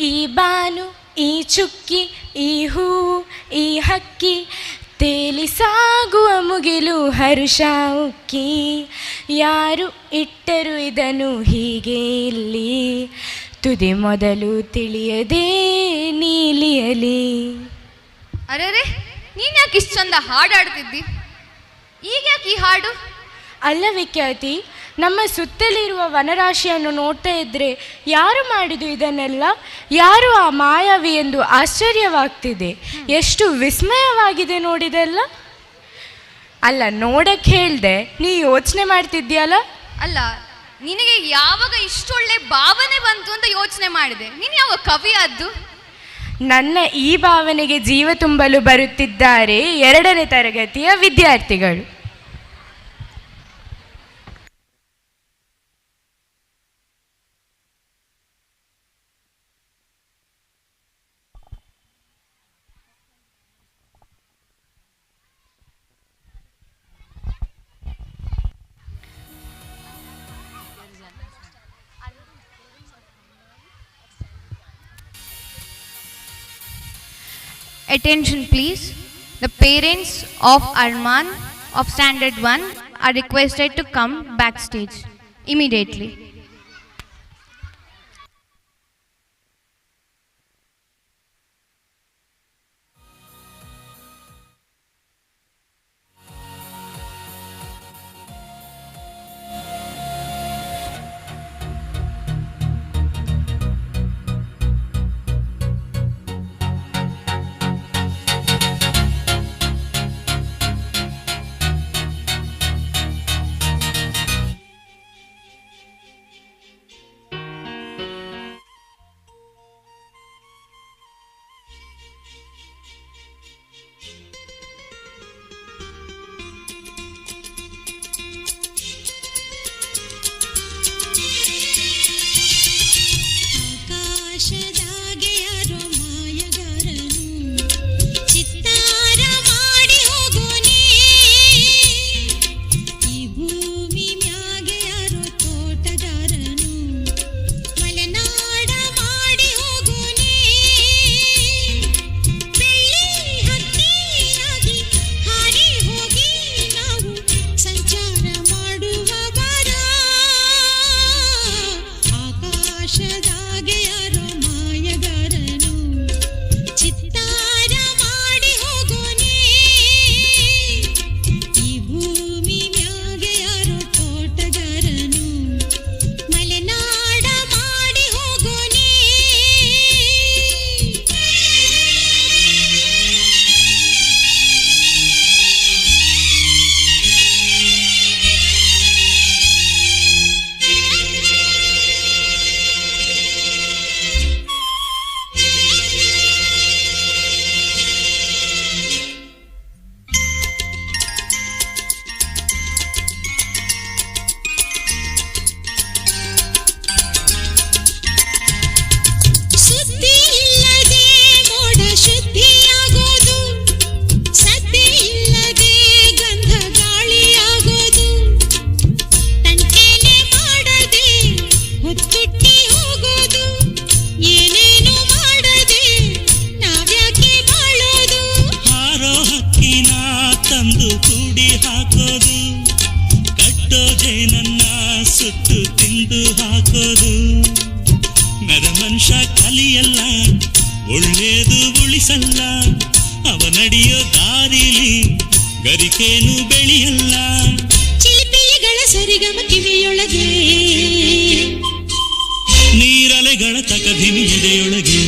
ಈ ಬಾನು, ಈ ಚುಕ್ಕಿ, ಈ ಹೂವು, ಈ ಹಕ್ಕಿ, ತೇಲಿ ಸಾಗುವ ಮುಗಿಲು ಹರುಷ ಉಕ್ಕಿ. ಯಾರು ಇಟ್ಟರು ಇದನ್ನು ಹೀಗೆ ಇಲ್ಲಿ, ತುದಿ ಮೊದಲು ತಿಳಿಯದೇ ನೀಲಿಯಲಿ.
ಅರೆರೆ, ನೀನ್ ಯಾಕೆ ಇಷ್ಟು ಚಂದ ಹಾಡಾಡ್ತಿದ್ದಿ? ಈಗ ಯಾಕೆ ಈ ಹಾಡು?
ಅಲ್ಲ ವಿಖ್ಯಾತಿ, ನಮ್ಮ ಸುತ್ತಲಿರುವ ವನರಾಶಿಯನ್ನು ನೋಡ್ತಾ ಇದ್ದರೆ ಯಾರು ಮಾಡಿದು ಇದನ್ನೆಲ್ಲ, ಯಾರು ಆ ಮಾಯಾವಿ ಎಂದು ಆಶ್ಚರ್ಯವಾಗ್ತಿದೆ. ಎಷ್ಟು ವಿಸ್ಮಯವಾಗಿದೆ ನೋಡಿದೆಲ್ಲ. ಅಲ್ಲ, ನೋಡಕ್ಕೆ ಹೇಳ್ದೆ, ನೀ ಯೋಚನೆ ಮಾಡ್ತಿದ್ಯಲ್ಲ.
ಅಲ್ಲ, ನಿನಗೆ ಯಾವಾಗ ಇಷ್ಟೊಳ್ಳೆ ಭಾವನೆ ಬಂತು ಅಂತ ಯೋಚನೆ ಮಾಡಿದೆ. ನೀನು ಯಾವ ಕವಿ ಆದ್ದು?
ನನ್ನ ಈ ಭಾವನೆಗೆ ಜೀವ ತುಂಬಲು ಬರುತ್ತಿದ್ದಾರೆ 2ನೇ ತರಗತಿಯ ವಿದ್ಯಾರ್ಥಿಗಳು.
Attention please. The parents of Arman of Standard 1 are requested to come backstage immediately.
ಆಕಾಶದಾಗೆ ಯಾರೋ ಮಾಯಗಾರನು ಚಿತ್ತಾರ ಮಾಡಿ ಹೋಗೋನೆ, ಈ ಭೂಮಿ ಮ್ಯಾಗೆ ಯಾರೋ ತೋಟಗಾರನು ಮಲೆನಾಡ ಮಾಡಿ ಹೋಗೋನೆ. ಬೆಳ್ಳಿ ಹಕ್ಕಿಯಾಗಿ ಹಾರಿ ಹೋಗಿ ನಾವು ಸಂಚಾರ ಮಾಡುವ ಬಾರ, ಆಕಾಶದಾಗೆ ಯಾರೋ ಮಾಯಗಾರನು ಚಿತ್ತಾರ ಮಾಡಿ ಹೋಗೋನೆ, ಈ ಭೂಮಿ ಮ್ಯಾಗೆ ಯಾರೋ ತೋಟಗಾರನು ಮಲೆನಾಡ ಮಾಡಿ ಹೋಗೋನೆ. ಸುದ್ದಿ ಇಲ್ಲದೆ ಮೋಡ ಶುದ್ಧಿಯಾಗೋದು, ಸದ್ದಿ ಇಲ್ಲದೆ ಗಂಧ ಗಾಳಿಯಾಗೋದು, ತಂಟೆನೆ ಮಾಡದೆ ಹೊತ್ತುಟ್ಟಿ ಹೋಗೋದು, ಏನೇನು ಮಾಡದೆ ನಾವ್ಯಾಕೆ ಬಾಳೋದು.
ಹಾರೋ ಹಕ್ಕಿನ ತಂದು ಕೂಡಿ ಹಾಕೋದು, ಕಟ್ಟೋ ಜೇನನ್ನ ಸುಟ್ಟು ತಿಂದು ಹಾಕೋದು. ನರ ಮನುಷ್ಯ ಕಲಿಯಲ್ಲ, ಒಳ್ಳೇದು ಉಳಿಸಲ್ಲ, ಅವ ನಡೆಯೋ ದಾರಿಲಿ ಗರಿಕೇನು ಬೆಳೆಯಲ್ಲ.
ಚಿಲಿಪಿಲಿಗಳ ಸರಿಗಮ ಕಿವಿಯೊಳಗೆ, ನೀರಲೆಗಳ ತಕಧಿಮಿ ಎದೆಯೊಳಗೆ.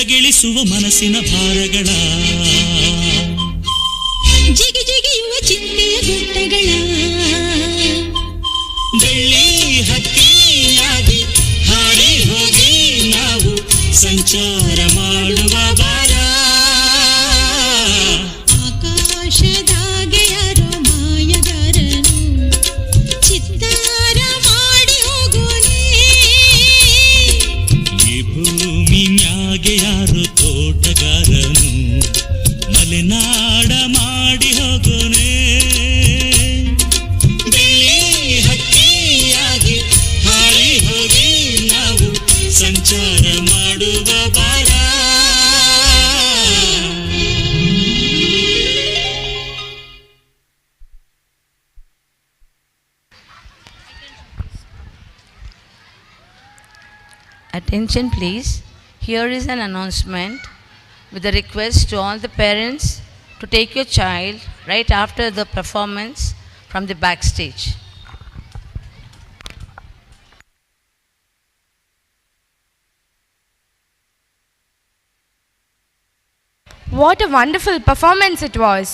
ಕೆಳಗಿಳಿಸುವ ಮನಸ್ಸಿನ ಭಾರಗಳ,
ಜಿಗಿ ಜಿಗಿಯುವ ಚಿಂತೆಯ ಗುಡ್ಡಗಳ,
ಬೆಳ್ಳಿ ಹಕ್ಕಿಯಾಗಿ ಹಾರಿ ಹೋಗಿ ನಾವು ಸಂಚಾರ ಮಾಡುವ ಬಾರ.
ಆಕಾಶದಾಗೆ ಯಾರೋ ಮಾಯಗಾರನು ಚಿತ್ತಾರ ಮಾಡಿ ಹೋಗೋನೇ.
ಈ ಭೂಮಿ ಮ್ಯಾಗೆ ಯಾರು ತೋಟಗಾರನು ಮಲೆನಾಡ ಮಾಡಿ ಹೋಗೋನೆ. ಬಿಳಿ ಹಕ್ಕಿಯಾಗಿ ಹಾರಿ ಹೋಗಿ ನಾವು ಸಂಚಾರ ಮಾಡುವ ಬಾರ.
Attention please, here is an announcement with a request to all the parents to take your child right after the performance from the backstage.
What a wonderful performance it was.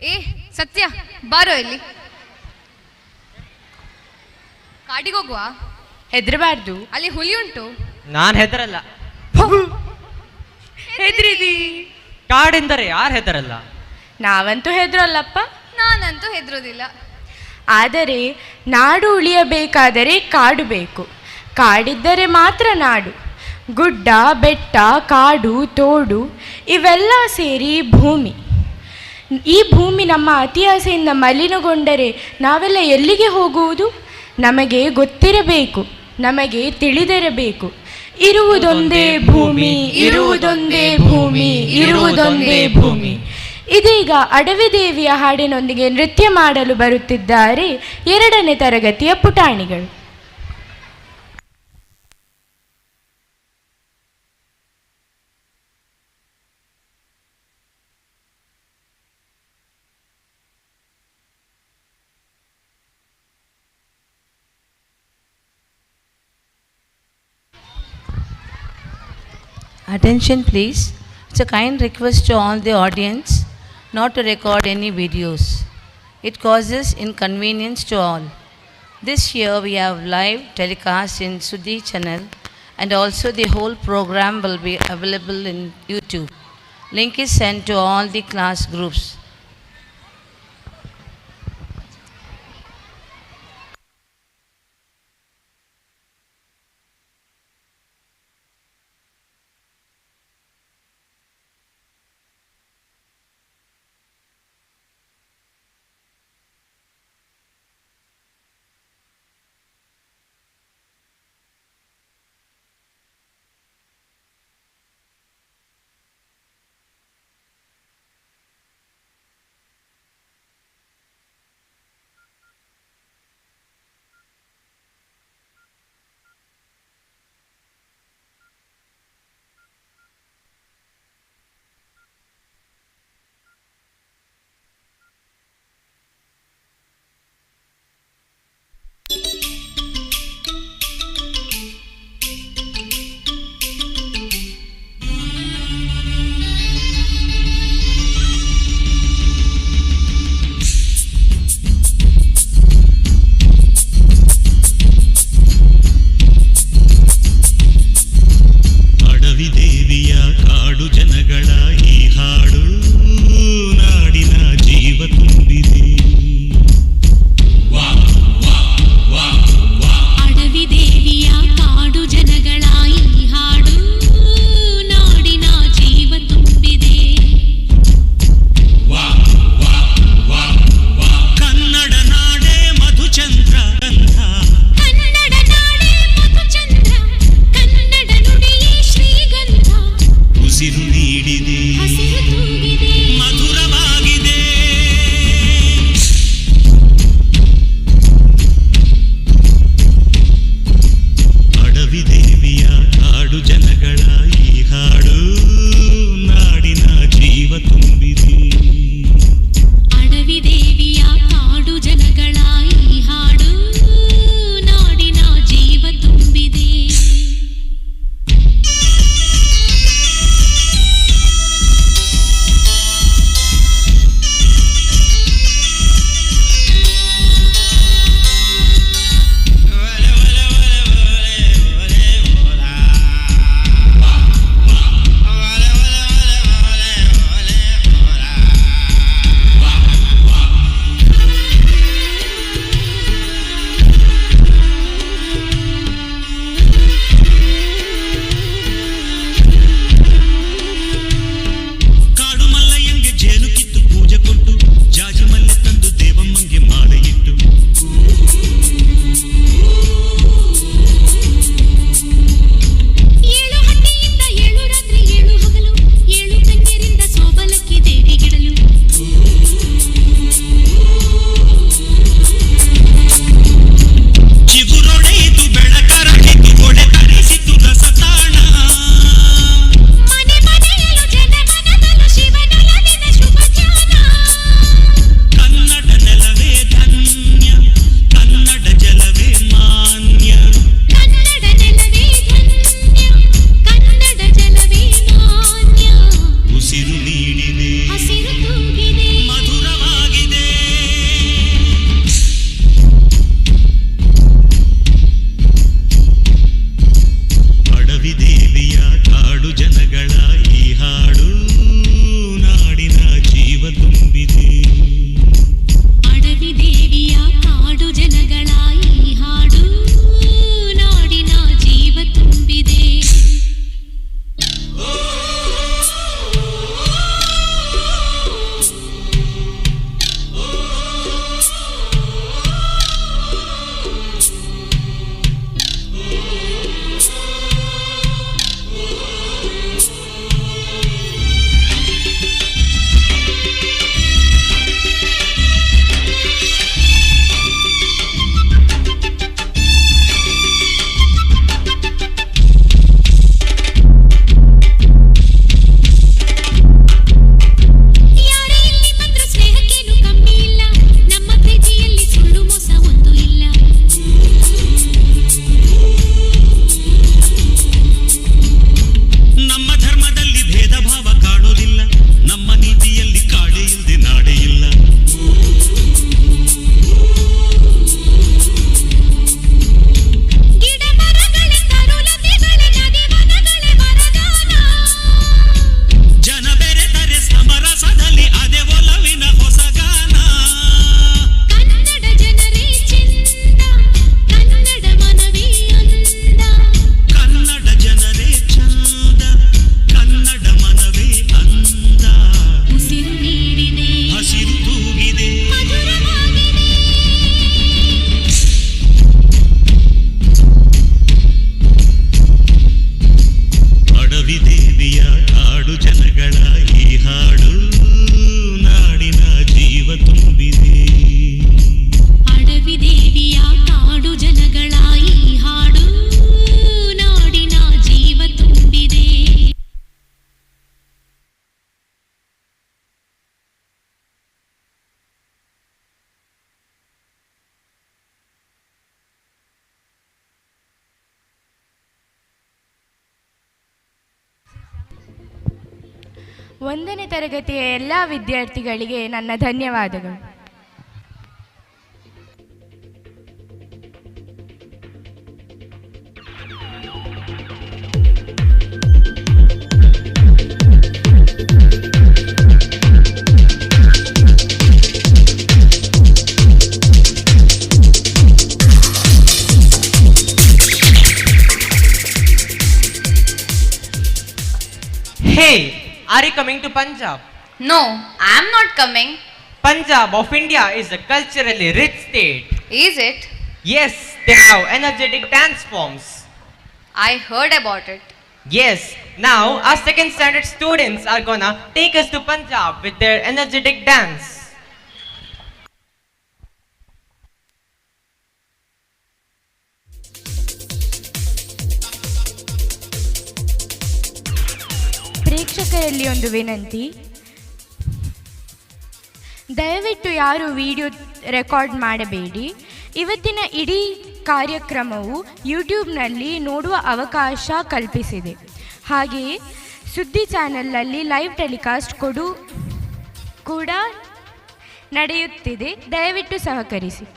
ಏ ಸತ್ಯ, ಬಾರೋ ಇಲ್ಲಿ. ಕಾಡಿಗೆ ಹೋಗುವ?
ಹೆದರಬಾರ್ದು,
ಅಲ್ಲಿ ಹುಲಿ ಉಂಟು.
ನಾನ್ ಹೆದರಲ್ಲ.
ಹೆದ್ರಿದಿ?
ಕಾಡೆಂದರೆ ಯಾರು ಹೆದರಲ್ಲ?
ನಾವಂತೂ ಹೆದರಲ್ಲಪ್ಪ.
ನಾನಂತೂ ಹೆದರೋದಿಲ್ಲ.
ಆದರೆ ನಾಡು ಉಳಿಯಬೇಕಾದರೆ ಕಾಡು ಬೇಕು. ಕಾಡಿದ್ದರೆ ಮಾತ್ರ ನಾಡು. ಗುಡ್ಡ ಬೆಟ್ಟ ಕಾಡು ತೋಡು ಇವೆಲ್ಲ ಸೇರಿ ಭೂಮಿ. ಈ ಭೂಮಿ ನಮ್ಮ ಅತಿಯಾಸೆಯಿಂದ ಮಲಿನಗೊಂಡರೆ ನಾವೆಲ್ಲ ಎಲ್ಲಿಗೆ ಹೋಗುವುದು? ನಮಗೆ ಗೊತ್ತಿರಬೇಕು, ನಮಗೆ ತಿಳಿದಿರಬೇಕು. ಇರುವುದೊಂದೇ ಭೂಮಿ, ಇರುವುದೊಂದೇ ಭೂಮಿ, ಇರುವುದೊಂದೇ ಭೂಮಿ. ಇದೀಗ ಅಡವಿ ದೇವಿಯ ಹಾಡಿನೊಂದಿಗೆ ನೃತ್ಯ ಮಾಡಲು ಬರುತ್ತಿದ್ದಾರೆ 2ನೇ ತರಗತಿಯ ಪುಟಾಣಿಗಳು.
Attention please, it's a kind request to all the audience not to record any videos. It causes inconvenience to all. This year we have live telecast in Sudhi channel, and also the whole program will be available in YouTube. Link is sent to all the class groups.
1ನೇ ತರಗತಿಯ ಎಲ್ಲ ವಿದ್ಯಾರ್ಥಿಗಳಿಗೆ ನನ್ನ ಧನ್ಯವಾದಗಳು.
Hey, are you coming to Punjab?
No, I am not coming.
Punjab of India is a culturally rich state.
Is it?
Yes, they have energetic dance forms.
I heard about it.
Yes, now our second standard students are gonna take us to Punjab with their energetic dance.
ಪ್ರೇಕ್ಷಕರಲ್ಲಿ ಒಂದು ವಿನಂತಿ, ದಯವಿಟ್ಟು ಯಾರು video record ಮಾಡಬೇಡಿ. ಇವತ್ತಿನ ಇಡೀ ಕಾರ್ಯಕ್ರಮವು ಯೂಟ್ಯೂಬ್ನಲ್ಲಿ ನೋಡುವ ಅವಕಾಶ ಕಲ್ಪಿಸಿದೆ. ಹಾಗೆಯೇ ಸುದ್ದಿ ಚಾನೆಲ್ನಲ್ಲಿ ಲೈವ್ ಟೆಲಿಕಾಸ್ಟ್ ಕೂಡ ನಡೆಯುತ್ತಿದೆ. ದಯವಿಟ್ಟು ಸಹಕರಿಸಿ.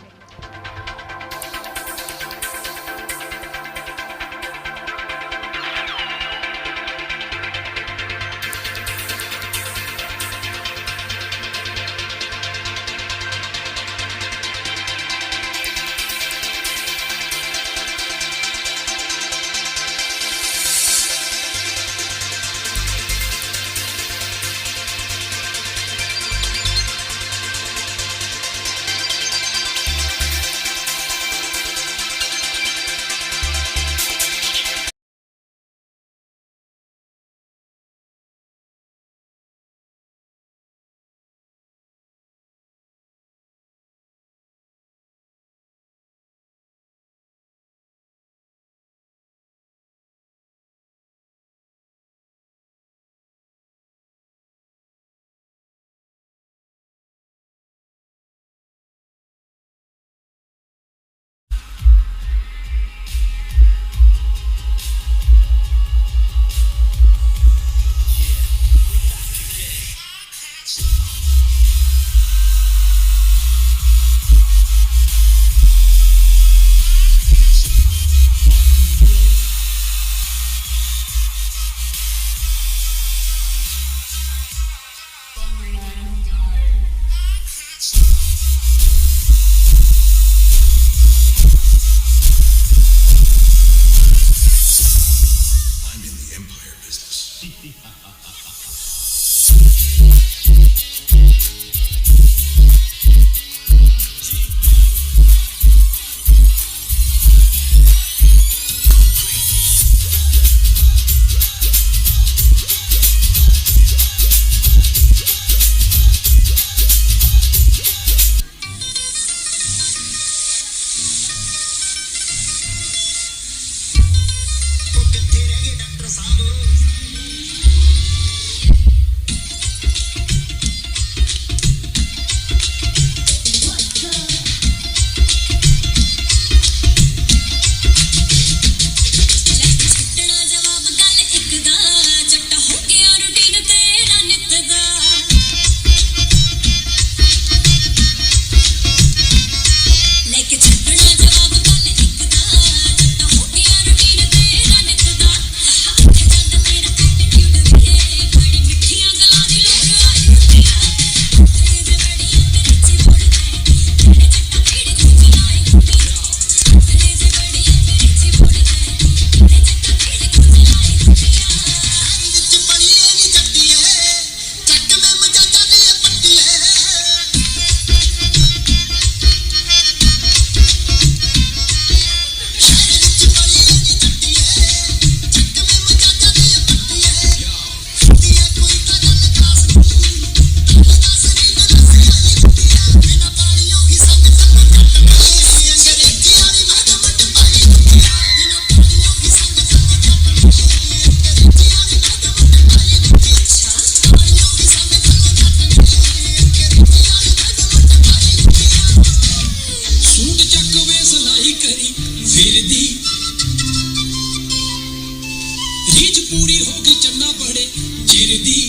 ਰੀਝ ਪੂਰੀ ਹੋ ਗਈ ਚੰਨਾ ਬੜੇ ਚਿਰ ਦੀ।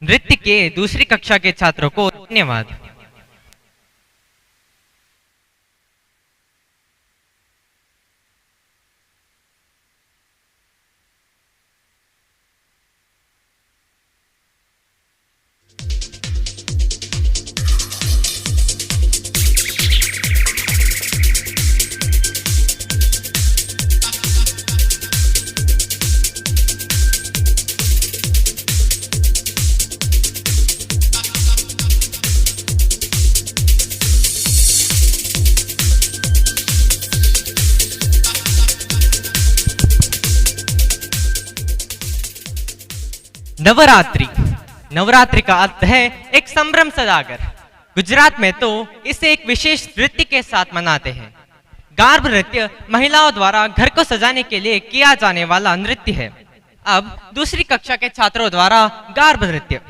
नृत्य के दूसरी कक्षा के छात्रों को धन्यवाद। नवरात्रि। नवरात्रि का अर्थ है एक संभ्रम सदागर। गुजरात में तो इसे एक विशेष नृत्य के साथ मनाते हैं। गार्भ नृत्य महिलाओं द्वारा घर को सजाने के लिए किया जाने वाला नृत्य है। अब दूसरी कक्षा के छात्रों द्वारा गार्भ नृत्य।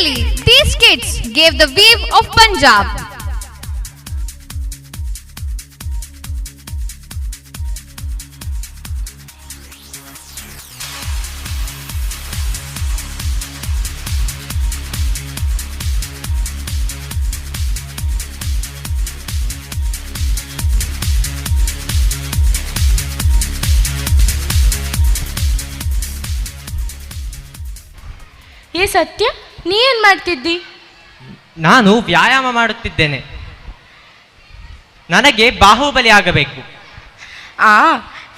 Really, these kids gave the weave of Punjab.
ಏ ಸತ್ಯ, ನೀ ಏನ್ ಮಾಡ್ತಿದ್ದಿ?
ನಾನು ವ್ಯಾಯಾಮ ಮಾಡುತ್ತಿದ್ದೇನೆ. ನನಗೆ ಬಾಹುಬಲಿ ಆಗಬೇಕು.
ಆ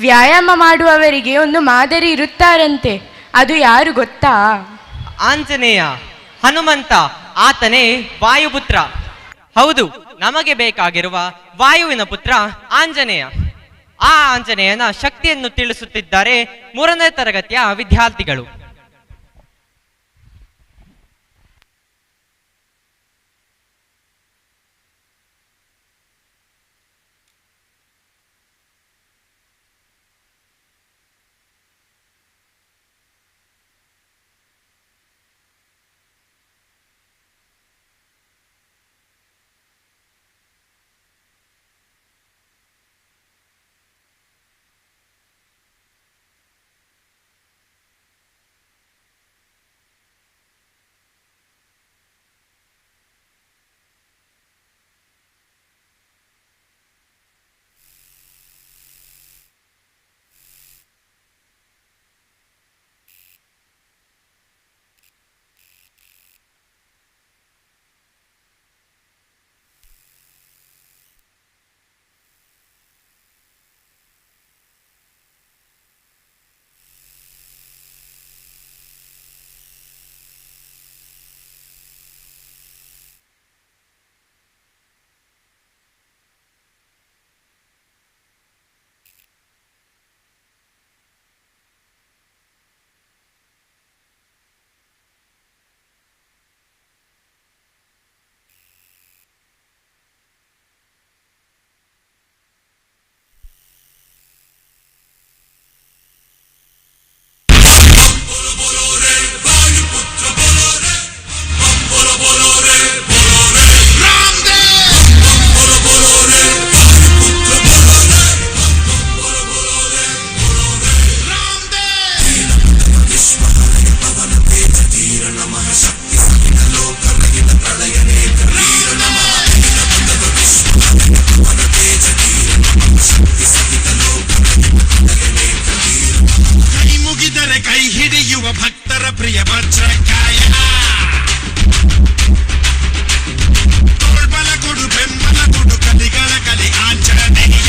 ವ್ಯಾಯಾಮ ಮಾಡುವವರಿಗೆ ಒಂದು ಮಾದರಿ ಇರುತ್ತಾರಂತೆ, ಅದು ಯಾರು ಗೊತ್ತಾ?
ಆಂಜನೇಯ, ಹನುಮಂತ, ಆತನೇ ವಾಯುಪುತ್ರ. ಹೌದು, ನಮಗೆ ಬೇಕಾಗಿರುವ ವಾಯುವಿನ ಪುತ್ರ ಆಂಜನೇಯ. ಆ ಆಂಜನೇಯನ ಶಕ್ತಿಯನ್ನು ತಿಳಿಸುತ್ತಿದ್ದಾರೆ 3ನೇ ತರಗತಿಯ ವಿದ್ಯಾರ್ಥಿಗಳು.
ಕೈ ಮುಗಿದರೆ ಕೈ ಹಿಡಿಯುವ ಭಕ್ತರ ಪ್ರಿಯ ವಜ್ರಕಾಯ, ತೋಳ್ಬಲ ಕೊಡು ಬೆಂಬಲ ಕೊಡು ಕಲಿಗಳ ಕಲಿ ಆಂಜನೇಯ.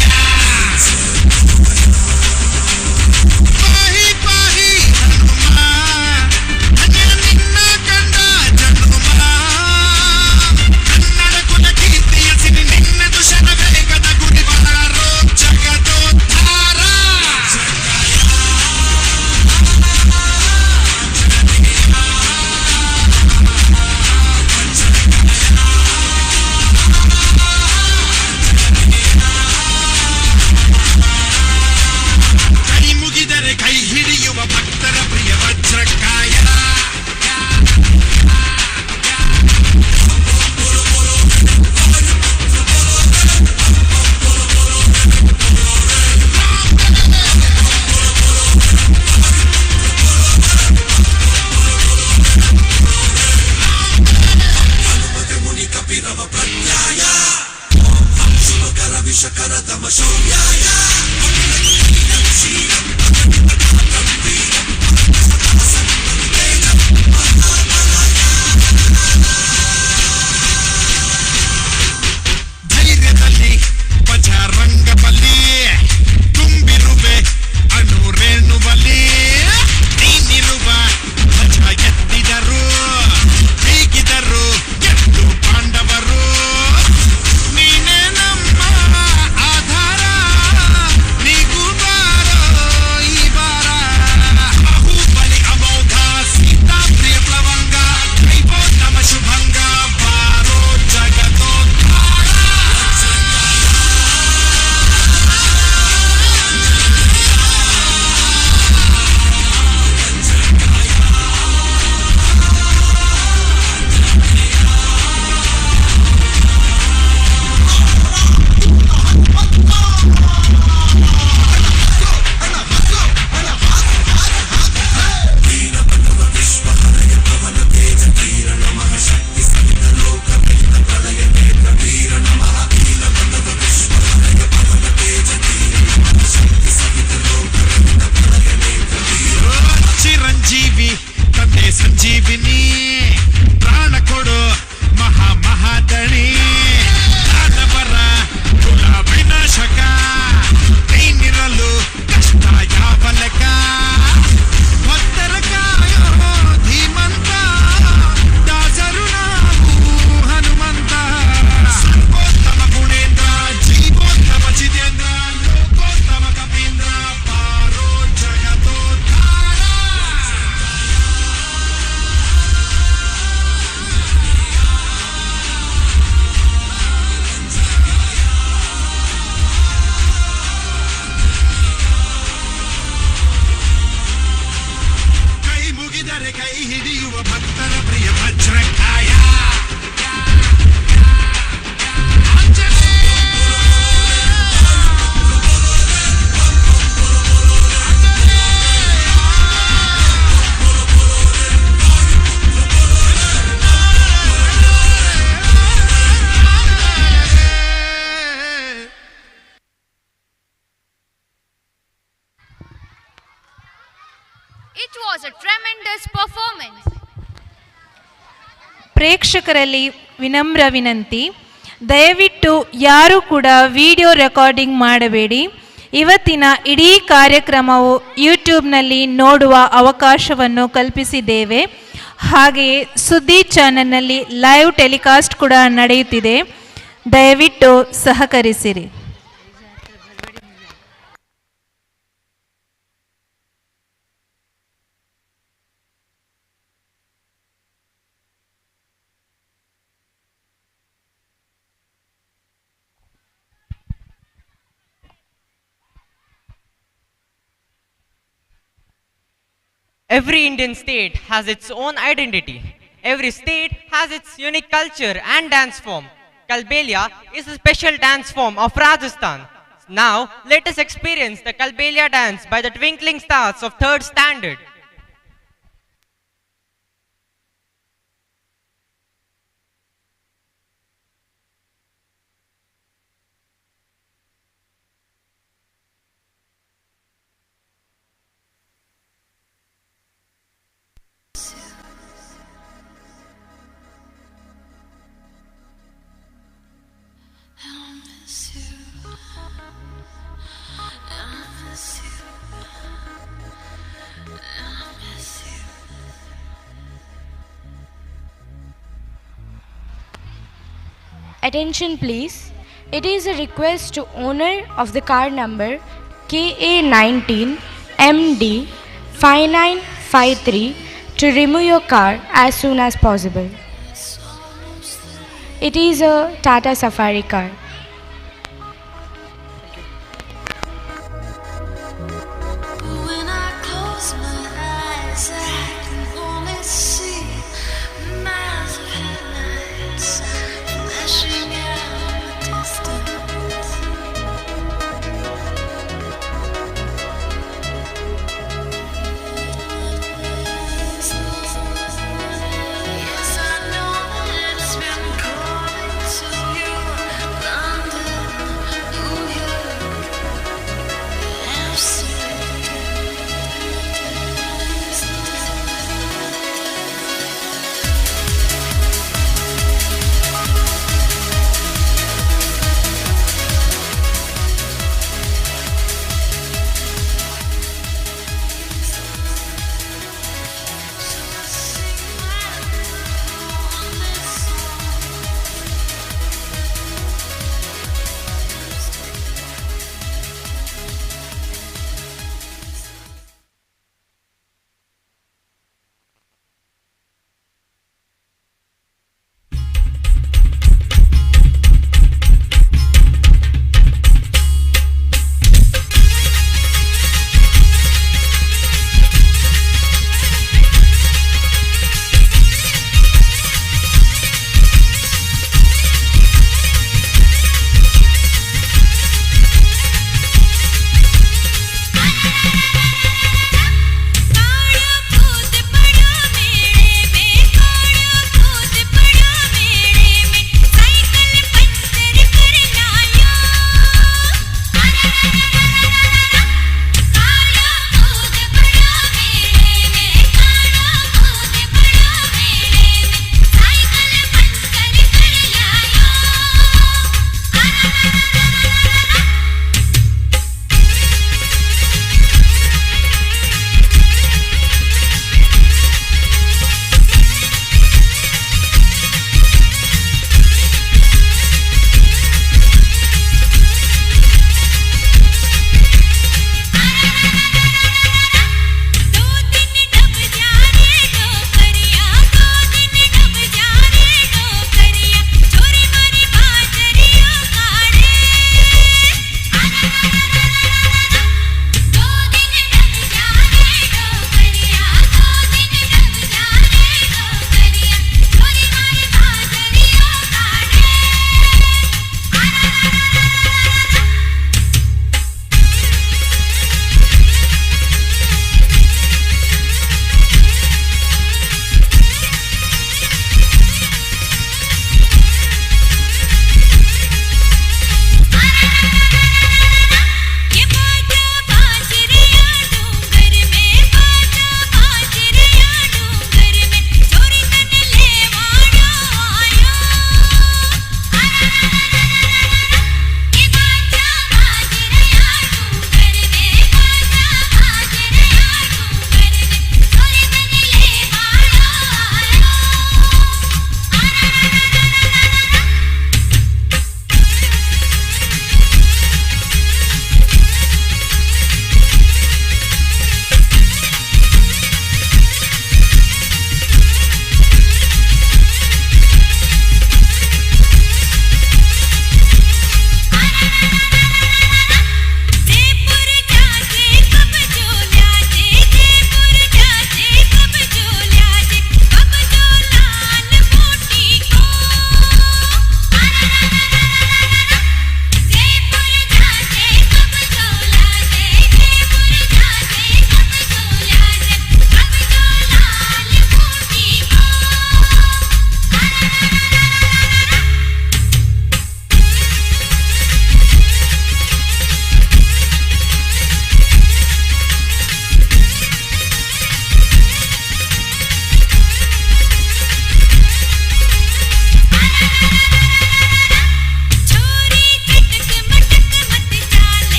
ಪಾಹಿ ಪಾಹಿ ಹನುಮ, ಧನ್ಯ ನಿನ್ನ ಕಂಡ ಜನುಮ, ಕನ್ನಡ ಕುಲ ಕೀರ್ತಿಯ ಸಿರಿ ನಿನ್ನದು ಶರವೇಗದ ಗುರಿ ಬಾರೋ ಜಗದೋದ್ಧಾರ. ಕೈ ಮುಗಿದರೆ ಕೈ ಹಿಡಿಯುವ ಭಕ್ತರ ಪ್ರಿಯ ವಜ್ರಕಾಯ. ಧೈರ್ಯದಲ್ಲಿ ಬಜರಂಗಬಲಿ ತುಂಬಿರುವೆ ಅಣು ರೇಣುವಲಿ, ನೀನಿರುವ ಧ್ವಜ ಎತ್ತಿದರು ಬೀಗಿದರು ಎದ್ದು ಪಾಂಡವರು. ನೀನೇ ನಮ್ಮ ಆಧಾರ, ನೀಗೂ ಬಾರೋ ಈ ಬಾರ. Bahubali
latest performance.
ಪ್ರೇಕ್ಷಕರಲ್ಲಿ ವಿನಮ್ರ ವಿನಂತಿ, ದಯವಿಟ್ಟು ಯಾರೂ ಕೂಡ ವಿಡಿಯೋ ರೆಕಾರ್ಡಿಂಗ್ ಮಾಡಬೇಡಿ. ಇವತ್ತಿನ ಇಡೀ ಕಾರ್ಯಕ್ರಮವು ಯೂಟ್ಯೂಬ್ನಲ್ಲಿ ನೋಡುವ ಅವಕಾಶವನ್ನು ಕಲ್ಪಿಸಿದ್ದೇವೆ. ಹಾಗೆಯೇ ಸುದ್ದಿ ಚಾನೆಲ್ನಲ್ಲಿ ಲೈವ್ ಟೆಲಿಕಾಸ್ಟ್ ಕೂಡ ನಡೆಯುತ್ತಿದೆ. ದಯವಿಟ್ಟು ಸಹಕರಿಸಿರಿ.
Every Indian state has its own identity. Every state has its unique culture and dance form. Kalbelia is a special dance form of Rajasthan. Now, let us experience the Kalbelia dance by the twinkling stars of third standard.
Attention please. It is a request to owner of the car number KA19 MD 5953 to remove your car as soon as possible. It is a Tata Safari car.
When I close my eyes, I can only see miles of headlights flashing out in the distance. Yes, I know that it's been calling to you.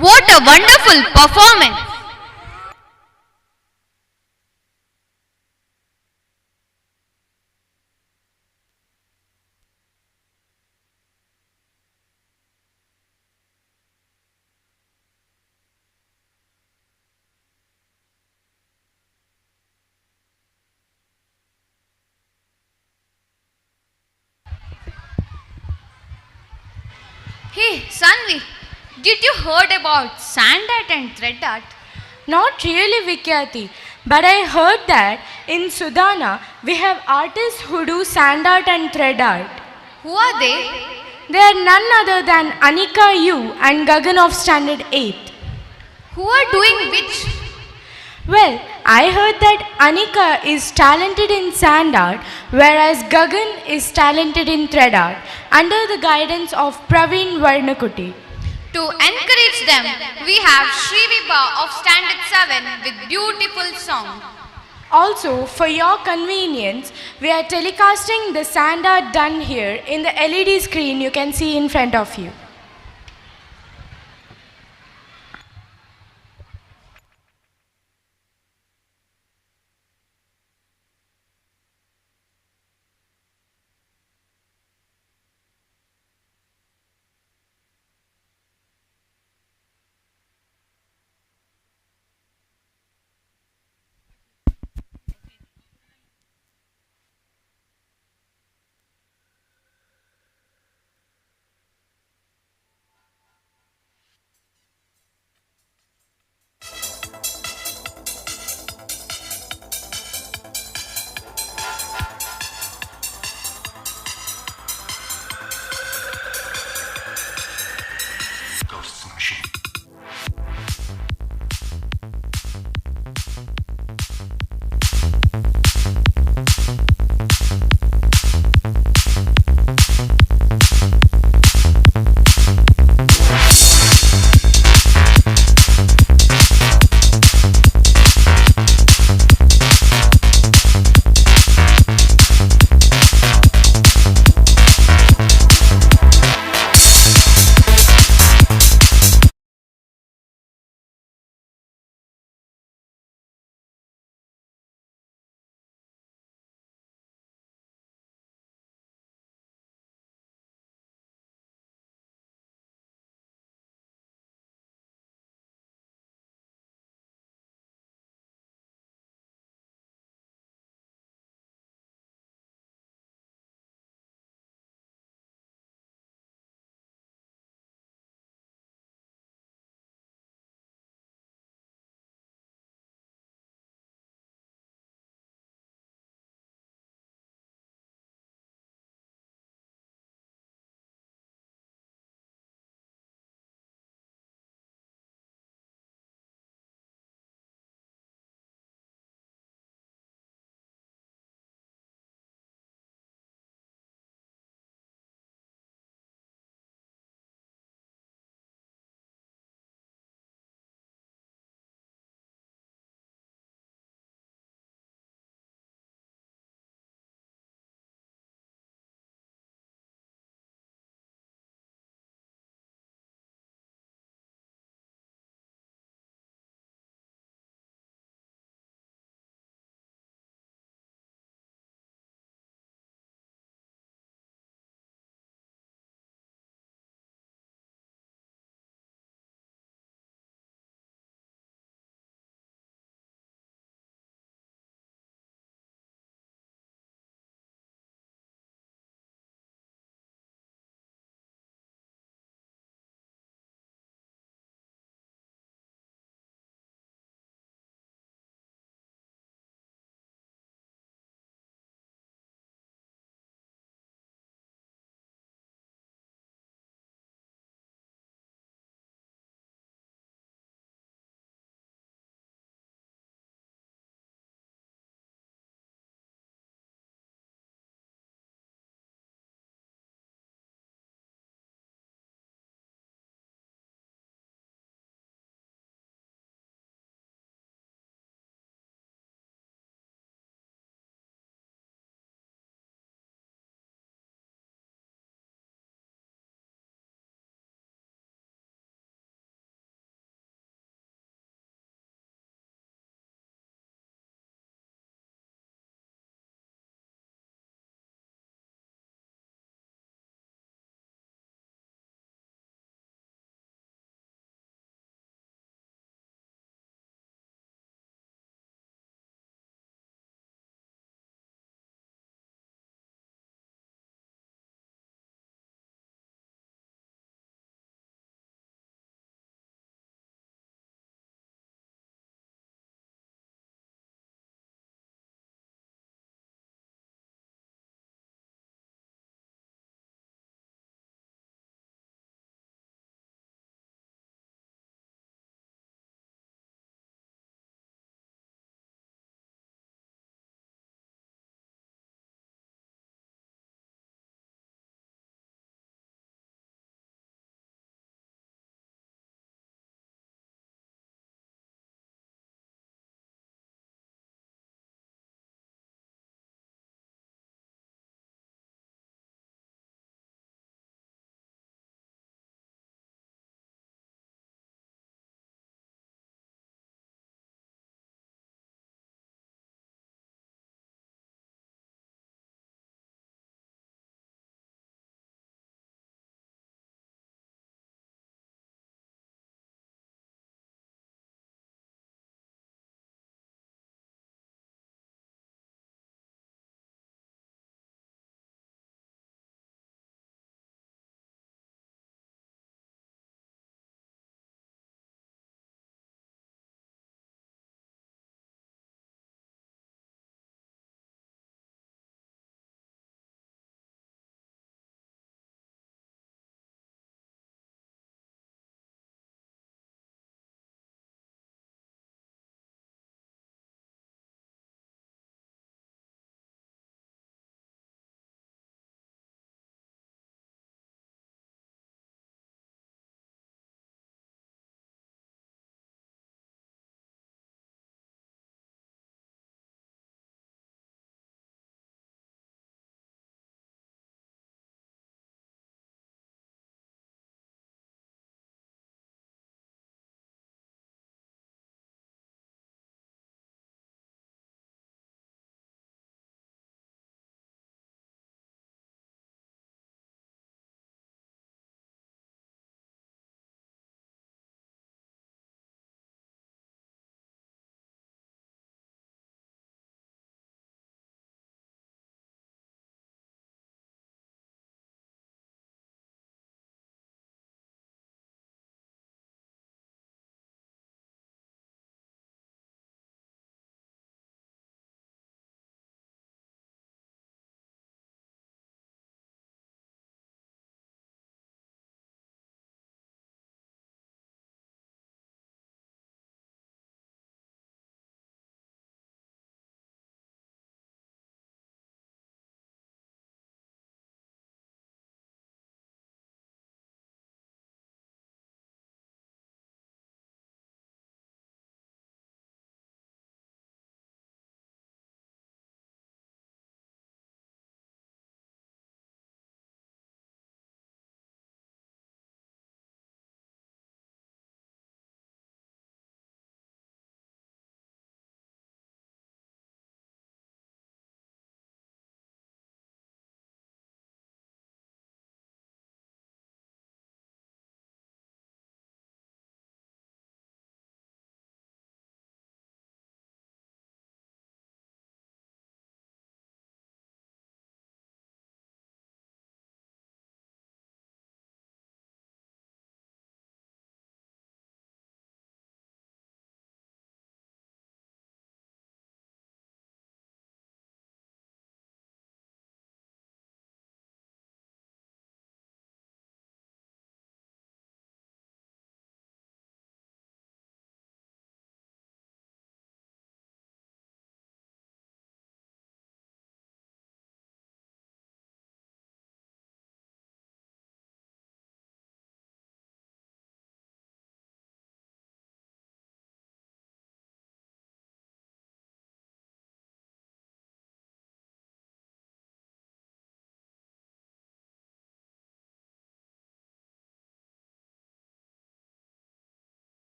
What a wonderful performance! Hey, Sanvi, did you heard about sand art and thread art?
Not really, Vikyati, but I heard that in Sudana we have artists who do sand art and thread art.
Who are they?
They are none other than Anika Yu and Gagan of Standard 8.
Who are doing which?
Well, I heard that Anika is talented in sand art, whereas Gagan is talented in thread art, under the guidance of Praveen Varnakuti.
To encourage them, we have Sri Vibha of Standard 7 with beautiful song.
Also, for your convenience, we are telecasting the sand art done here in the LED screen you can see in front of you.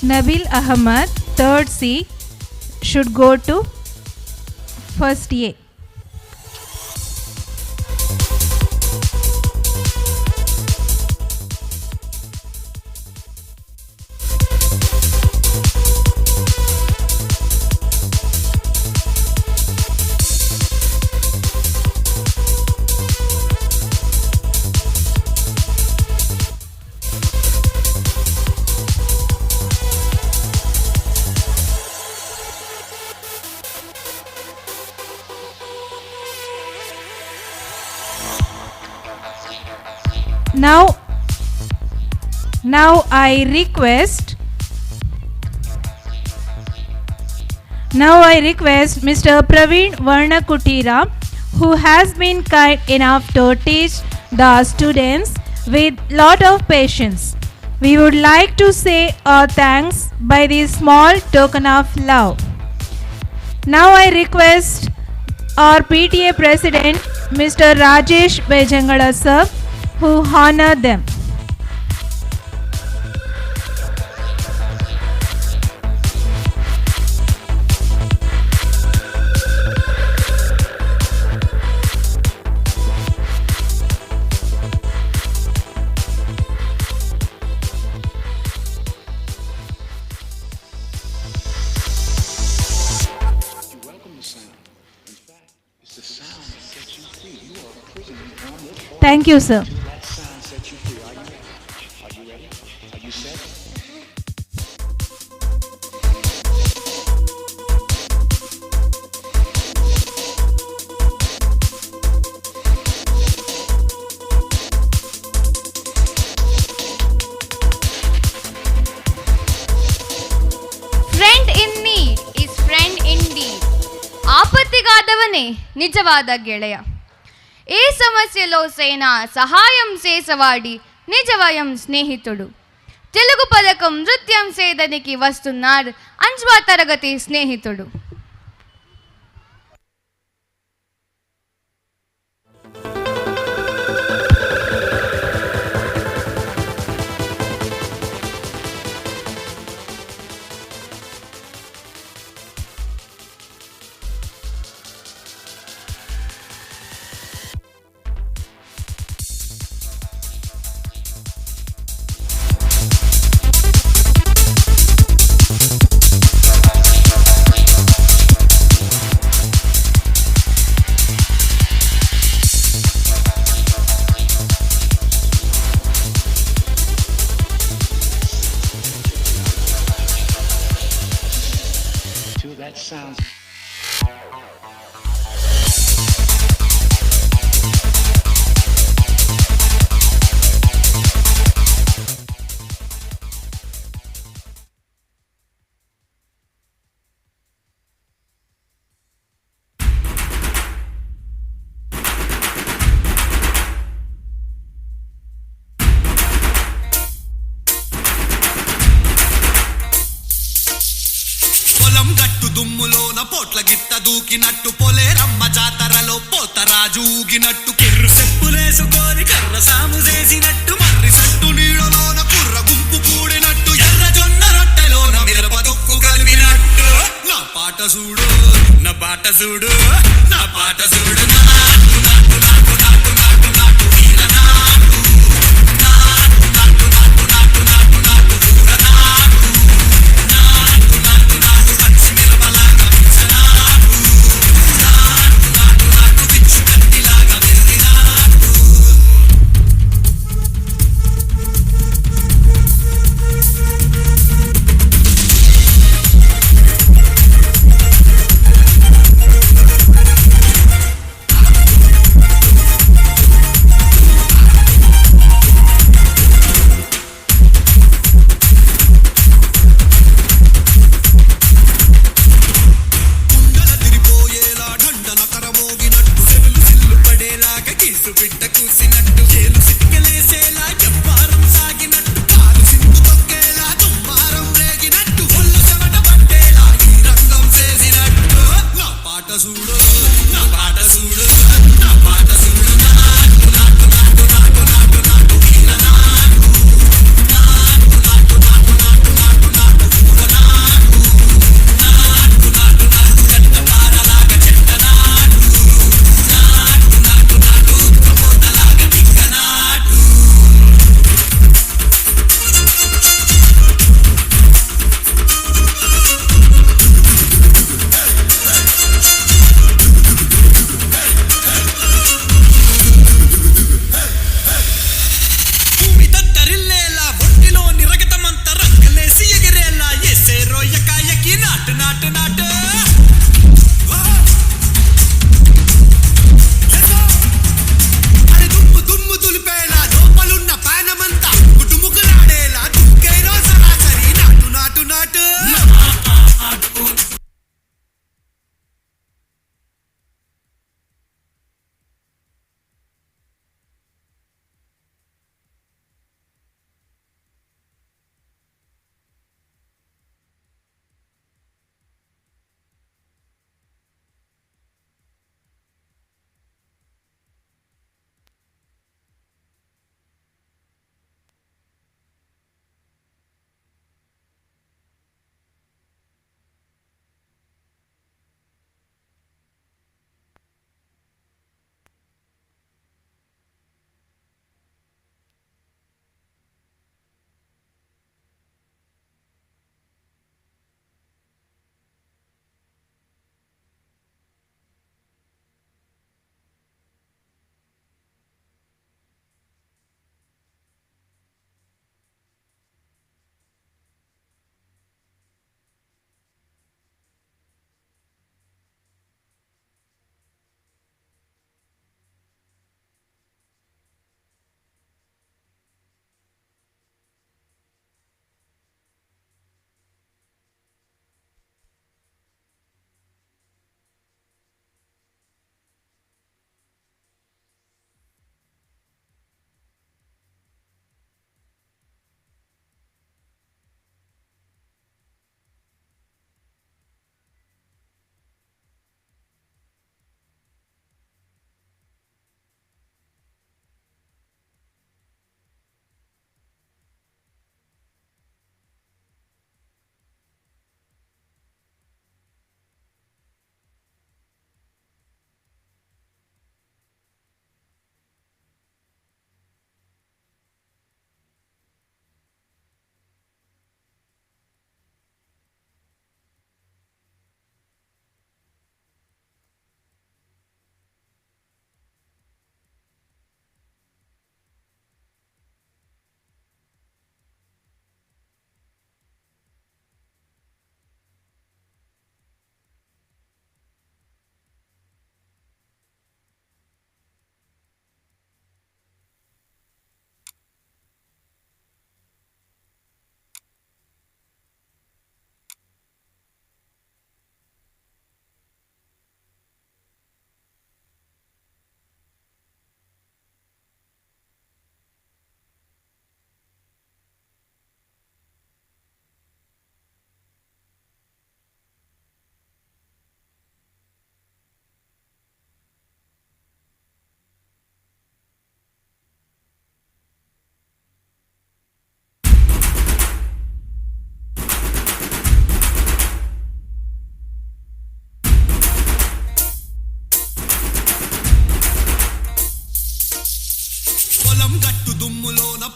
Nabil Ahmad, third C, should go to first A. Now I request Mr. Praveen Varnakutira, who has been kind enough to teach the students with lot of patience. We would like to say our thanks by this small token of love. Now I request our PTA President, Mr. Rajesh Bejangala sir, who honor them. Thank you, sir.
Friend in need is friend indeed. ಆಪತ್ತಿಗಾದವನೇ ನಿಜವಾದ ಗೆಳೆಯ. ఏ సమస్యలోసైనా సహాయం చేసేవాడి నిజవయం స్నేహితుడు. తెలుగు పథకం నృత్యం సేదనికి వస్తున్నారు అంజ్వా తరగతి స్నేహితుడు.
దూకినట్టు పోలేరమ్మ జాతరలో పోతరాజు ఊగినట్టు కిర్రు చెప్పులేసుకొని కర్ర సాము చేసినట్టు మర్రి సట్టు నీడలోన కుర్ర గుంపు కూడినట్టు ఎర్ర జొన్న రొట్టెలోన మిరప తొక్కు కలిపినట్టు నా పాట చూడు నా పాట చూడు నా పాట చూడు నాటు నాటు నాటు నాటు నాటు నాటు వీర నాటు నాటు నాటు నాటు నాటు నాటు నాటు ఊర నాటు నాటు నాటు నాటు పచ్చి మిరపలాగా పిచ్చనాటు నాటు నాటు నాటు పిచ్చు కత్తిలాగా వెర్రినాటు.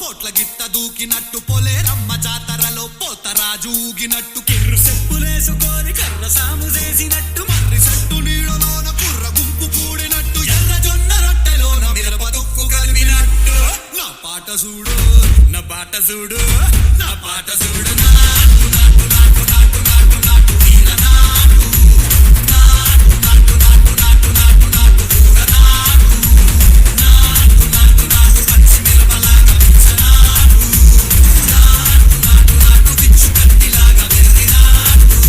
పోట్ల గిత్త దూకినట్టు పోలేరమ్మ జాతరలో పోతరాజు ఊగినట్టు కిర్రు సెప్పులేసుకొని కర్ర సాము చేసినట్టు మర్రి సట్టు నీడలోన కుర్ర గుంపు కూడినట్టు ఎర్ర జొన్న రొట్టెలోన మిరప తుక్కు కలిపినట్టు నా పాట చూడు నా పాట చూడు నా పాట చూడు నాటు నాటు నాటు నాటు నాటు నాటు వీర నాటు నాటు నాటు నాటు నాటు నాటు నాటు ఊర నాటు నాటు నాటు నాటు పచ్చి మిరపలాగా పిచ్చనాటు నాటు నాటు నాటు పిచ్చు కత్తిలాగా వెర్రినాటు.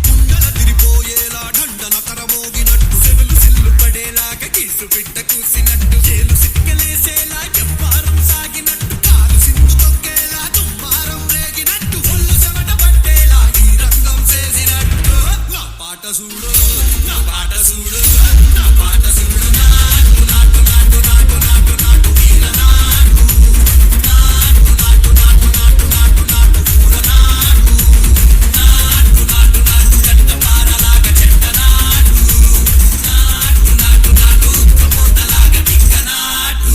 గుండెల తిరిపోయేలా ఢండన కరమోగినట్టు సెవెలు సిల్లు పడేలాగా కీసు బిడ్డ కూసినట్టు చేలు సిక్కలేసేలా ఎవ్వారం సాగినట్టు కాలు సింధు తొక్కేలా దుమ్మారం రేగినట్టు ఒళ్ళు చెమట పట్టేలా ఈ రంగం చేసినట్టు నా పాట చూడు నా పాట చూడు నా పాట చూడు నాటు నాటు నాటు నాటు నాటు నాటు వీర నాటు నాటు నాటు నాటు నాటు నాటు నాటు ఊర నాటు నాటు నాటు నాటు చెట్ట పారలాగా చెట్ట నాటు నాటు నాటు నాటు ఉక్కపోతలాగా తిక్క నాటు.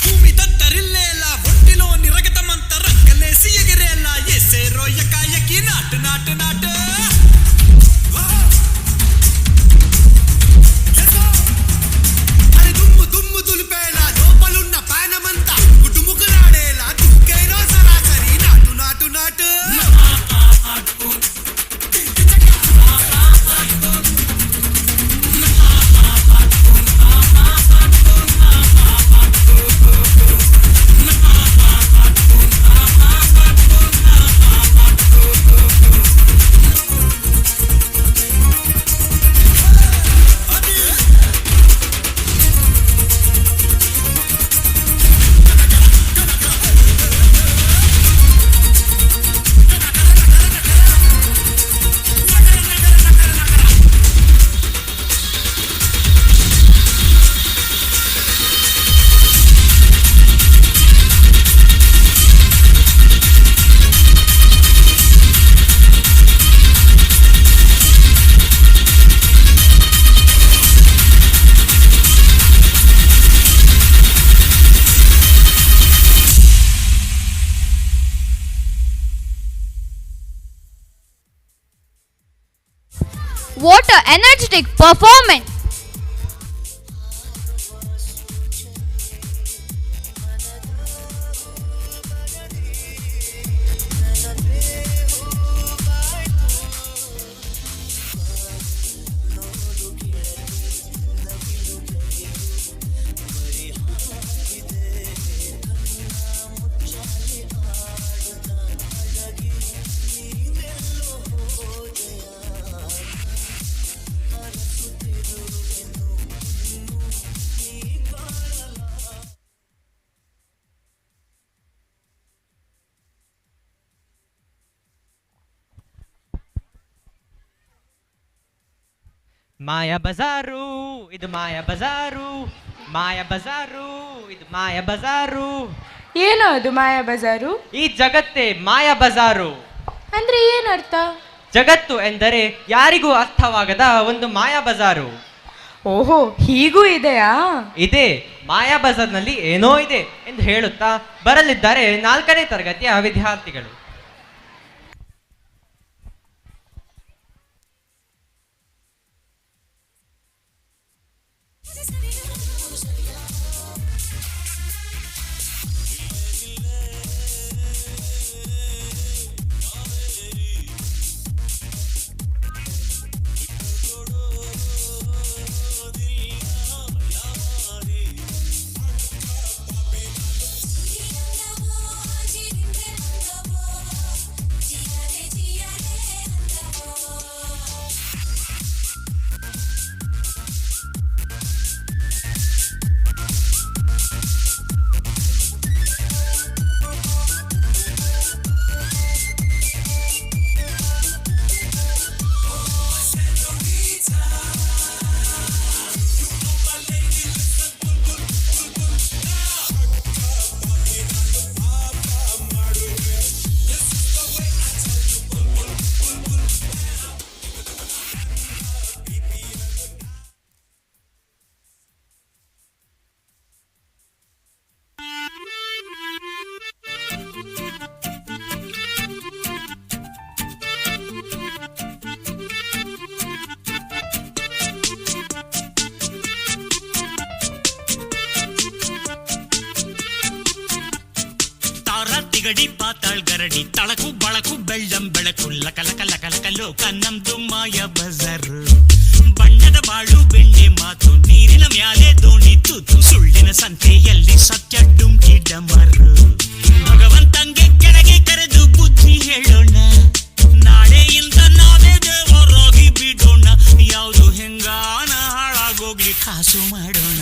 భూమి తత్తరిల్లేలా ఒంటిలోని రగతమంత రక్కలేసి ఎగిరేలా ఎసే రోయకాయకి నాటు నాటు నాటు. అరే దుమ్ము దుమ్ము దులిపేలా లోపలున్న పానమంతా గుటుముకులాడేలా దుక్కేనో సరాసరి నాటు నాటు నాటు.
What a energetic performance!
Maya Bazaar ಇದು ಮಾಯಾ ಬಜಾರು, ಮಾಯಾ ಬಜಾರು ಇದು ಮಾಯಾ ಬಜಾರು.
ಏನೋ ಅದು ಮಾಯಾ ಬಜಾರು?
ಈ ಜಗತ್ತೇ ಮಾಯಾ ಬಜಾರು.
ಅಂದ್ರೆ ಏನರ್ಥ?
ಜಗತ್ತು ಎಂದರೆ ಯಾರಿಗೂ ಅರ್ಥವಾಗದ ಒಂದು ಮಾಯಾ ಬಜಾರು.
ಓಹೋ, ಹೀಗೂ ಇದೆಯಾ?
ಇದೆ. ಮಾಯಾ ಬಜಾರ್ನಲ್ಲಿ ಏನೋ ಇದೆ ಎಂದು ಹೇಳುತ್ತಾ ಬರಲಿದ್ದಾರೆ 4ನೇ ತರಗತಿಯ ವಿದ್ಯಾರ್ಥಿಗಳು.
ಿ
ಅಂಗಡಿ ಪಾತಾಳ್ ಗರಡಿ ತಳಕು ಬಳಕು ಬೆಳ್ಳಂ ಬೆಳಕು ಲಕ ಲಕ ಲಕ ಲಕ ಲೋಕ ನಮ್ದು ಮಾಯ ಬಜಾರ್. ಬಣ್ಣದ ಬಾಳು ಬೆಣ್ಣೆ ಮಾತು ನೀರಿನ ಮ್ಯಾಲೆ ದೋಣಿ ತೂತು ಸುಳ್ಳಿನ ಸಂತೆಯಲ್ಲಿ ಸತ್ಯ ಡುಮ್ಕಿ ಡಮರು. ಭಗವಂತಂಗೆ ಕೆಳಗೆ ಕರೆದು ಬುದ್ಧಿ ಹೇಳೋಣ, ನಾಳೆಯಿಂದ ನಾವೇ ದೇವರಾಗಿ ಬಿಡೋಣ, ಯಾವುದು ಹೆಂಗಾನ ಹಾಳಾಗೋಗ್ಲಿ ಕಾಸು ಮಾಡೋಣ.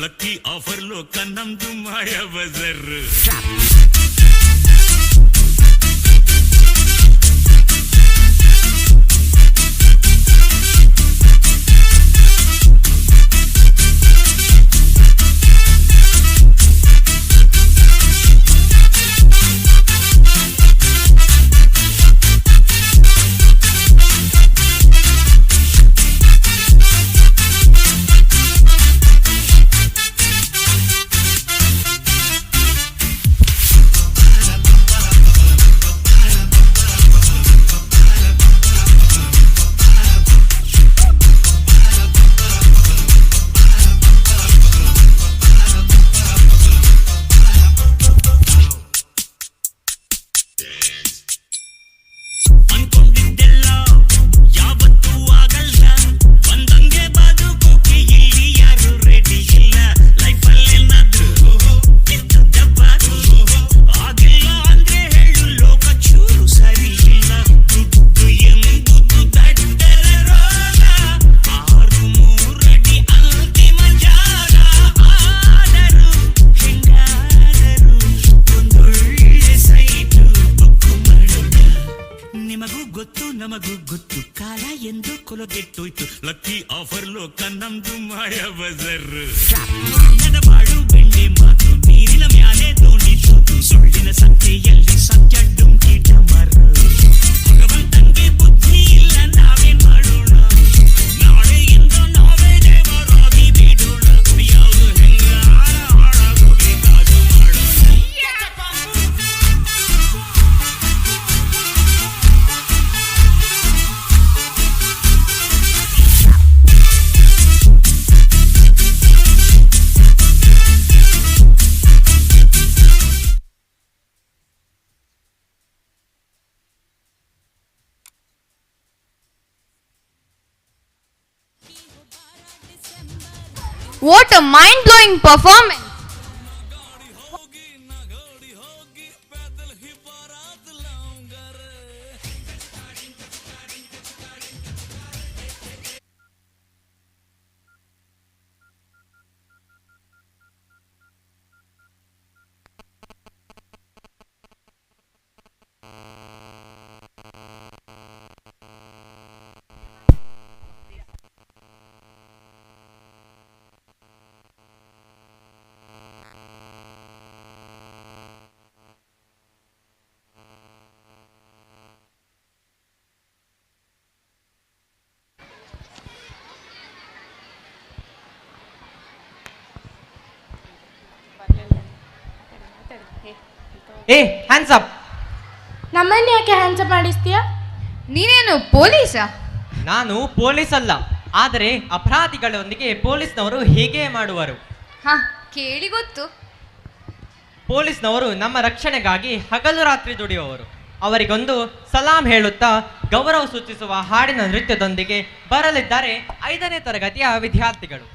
ಲಕ್ಕಿ ಆಫರ್ ಲೋಕ ನಮ್ದು ಮಾಯ ಬಜಾರ್. ಲಕ್ಕಿ ಆಫರ್ ಲೋಕ ನಮ್ದು ಮಾಯ ಬಜಾರ್. ಬಣ್ಣದ ಬಾಳು ಬೆಣ್ಣೆ ಮಾತು ನೀರಿನ ಮ್ಯಾಲೆ ದೋಣಿ ತೂತು ಸುಳ್ಳಿನ ಸಂತೆಯಲ್ಲಿ ಸತ್ಯ ಡುಮ್ಕಿ ಡಮರು. ಭಗವಂತಂಗೆ ಬುದ್ಧಿ ಇಲ್ಲ ನಾವೇನ್ ಮಾಡೋಣ, ನಾಳೆಯಿಂದ ನಾವೇ ದೇವರಾಗಿ ಬಿಡೋಣ, ಯಾವುದು ಹೆಂಗ ಹಾಳಾಗೋಗಿ ಕಾಸು ಮಾಡೋಣ.
What a mind-blowing performance!
ಏ ಹ್ಯಾಂಡ್ಸ್ ಅಪ್.
ನಮ್ಮನ್ನ ಯಾಕೆ ಹ್ಯಾಂಡ್ಸ್ ಅಪ್ ಮಾಡಿಸ್ತೀಯಾ?
ನೀನೇನು ಪೊಲೀಸಾ?
ನಾನು ಪೊಲೀಸ್ ಅಲ್ಲ, ಆದರೆ ಅಪರಾಧಿಗಳೊಂದಿಗೆ ಪೊಲೀಸ್ನವರು ಹೀಗೆ ಮಾಡುವರು.
ಹಾ, ಕೇಳಿ ಗೊತ್ತು.
ಪೊಲೀಸ್ನವರು ನಮ್ಮ ರಕ್ಷಣೆಗಾಗಿ ಹಗಲು ರಾತ್ರಿ ದುಡಿಯುವವರು. ಅವರಿಗೊಂದು ಸಲಾಂ ಹೇಳುತ್ತಾ ಗೌರವ ಸೂಚಿಸುವ ಹಾಡಿನ ನೃತ್ಯದೊಂದಿಗೆ ಬರಲಿದ್ದಾರೆ 5ನೇ ತರಗತಿಯ ವಿದ್ಯಾರ್ಥಿಗಳು.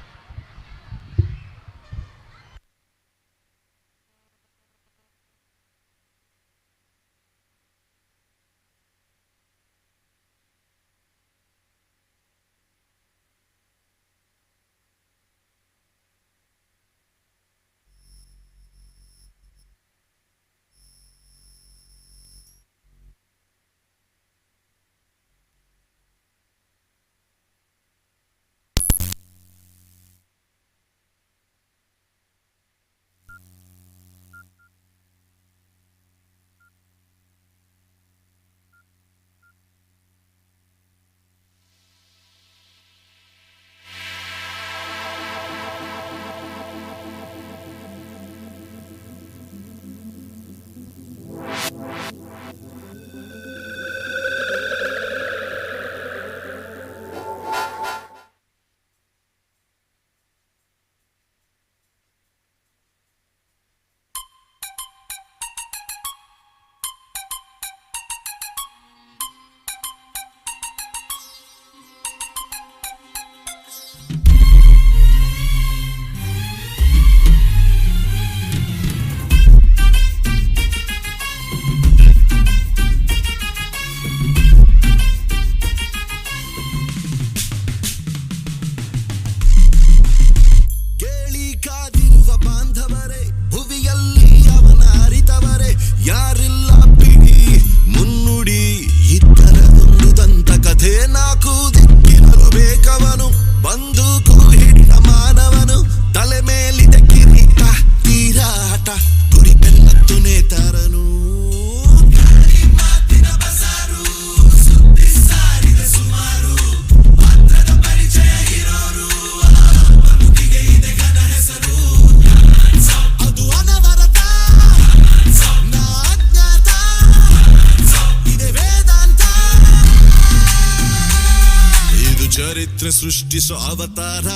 ಚರಿತ್ರೆ ಸೃಷ್ಟಿಸೋ ಅವತಾರ.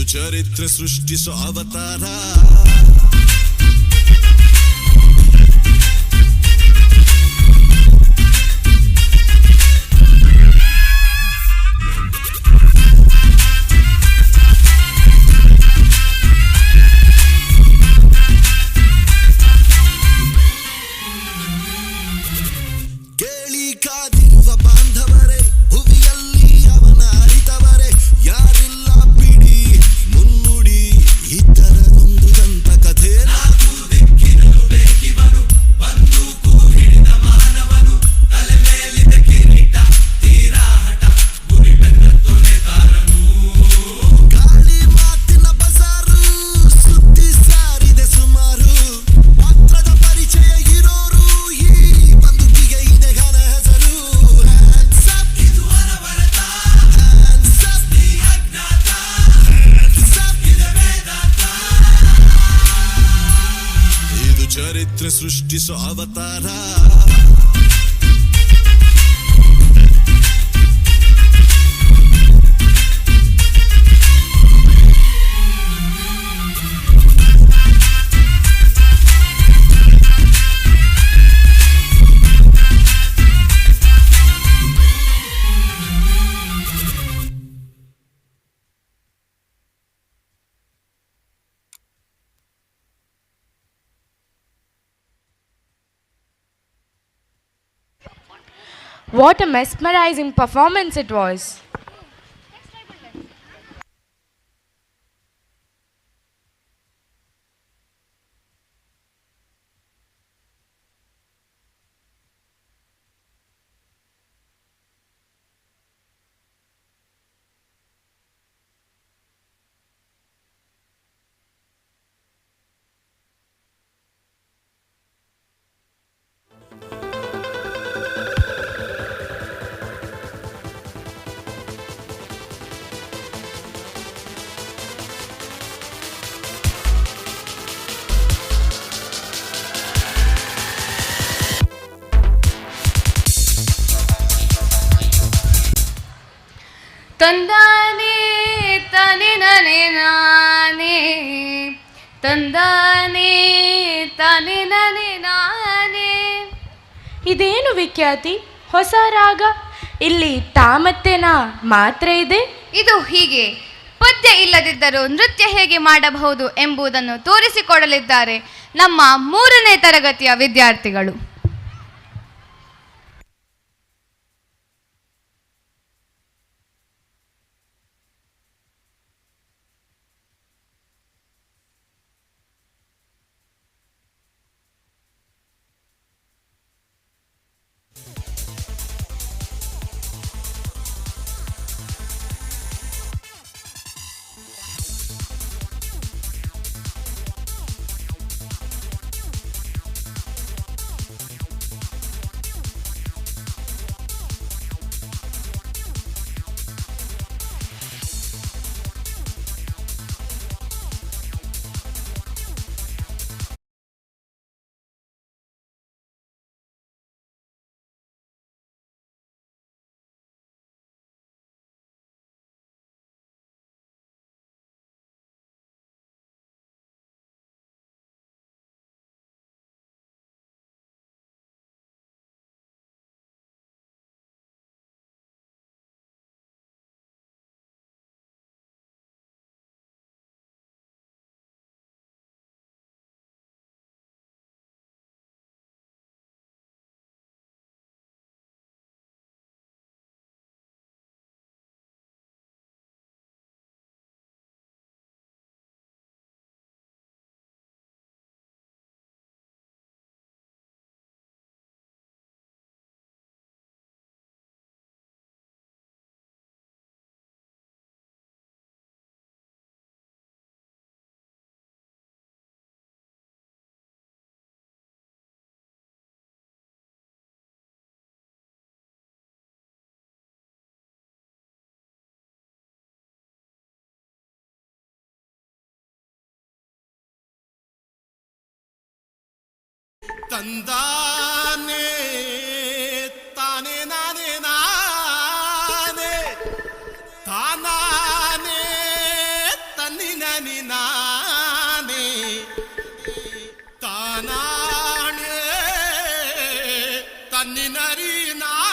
ಚರಿತ್ರೆ ಸೃಷ್ಟಿಸೋ ಅವತಾರ. ಕೇಳಿ ಕಾದಿರುವ ಬಾಂಧವರೇ, ಭುವಿಯಲ್ಲಿ ಅವನ ಅರಿತವರೇ, ಯಾರಿಲ್ಲ ಬಿಡಿ ಮುನ್ನುಡಿ, ಇತರದೊಂದು ದಂತ ಕಥೆ. ನಾಲ್ಕು ದಿಕ್ಕಿನಲ್ಲೂ ಬೇಕಿವನು, ಬಂದೂಕು ಹಿಡಿದ ಮಾನವನು, ತಲೆ ಮೇಲಿದೆ ಕಿರೀಟ, ತೀರಾ ಹಠ, ಗುರಿ ಬೆನ್ನತ್ತು ನೇತಾರನು. ಗಾಳಿ ಮಾತಿನ ಬಜಾರು, ಸುದ್ದಿ ಸಾರಿದೆ ಸುಮಾರು, ಪಾತ್ರದ ಪರಿಚಯ ಇರೋರು, ಈ ಬಂದೂಕಿಗೆ ಇದೆ ಘನ ಹೆಸರು. Hands up, ಇದು ಅನವರತ. Hands up, ನೀ ಅಜ್ಞಾತ. Hands up, ಇದೆ ವೇದಾಂತ. ಇದು ಚರಿತ್ರೆ ಸೃಷ್ಟಿಸೋ ಅವತಾರ.
What a mesmerizing performance it was.
ತಂದಾನೆ ತಾನೆ ನಾನೇ ನಾನೇ, ತಂದಾನೆ ತಾನೆ ನಾನೇ ನಾನೇ.
ಇದೇನು ವಿಖ್ಯಾತಿ ಹೊಸ ರಾಗ? ಇಲ್ಲಿ ತಾ ಮತ್ತೆ ನಾ ಮಾತ್ರ ಇದೆ.
ಇದು ಹೀಗೆ ಪದ್ಯ ಇಲ್ಲದಿದ್ದರೂ ನೃತ್ಯ ಹೇಗೆ ಮಾಡಬಹುದು ಎಂಬುದನ್ನು ತೋರಿಸಿಕೊಡಲಿದ್ದಾರೆ ನಮ್ಮ 3ನೇ ತರಗತಿಯ ವಿದ್ಯಾರ್ಥಿಗಳು.
ತಂದಾನೆ ತಾನೆ ನಾನೇ ನಾನೇ, ತಾನಾನೇ ತನ್ನಿನ ನಾನೇ, ತಾನಾಣೆ ತನ್ನಿನರಿ ನಾನೇ.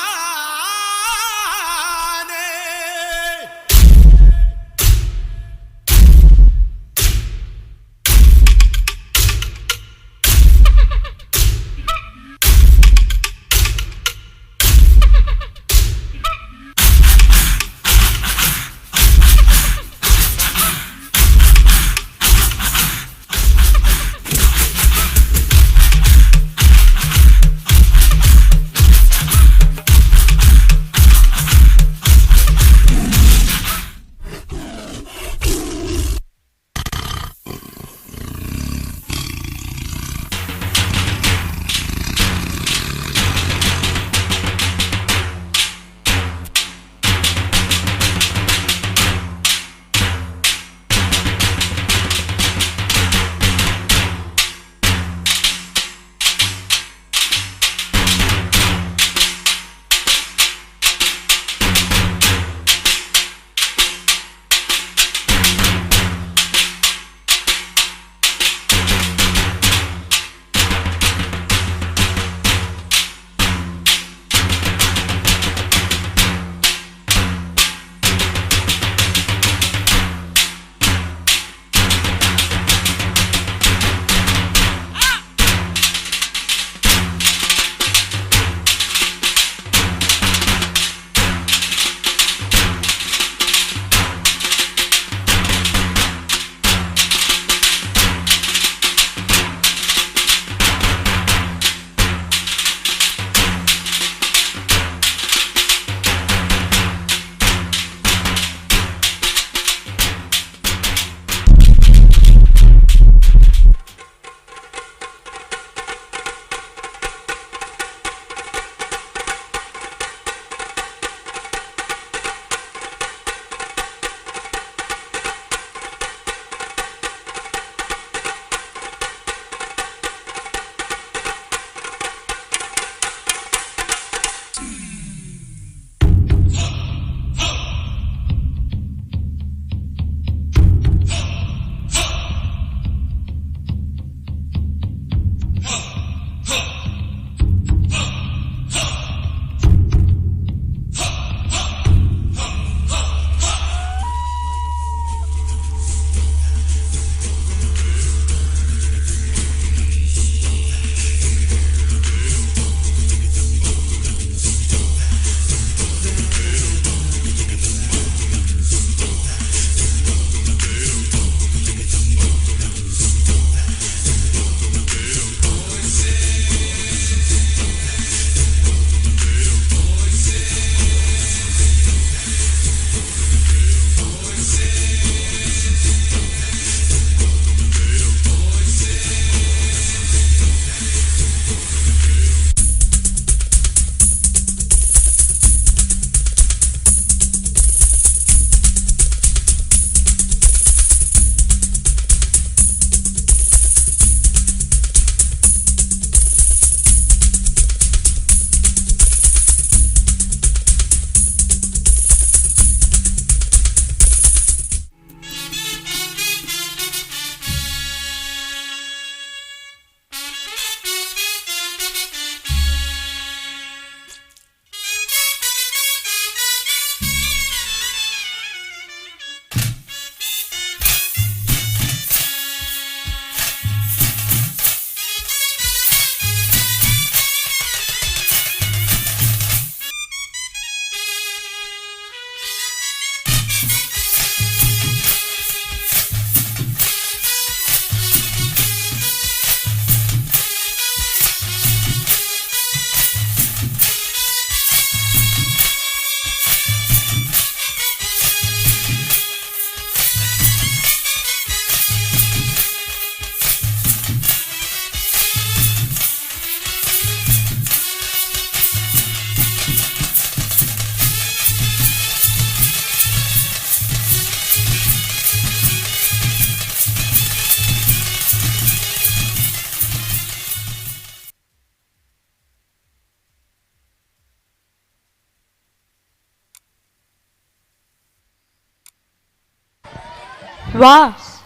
ವಾ,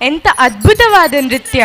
ಎಂತ ಅದ್ಭುತವಾದ ನೃತ್ಯ!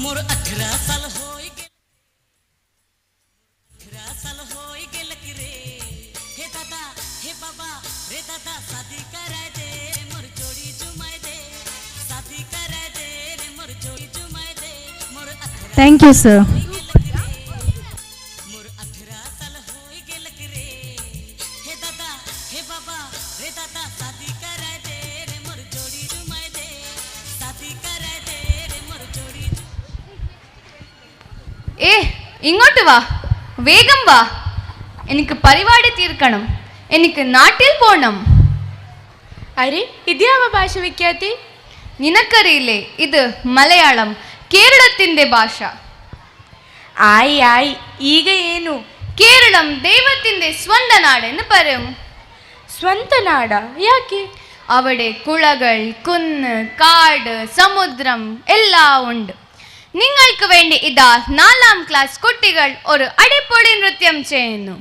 मोर 18 साल होई गेल, 18 साल होई गेलक रे। हे दादा, हे बाबा रे दादा, शादी कराय दे मोर जोड़ी जुमाय दे, शादी कराय दे रे मोर जोड़ी जुमाय दे मोर 18।
Thank you, sir.
मोर 18 साल होई गेलक रे। हे दादा, हे बाबा रे दादा, शादी कराय दे रे मोर जोड़ी जुमाय दे, शादी कराय दे रे मोर जोड़ी।
ഏ, ഇങ്ങോട്ട് വാ, വേഗം വാ. എനിക്ക് പരിപാടി തീർക്കണം, എനിക്ക് നാട്ടിൽ പോണം.
ಅರೆ, ಇದ್ಯಾವ ಭಾಷೆ ವಿಖ್ಯಾತಿ?
നിനക്കറിയില്ലേ? ഇത് മലയാളം, കേരളത്തിന്റെ ഭാഷ.
ಆಯ್ ಆಯ್, ಈಗ ಏನು?
കേരളം ദൈവത്തിന്റെ സ്വന്തം നാടെന്ന് പറയും.
ಸ್ವಂತ ನಾಡ ಯಾಕೆ?
അവിടെ കുളകൾ, കുന്ന്, കാട്, സമുദ്രം എല്ലാം ഉണ്ട്. നിങ്ങൾക്ക് വേണ്ടി ഇതാ നാലാം ക്ലാസ് കുട്ടികൾ ഒരു അടിപൊളി നൃത്യം ചെയ്യുന്നു.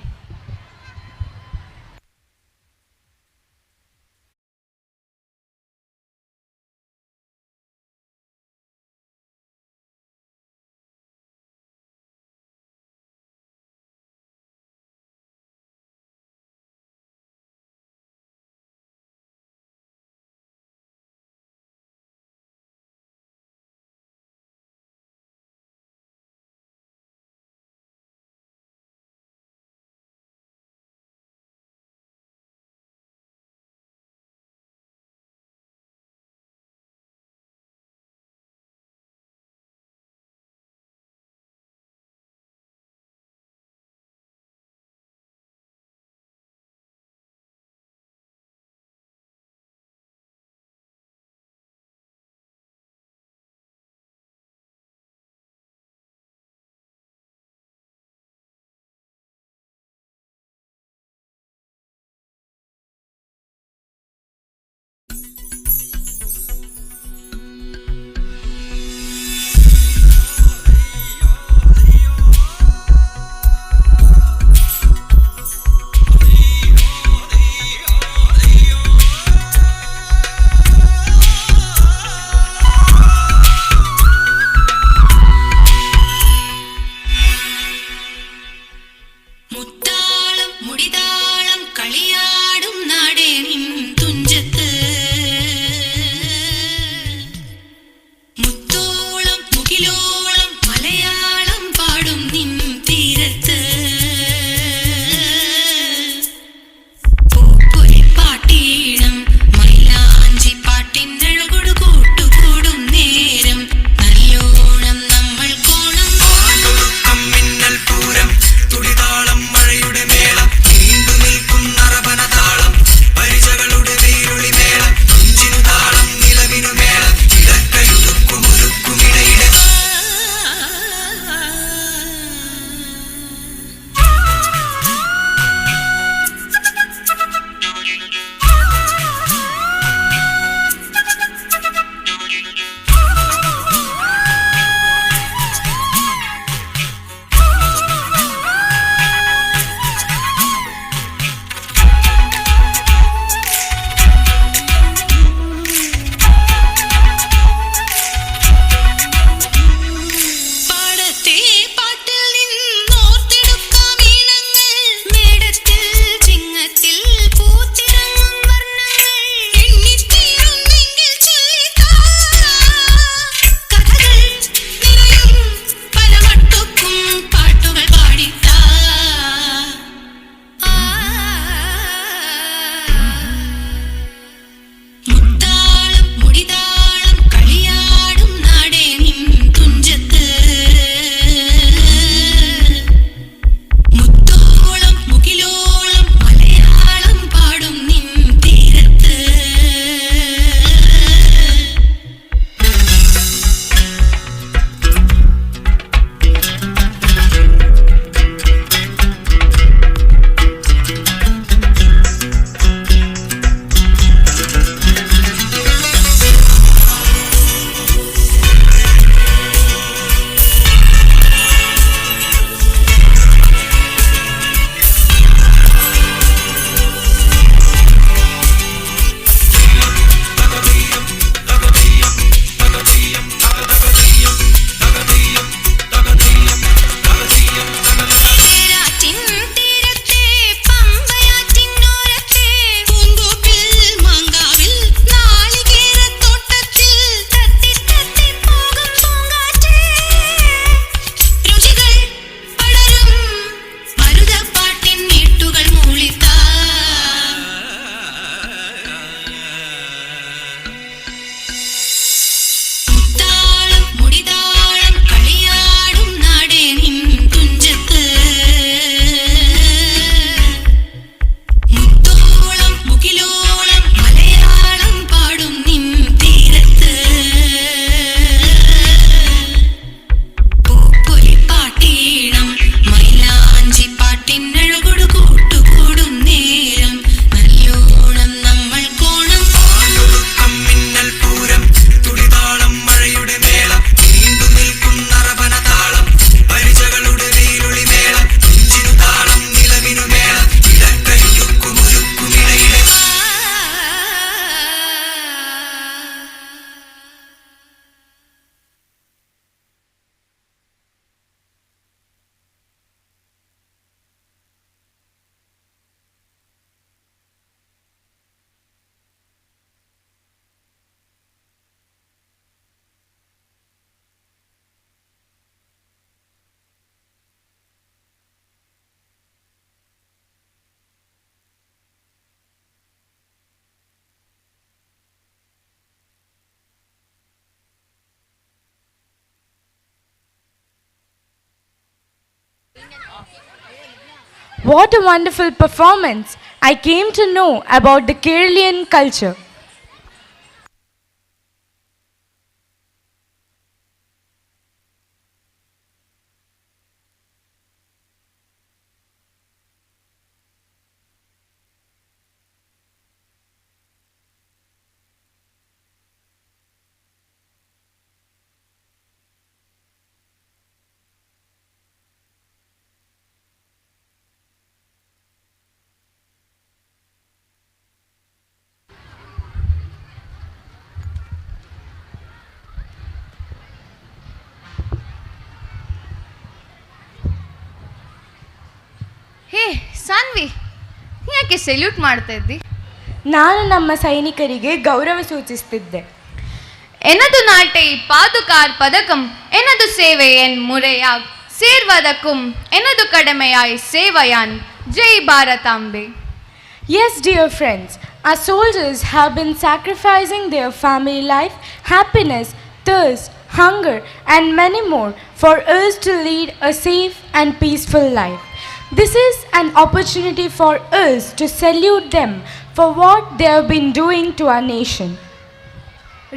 What a wonderful performance! I came to know about the Keralian culture.
Hey Saanvi, ಯಾಕೆ ಸೆಲ್ಯೂಟ್ ಮಾಡ್ತಾ ಇದ್ದಿ?
ನಾನು ನಮ್ಮ ಸೈನಿಕರಿಗೆ ಗೌರವ ಸೂಚಿಸ್ತಿದ್ದೆ.
எனது நாட்டை பாதுகார் பதக்கம் எனது சேவை என் முறையாக் சேர்வதற்கும் எனது கடமையாய் sewaiyan. Jai பாரதாம்பே.
Yes, dear friends, our soldiers have been sacrificing their family life, happiness, thirst, hunger, and many more for us to lead a safe and peaceful life. This is an opportunity for us to salute them for what they have been doing to our nation.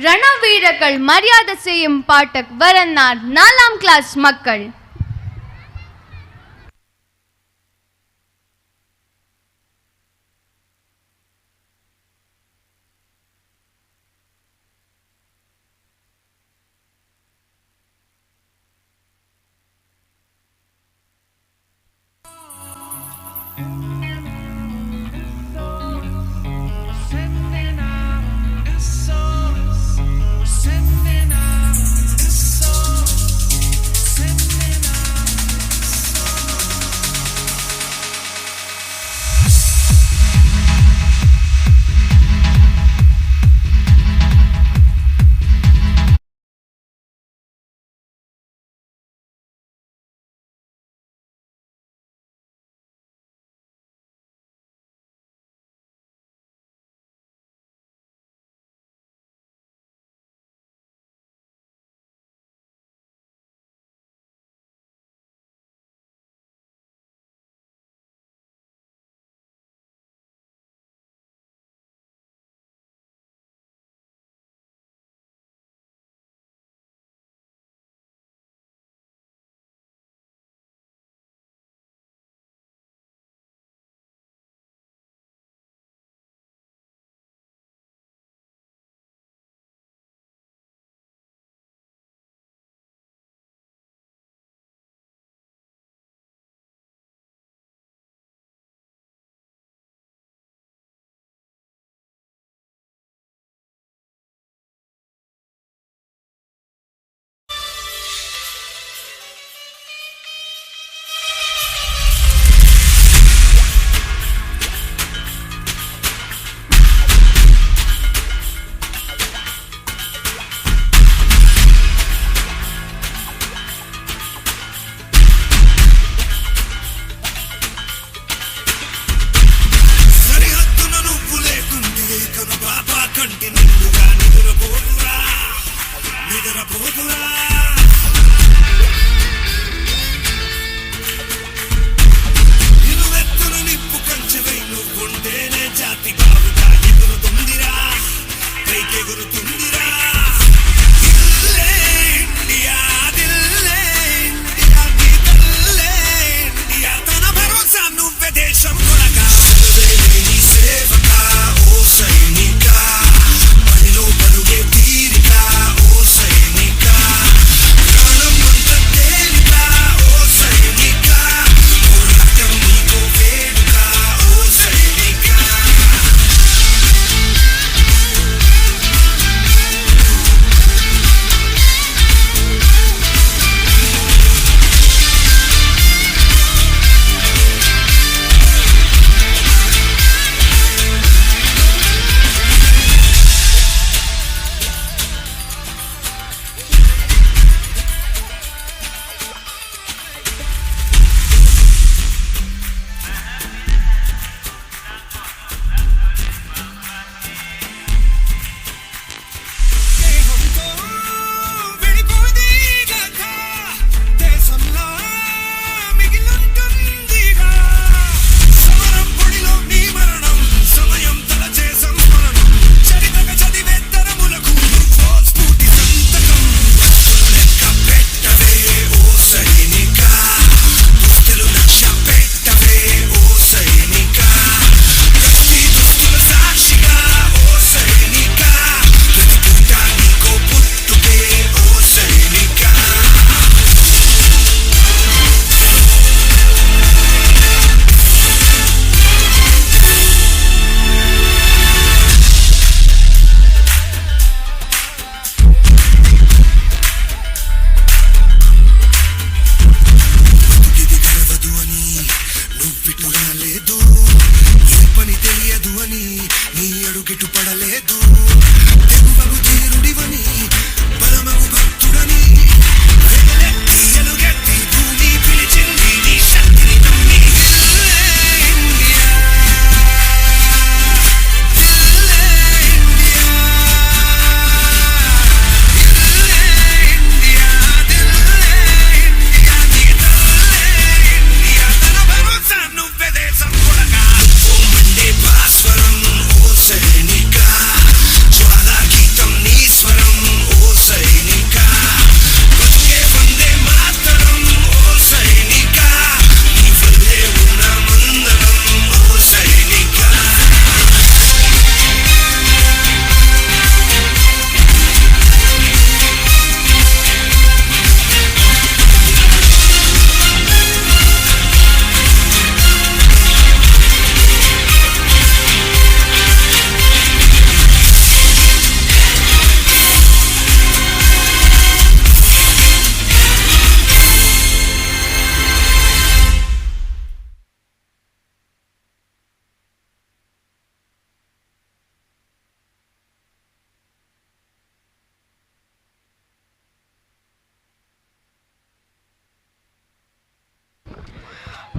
ರಣವೀರர்கள் மரியாதை செய்யும் பாட்டக் வரன்னார் நாலாம் class மக்கள்.
Sending out SOS, sending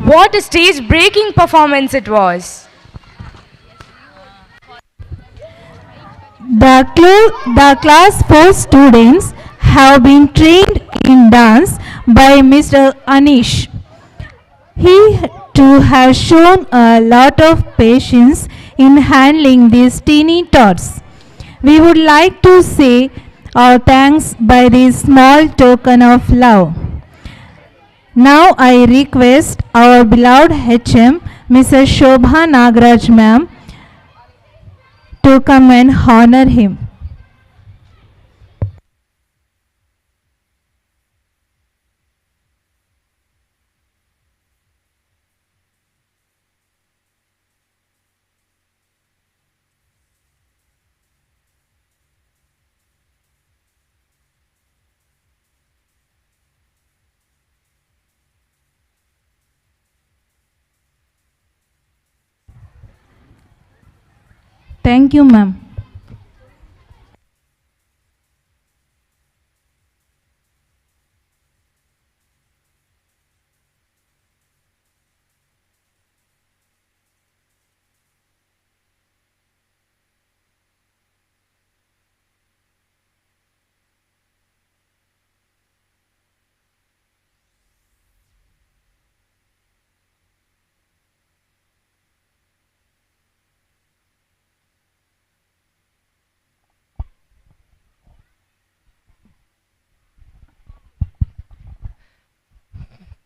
What a stage breaking performance it was!
The class 4 students have been trained in dance by Mr. Anish. He too has shown a lot of patience in handling these teeny tots. We would like to say our thanks by this small token of love. Now I request our beloved HM, Mrs. Shobha Nagraj ma'am, to come and honor him. Thank you, ma'am.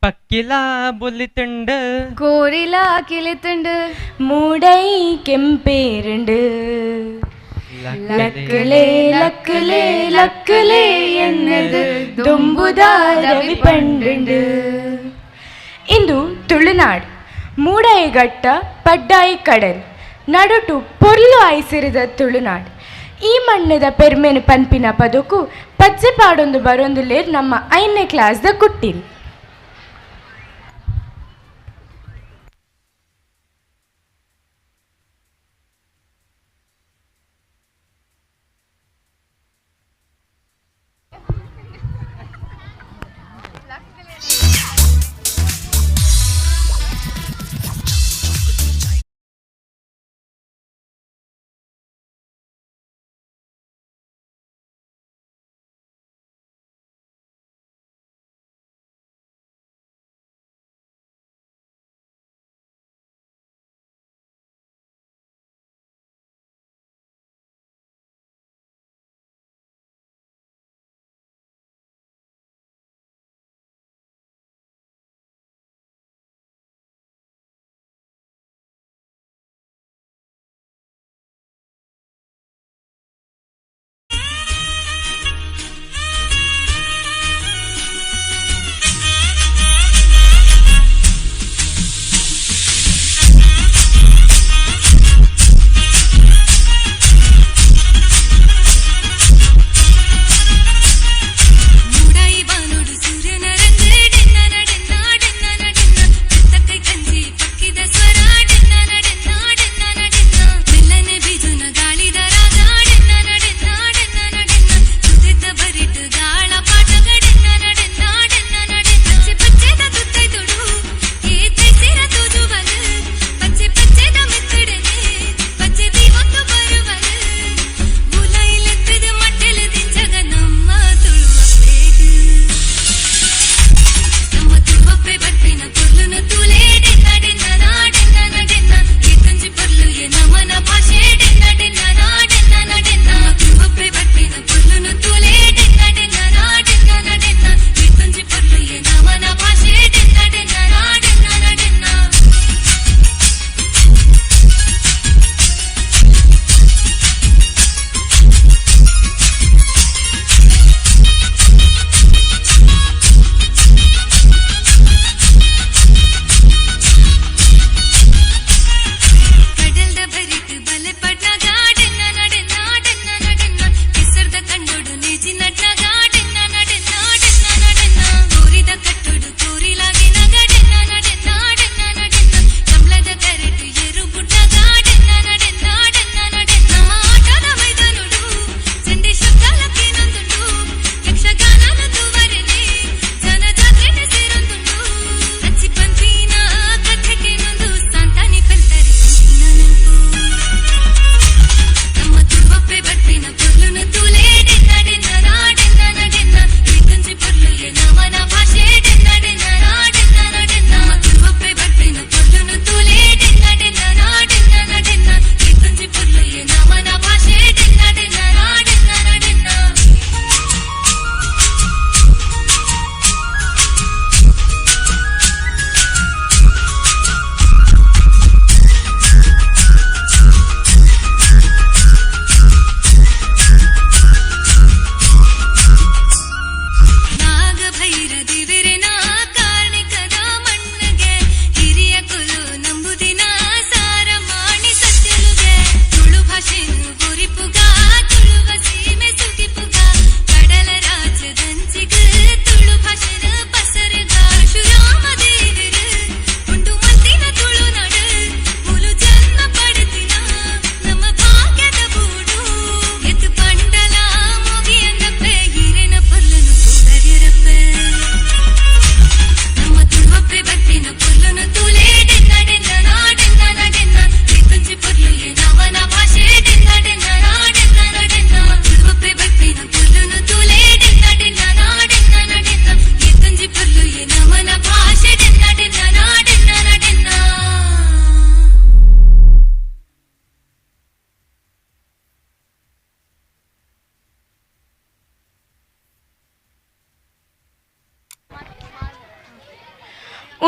ಪಕ್ಕಿಲ ಬುಲಿತುಂಡು
ಕೋರಿಲ ಕಿಲಿತುಂಡು ಮೂಡೈ ಕೆಂಪೇರುಂಡು ಲಕ್ಕಲೆ ಲಕ್ಕಲೆ ಲಕ್ಕಲೆ ಎನ್ನದು ದೊಂಬುದ ರವಿ ಪಂಡುಂಡು. ಇಂದು ತುಳುನಾಡ್ ಮೂಡೈ ಘಟ್ಟ ಪಡ್ಡಾಯಿ ಕಡಲ್ ನಡುಟು ಪೊರ್ಲು ಐಸಿರಿದ ತುಳುನಾಡ್. ಈ ಮಣ್ಣದ ಪೆರ್ಮೆನು ಪನ್ಪಿನ ಪದಕು ಪಜ್ಜೆ ಪಾಡೊಂದು ಬರೊಂದು lair ನಮ್ಮ ಐದನೇ ಕ್ಲಾಸ್ದ ಕುಟ್ಟಿಲ್.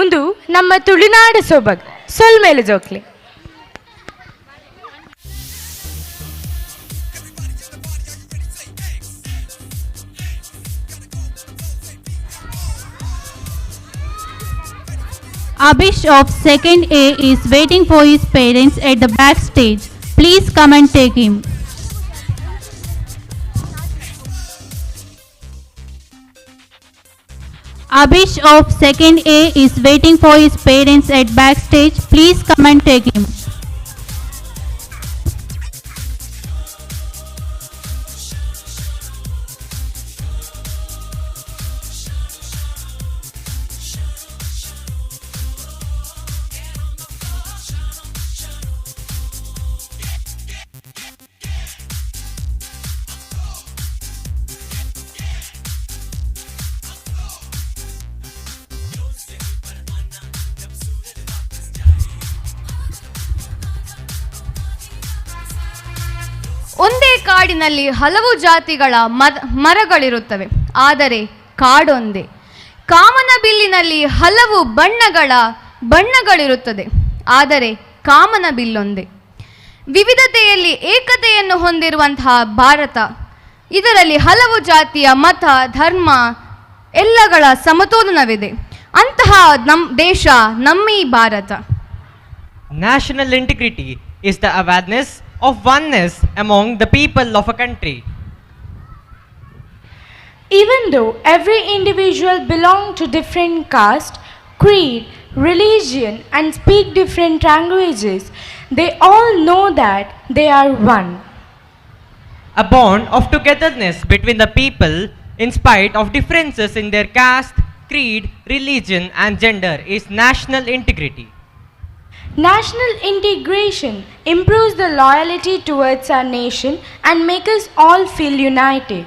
ಉಂದು ನಮ್ಮ ತುಳುನಾಡ ಸೊಬಗ್ ಸೊಲ್ಮೇಲೆ ಜೋಕ್ಲೆ.
Abish of 2nd A is waiting for his parents at the backstage. Please come and take him. Abish of 2nd A is waiting for his parents at backstage. Please come and take him.
ಒಂದೇ ಕಾಡಿನಲ್ಲಿ ಹಲವು ಜಾತಿಗಳ ಮರಗಳಿರುತ್ತವೆ, ಆದರೆ ಕಾಡೊಂದೇ. ಕಾಮನಬಿಲ್ಲಿನಲ್ಲಿ ಹಲವು ಬಣ್ಣಗಳ ಬಣ್ಣಗಳಿರುತ್ತದೆ, ಆದರೆ ಕಾಮನಬಿಲ್ಲೊಂದೇ. ವಿವಿಧತೆಯಲ್ಲಿ ಏಕತೆಯನ್ನು ಹೊಂದಿರುವಂತಹ ಭಾರತ, ಇದರಲ್ಲಿ ಹಲವು ಜಾತಿಯ ಮತ, ಧರ್ಮ ಎಲ್ಲಗಳ ಸಮತೋಲನವಿದೆ. ಅಂತಹ ನಮ್ಮ ದೇಶ ನಮ್ಮೀ Bharat.
National integrity is the awareness of oneness among the people of a country.
Even though every individual belongs to different caste, creed, religion and speak different languages, they all know that they are one.
A bond of togetherness between the people in spite of differences in their caste, creed, religion and gender is national integrity.
National integration improves the loyalty towards our nation and makes us all feel united.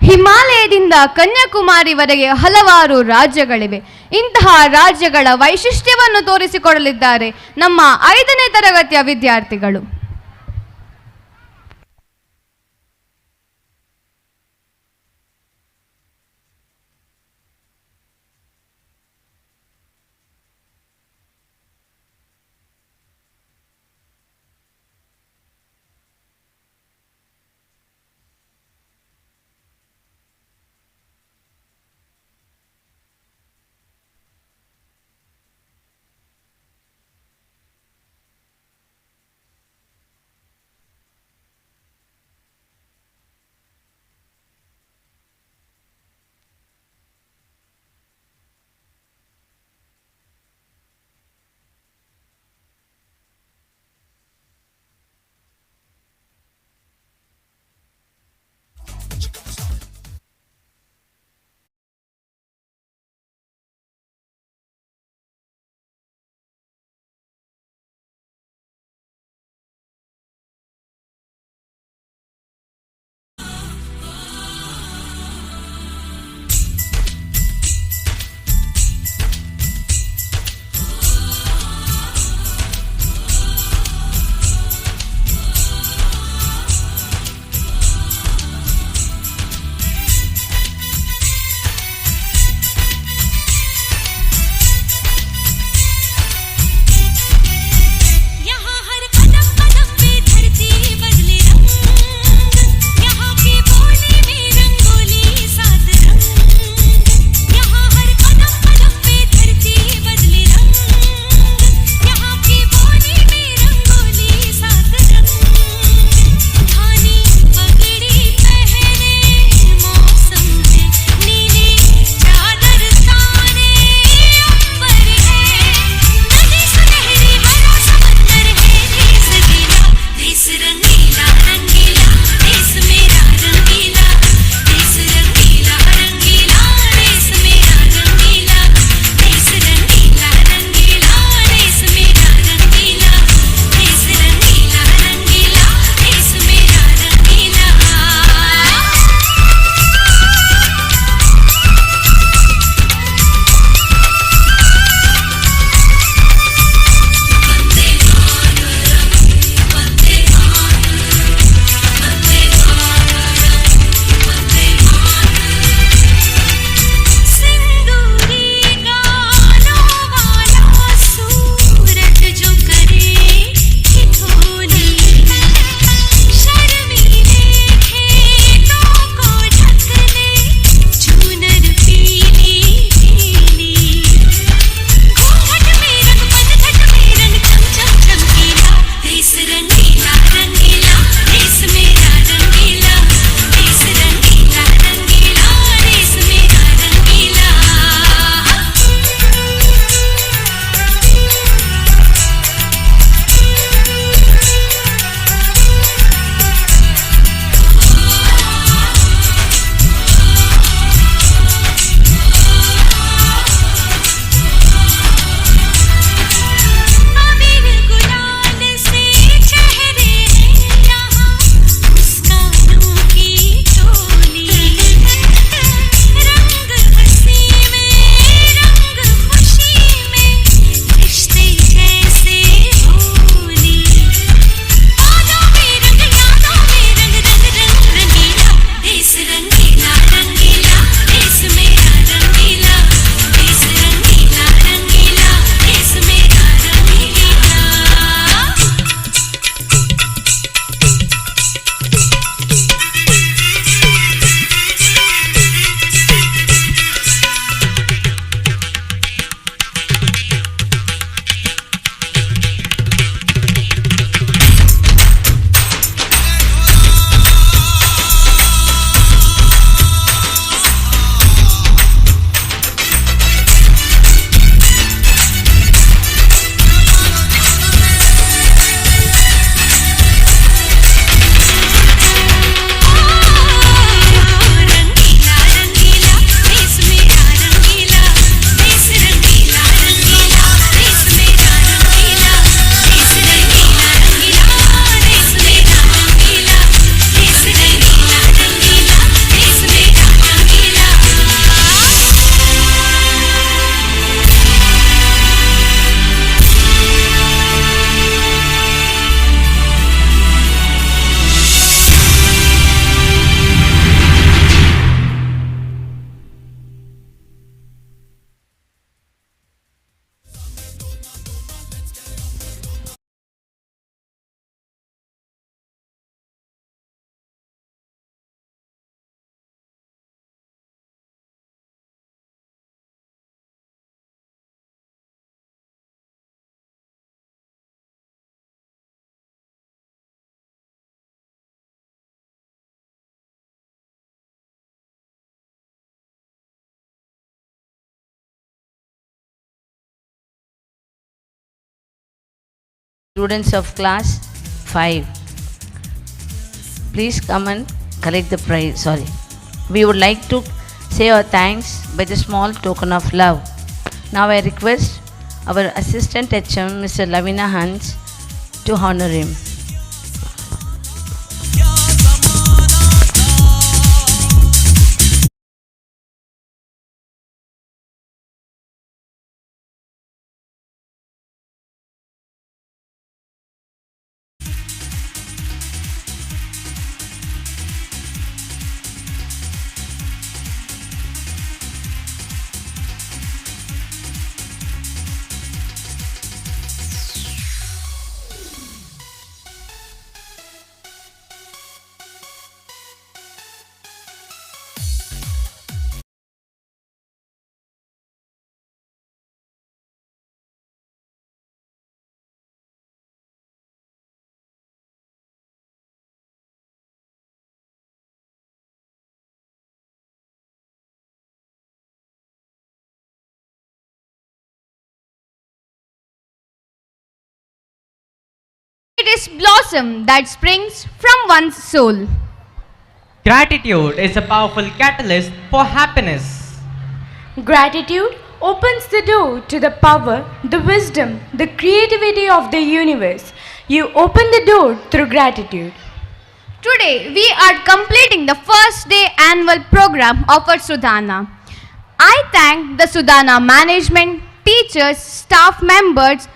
ಹಿಮಾಲಯದಿಂದ ಕನ್ಯಾಕುಮಾರಿವರೆಗೆ ಹಲವಾರು ರಾಜ್ಯಗಳಿವೆ. ಇಂತಹ ರಾಜ್ಯಗಳ ವೈಶಿಷ್ಟ್ಯವನ್ನು ತೋರಿಸಿಕೊಡಲಿದ್ದಾರೆ ನಮ್ಮ 5ನೇ ತರಗತಿಯ ವಿದ್ಯಾರ್ಥಿಗಳು.
Students of class 5, please come and collect the prize. Sorry. We would like to say our thanks by the small token of love. Now I request our assistant HM, Mr. Lavina Hans, to honor him.
It is blossom that springs from one's soul.
Gratitude is a powerful catalyst for happiness.
Gratitude opens the door to the power, the wisdom, the creativity of the universe. You open the door through gratitude.
Today, we are completing the first day annual program of our Sudhana. I thank the Sudhana management, teachers, staff members,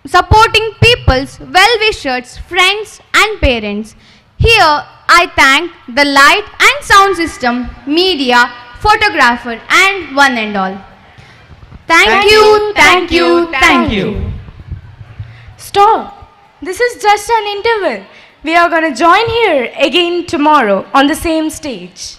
supporting peoples, well-wishers, friends and parents. Here, I thank the light and sound system, media, photographer and one and all. Thank you, thank you, thank you.
Stop. This is just an interval. We are going to join here again tomorrow on the same stage.